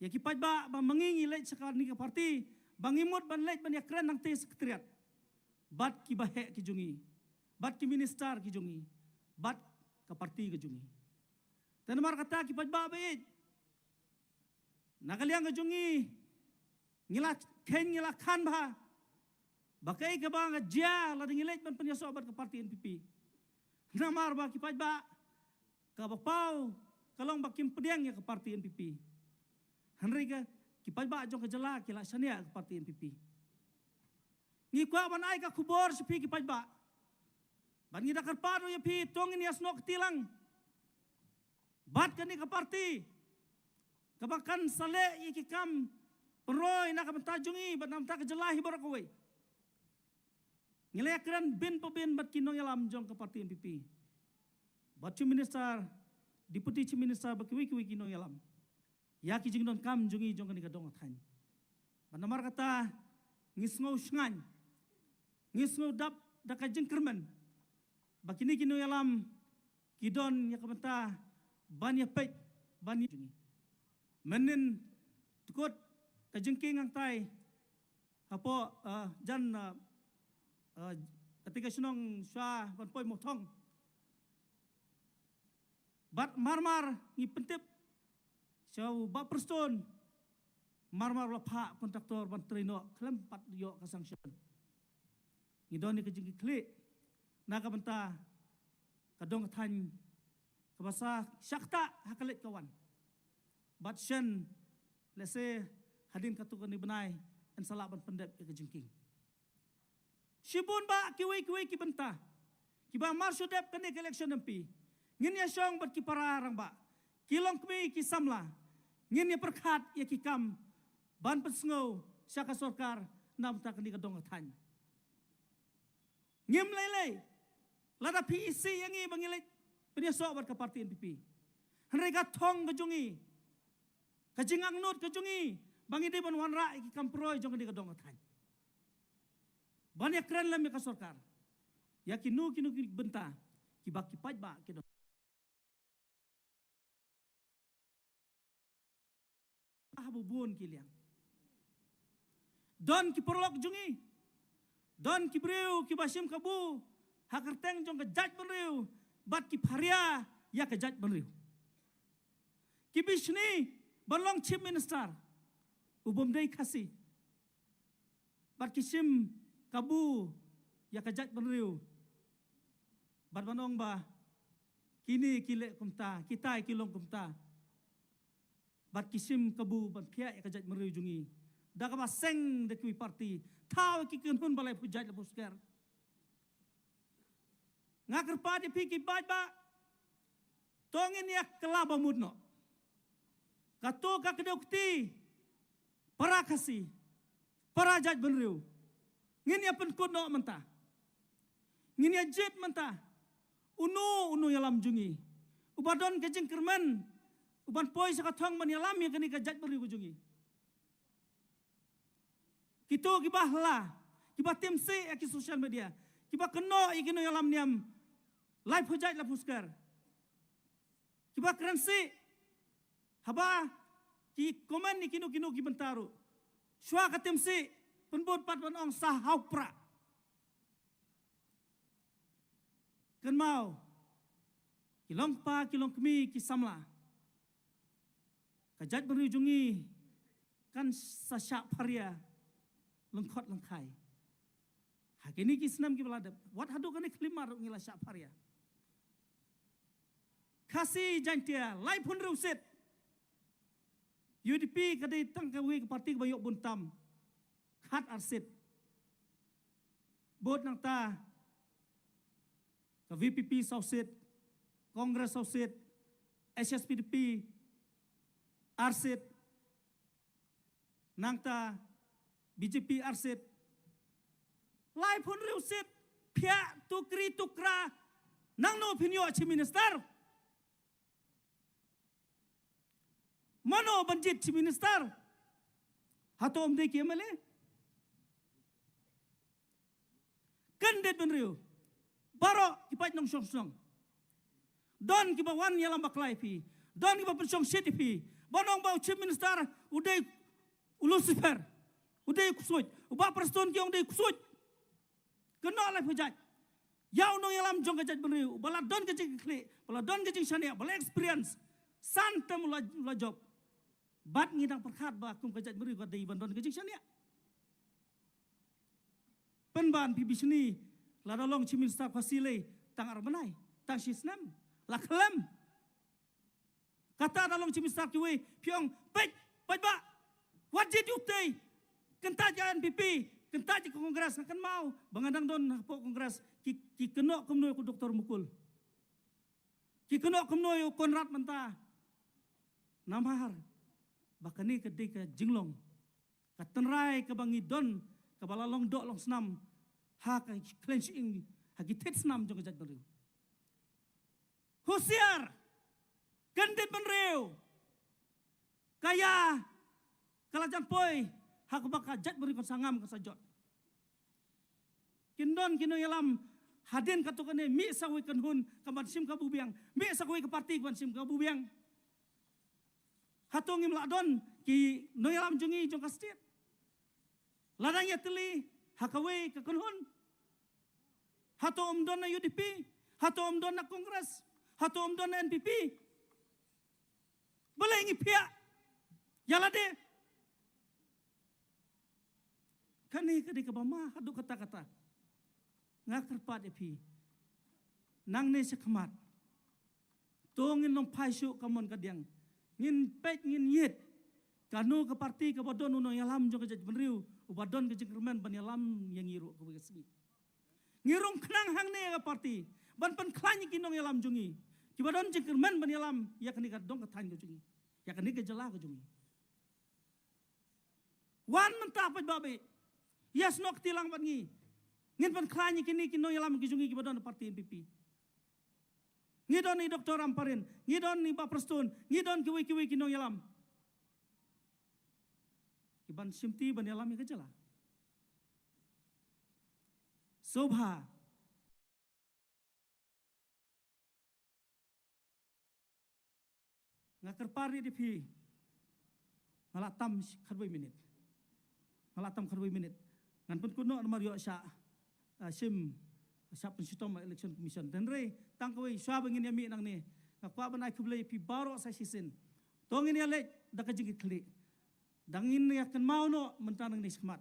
ïa ki paidbah ba ma ngi ngi leit sha kane ka party, ba ngi mut ban leit ban ïakren nangta Secretariat bad kiba heh ki jong ngi, bad ki minister ki jong ngi, bad ka party ka jong ngi. Te namar kata ki paidbah ba ïeit, na ka liang ka jong ngi, ngi la kheiñ, ngi la khan bha ba kaei kaba nga jia lada ngi leit ban pynïasoh bad ka party N P P. Namar ba ki paidbah, kaba paw ka long ba kim pdiang ïa ka party N P P. Hynrei ka, ki paidbah jong ka jylla ki la shaniah ka party N P P. Ngi kwah ban ai ka khubor sha phi ki paidbah, bad ngi da kyrpad ruh ïa phi, to ngin ïasnoh kti lang bad kane ka party. kaba kan sa leh ïa ki kam pynroi na ka bynta jong ngi bad na ka bynta ka jylla hi baroh kawei. Ngi la ïakren bin pa bin bad ki nongïalam jong ka parti N P P, bad Chief Minister, Deputy Chief Minister, bad kiwei kiwei ki nongïalam ïa ki jingdonkam jong ngi jong kane ka dong ka thaiñ. Bad namar kata ngi sngew shngaiñ, ngi sngew dap da ka jingkyrmen ba kine ki nongïalam ki don ïa ka bynta ban ïa peit ban ïa jong ngi. Mynnin tkut ka jingkieng hangtai hapoh, eh, jan, eh, eh, kata ka shnong shuwa ban poi Mawthong. Bad marmar ngi pyntip sha u Bah Prestone, marmar u la phah kontraktor ban trei noh khlem pat ïoh ka sanction. Ngi don ïa ka jingkitkhlieh na ka bynta ka dong ka thaiñ kaba sa shah ktah ha ka leit ka wan. Bad shen lehse hadien katto katne bnai yn sa lah ban pyndep ïa ka jingkieng. Shibun bah kiwei kiwei ki bynta kiba mar shu dep kane ka election M P, ngin ïa shong bad ki para rangbah, ki longkmie, ki samla, ngin ïa pyrkhat ïa ki kam ban pynsngew sha ka sorkar na bynta kane ka dong ka thaiñ. Ngim lei lei lada phi isih ïa ngi ba ngi leit pynïasoh bad ka parti N P P. Hynrei ka thong ka jong ngi, ka jingangnud ka jong ngi ba ngi dei ban wanrah ïa ki kam pynroi jong kane ka dong ka thaiñ. Ban ïakren lem ïa ka sorkar ïa kino kino ki bynta kiba ki paidbah ki don ha ba bun ki liang. Don ki paralok jong ngi, don ki briew kiba shim kabu ha kyrteng jong ka jaitbynriew bad ki pharia ïa ka jaitbynriew. Ki bishni ban long Chief Minister u bym dei Khasi, bad ki shim kabu ïa ka jaitbynriew bad ban ong ba kine ki leh kumta, kitai ki long kumta. Bad ki shim kabu ban phiah ïa ka jaitbynriew jong ngi da kaba seng da kiwei parti. Thaw ïa ki kynhun ba laiphew jait laiphew sker. Nga kyrpad ïa phi ki paidbah, to ngin ïa kylla ba mut noh. Kato ka kdew kti para Khasi, para jaitbynriew, ngin ïa pynkut noh mynta. Ngin ïa jied mynta uno uno ïalam jong ngi uba don ka jingkyrmen u ban poi sha ka thong ban ïalam ïa kane ka jaitbynriew ka jong ngi. Kito kiba hla, kiba tim sih ïa ki social media, kiba kynnoh ïa ki nongïalam niam laiphew jait laiphew sker, kiba kren sih haba ki comment ïa kino kino ki bynta ruh, shuwa ka tim sih pynbud pat ban ong sa haw pra. Kynmaw, ki long kpa, ki long kmie, ki samla, ka jaitbynriew jong ngi kan sa shah pharia lyngkhot lyngkhai. Ha kine ki snem kiba la dep, wat haduh kane ka khyllipmat ruh ngi la shah pharia. Khasi Jaiñtia laiphew hynriew seat. U D P ka dei tang kawei ka parti kaba ïoh bun tam, khatar seat. Bad nangta ka V P P saw seat, Congress saw seat, H S P D P ar seat, nangta B J P ar seat. Laiphew hynriew seat, phiah tukri tukra, nangno phin ïoh Chief Minister? Mano ban jied Chief Minister? Hato ym dei ki M L A? Kan dei bynriew baroh ki paid nongshong shnong. Don kiba wan ïalam bakla ïa phi, don kiba pynshong shit ïa phi. Ba ong ba u Chief Minister u dei u Lucifer, u dei u ksuid, u Bah Prestone ki ong dei u ksuid. Kynnoh laiphew jait ïa u nongïalam jong ka jaitbynriew ba la don ka jingkitkhlieh, ba la don ka jingshaniah, ba la experience. San term u la, u la jop. Bad ngi dang pyrkhat ba kum ka jaitbynriew ka dei ban don ka jingshaniah. Pynban phi bishni, lada long Chief Minister Khasi lei tang ar bnai, tang shi snem, la khlem. Kata da long Chief Minister kiwei phi ong peit, peit ba wat jied ïa utei. Kyntait ïa N P P, kyntait ïa ka Congress. Nga kynmaw ba nga dang don hapoh Congress, ki, ki kynnoh kumno ïa u Doctor Mukul, ki kynnoh kumno ïa u Conrad mynta. Namar ba kane ka dei ka jinglong, ka tynrai kaba ngi don, kaba la long doh long snam ha ka khlem shyieng, ha ki thied snam jong ka jaitbynriew. Husiar, kyndit bynriew, ka ïa ka la jan poi ha kaba ka jaitbynriew kan sa ngam, kan sa jot. Kin don ki nongïalam hadien katto katne, mih sa kawei ka kynhun ka ban shim ka bubiang, mih sa kawei ka parti ka ban shim ka bubiang. Hato ngim lah don ki nongïalam jong ngi jong ka state? Lada ngi ïatylli ha kawei ka kynhun, hato ym don na U D P? Hato ym don na Congress? Hato ym don na N P P? Balei ngi phiah ïa lade? Kane ka dei kaba ma haduh katta katta. Nga kyrpad ïa phi, nangne shakhmat, to ngin ym phai shuh ka mon ka diang. Ngin peit, ngin ïit kano ka parti kaba don u nongïalam jong ka jaitbynriew uba don ka jingkyrmen ban ïalam ïa ngi ruh kawei ka sngi. Ngi rung khnang hangne ka parti ban pynkhlaiñ ïa ki nongïalam jong ngi kiba don jingkyrmen ban ïalam ïa kane ka dong ka thaiñ ka jong ngi, ïa kane ka jylla ka jong ngi. Wan mynta pat ba beh, ïasnoh kti lang bad ngi. Ngin pynkhlaiñ ïa kine ki nongïalam ki jong ngi kiba don parti N P P. Ngi don i Doktor Ramparin, ngi don i Bah Prestone, ngi don kiwei kiwei ki nongïalam ki ban shimti ban ïalam ïa ka jylla. Sngewbha. Nga kyrpad ïa phi, nga la tam khatwei minit. Nga la tam khatwei minit. Ngan pynkut noh namar ïoh shah, ah, shim, shah pynshitom Election Commission. Hynrei tang kawei, shuwa ba ngin ïa mih nangne, nga kwah ban ai khublei ïa phi baroh sa shisien. To ngin ïa leit da ka jingkitkhlieh. Dang ngin ïa kynmaw noh mynta nangne shakhmat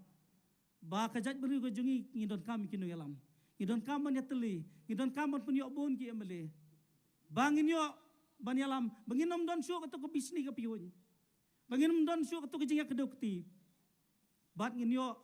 ba ka jaitbynriew ka jong ngi, ngi donkam ki nongïalam. Ngi donkam ban ïatylli, ngi donkam ban pynïoh bun ki M L A. Ba ngin ïoh ban ïalam, ba ngin ym don shuh kato ka bishni ka pihuiñ. Ba ngin ym don shuh kato ka jingïakdew kti. Bad ngin ïoh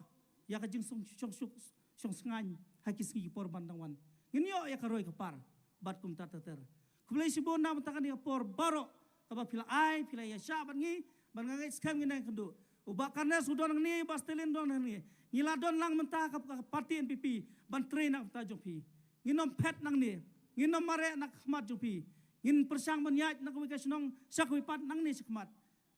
ïa ka jingsong, shong, shong, shong sngaiñ ha ki sngi ki por ban dang wan. Ngin ïoh ïa ka roi ka par bad kumta ter ter. Khublei shibun na bynta kane ka por baroh kaba phi la ai, phi la ïa shah bad ngi, bad nga ngeit skhem ngin ïakynduh. U Bah Carnes u don hangne, Bah Stalin u don hangne. Ngi la don lang mynta ka, ka parti N P P ban trei na ka bynta jong phi. Ngin ym phet nangne, ngin ym mareh na ka khmat jong phi. Ngin pyrshang ban ïaid na kawei ka shnong sha kawei pat nangne shakhmat.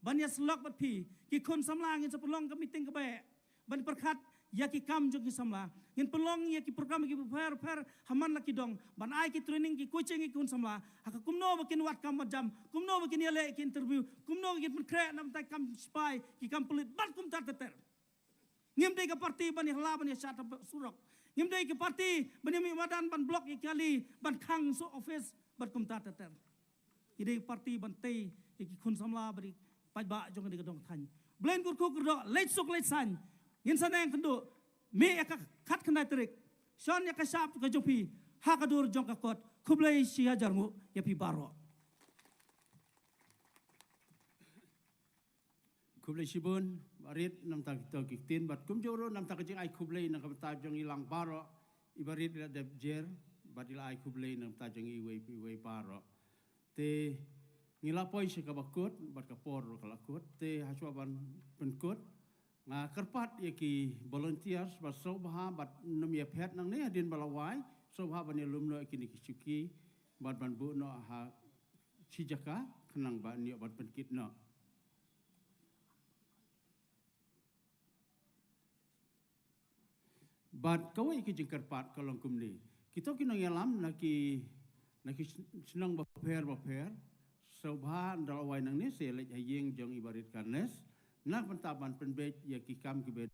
Ban ïasyllok bad phi, ki khun samla, ngin sa pynlong ka meeting kaba eh ban pyrkhat ïa ki kam jong ki samla. Ngin pynlong ïa ki program ki bapher bapher ha man la ki dong, ban ai ki training, ki coaching ïa ki khun samla ha ka kumno ba kin wad kam wad jam, kumno ba kin ïaleh ki interview, kumno ba kin pynkhreh na bynta ki kam sipai, ki kam pulit bad kumta ter ter. Ngim dei ka parti ban ïahylla ban ïashad ha surok. Ngim dei ka parti ban ïamih madan ban block ïa ki kali ban khang sha office bad kumta ter ter. Ngi dei ka parti ban tei ïa ki khun samla bad ki paidbah jong ngi, ka dong thaiñ. Blei un kyrkhu kyrdoh, leit suk leit saiñ. Ngin sa ïakynduh, mih ïa ka khatkhyndai tarik, shon ïa ka shap ka jong phi ha ka dur jong ka kot. Khublei shihajar nguh ïa phi baroh. Khublei shibun, Bah Rit, na bynta kito ki ktien, bad kumjuh ruh na bynta ka jingai khublei na ka bynta jong i lang baroh. I Bah Rit i la dep jer bad i la ai khublei na ka bynta jong iwei pa iwei baroh. Te ngi la poi sha kaba kut bad ka por ruh ka la kut. Te hashwa ban pynkut, nga kyrpad ïa ki volunteers ba sngewbha bad nym ïa phet nangne, hadien ba la wai, sngewbha ban ïalum noh ïa kine ki shuki bad ban buh noh ha shi jaka khnang ba ngin ïoh ban pynkit noh. Bad kawei ka jingkyrpad ka long kumne. Kito ki nongïalam na ki, na ki shnong bapher bapher, sngewbha ynda la wai nangne sa leit ha ïing jong i Bah Rit Carnes na ka bynta ban pynbeit ïa ki kam kiba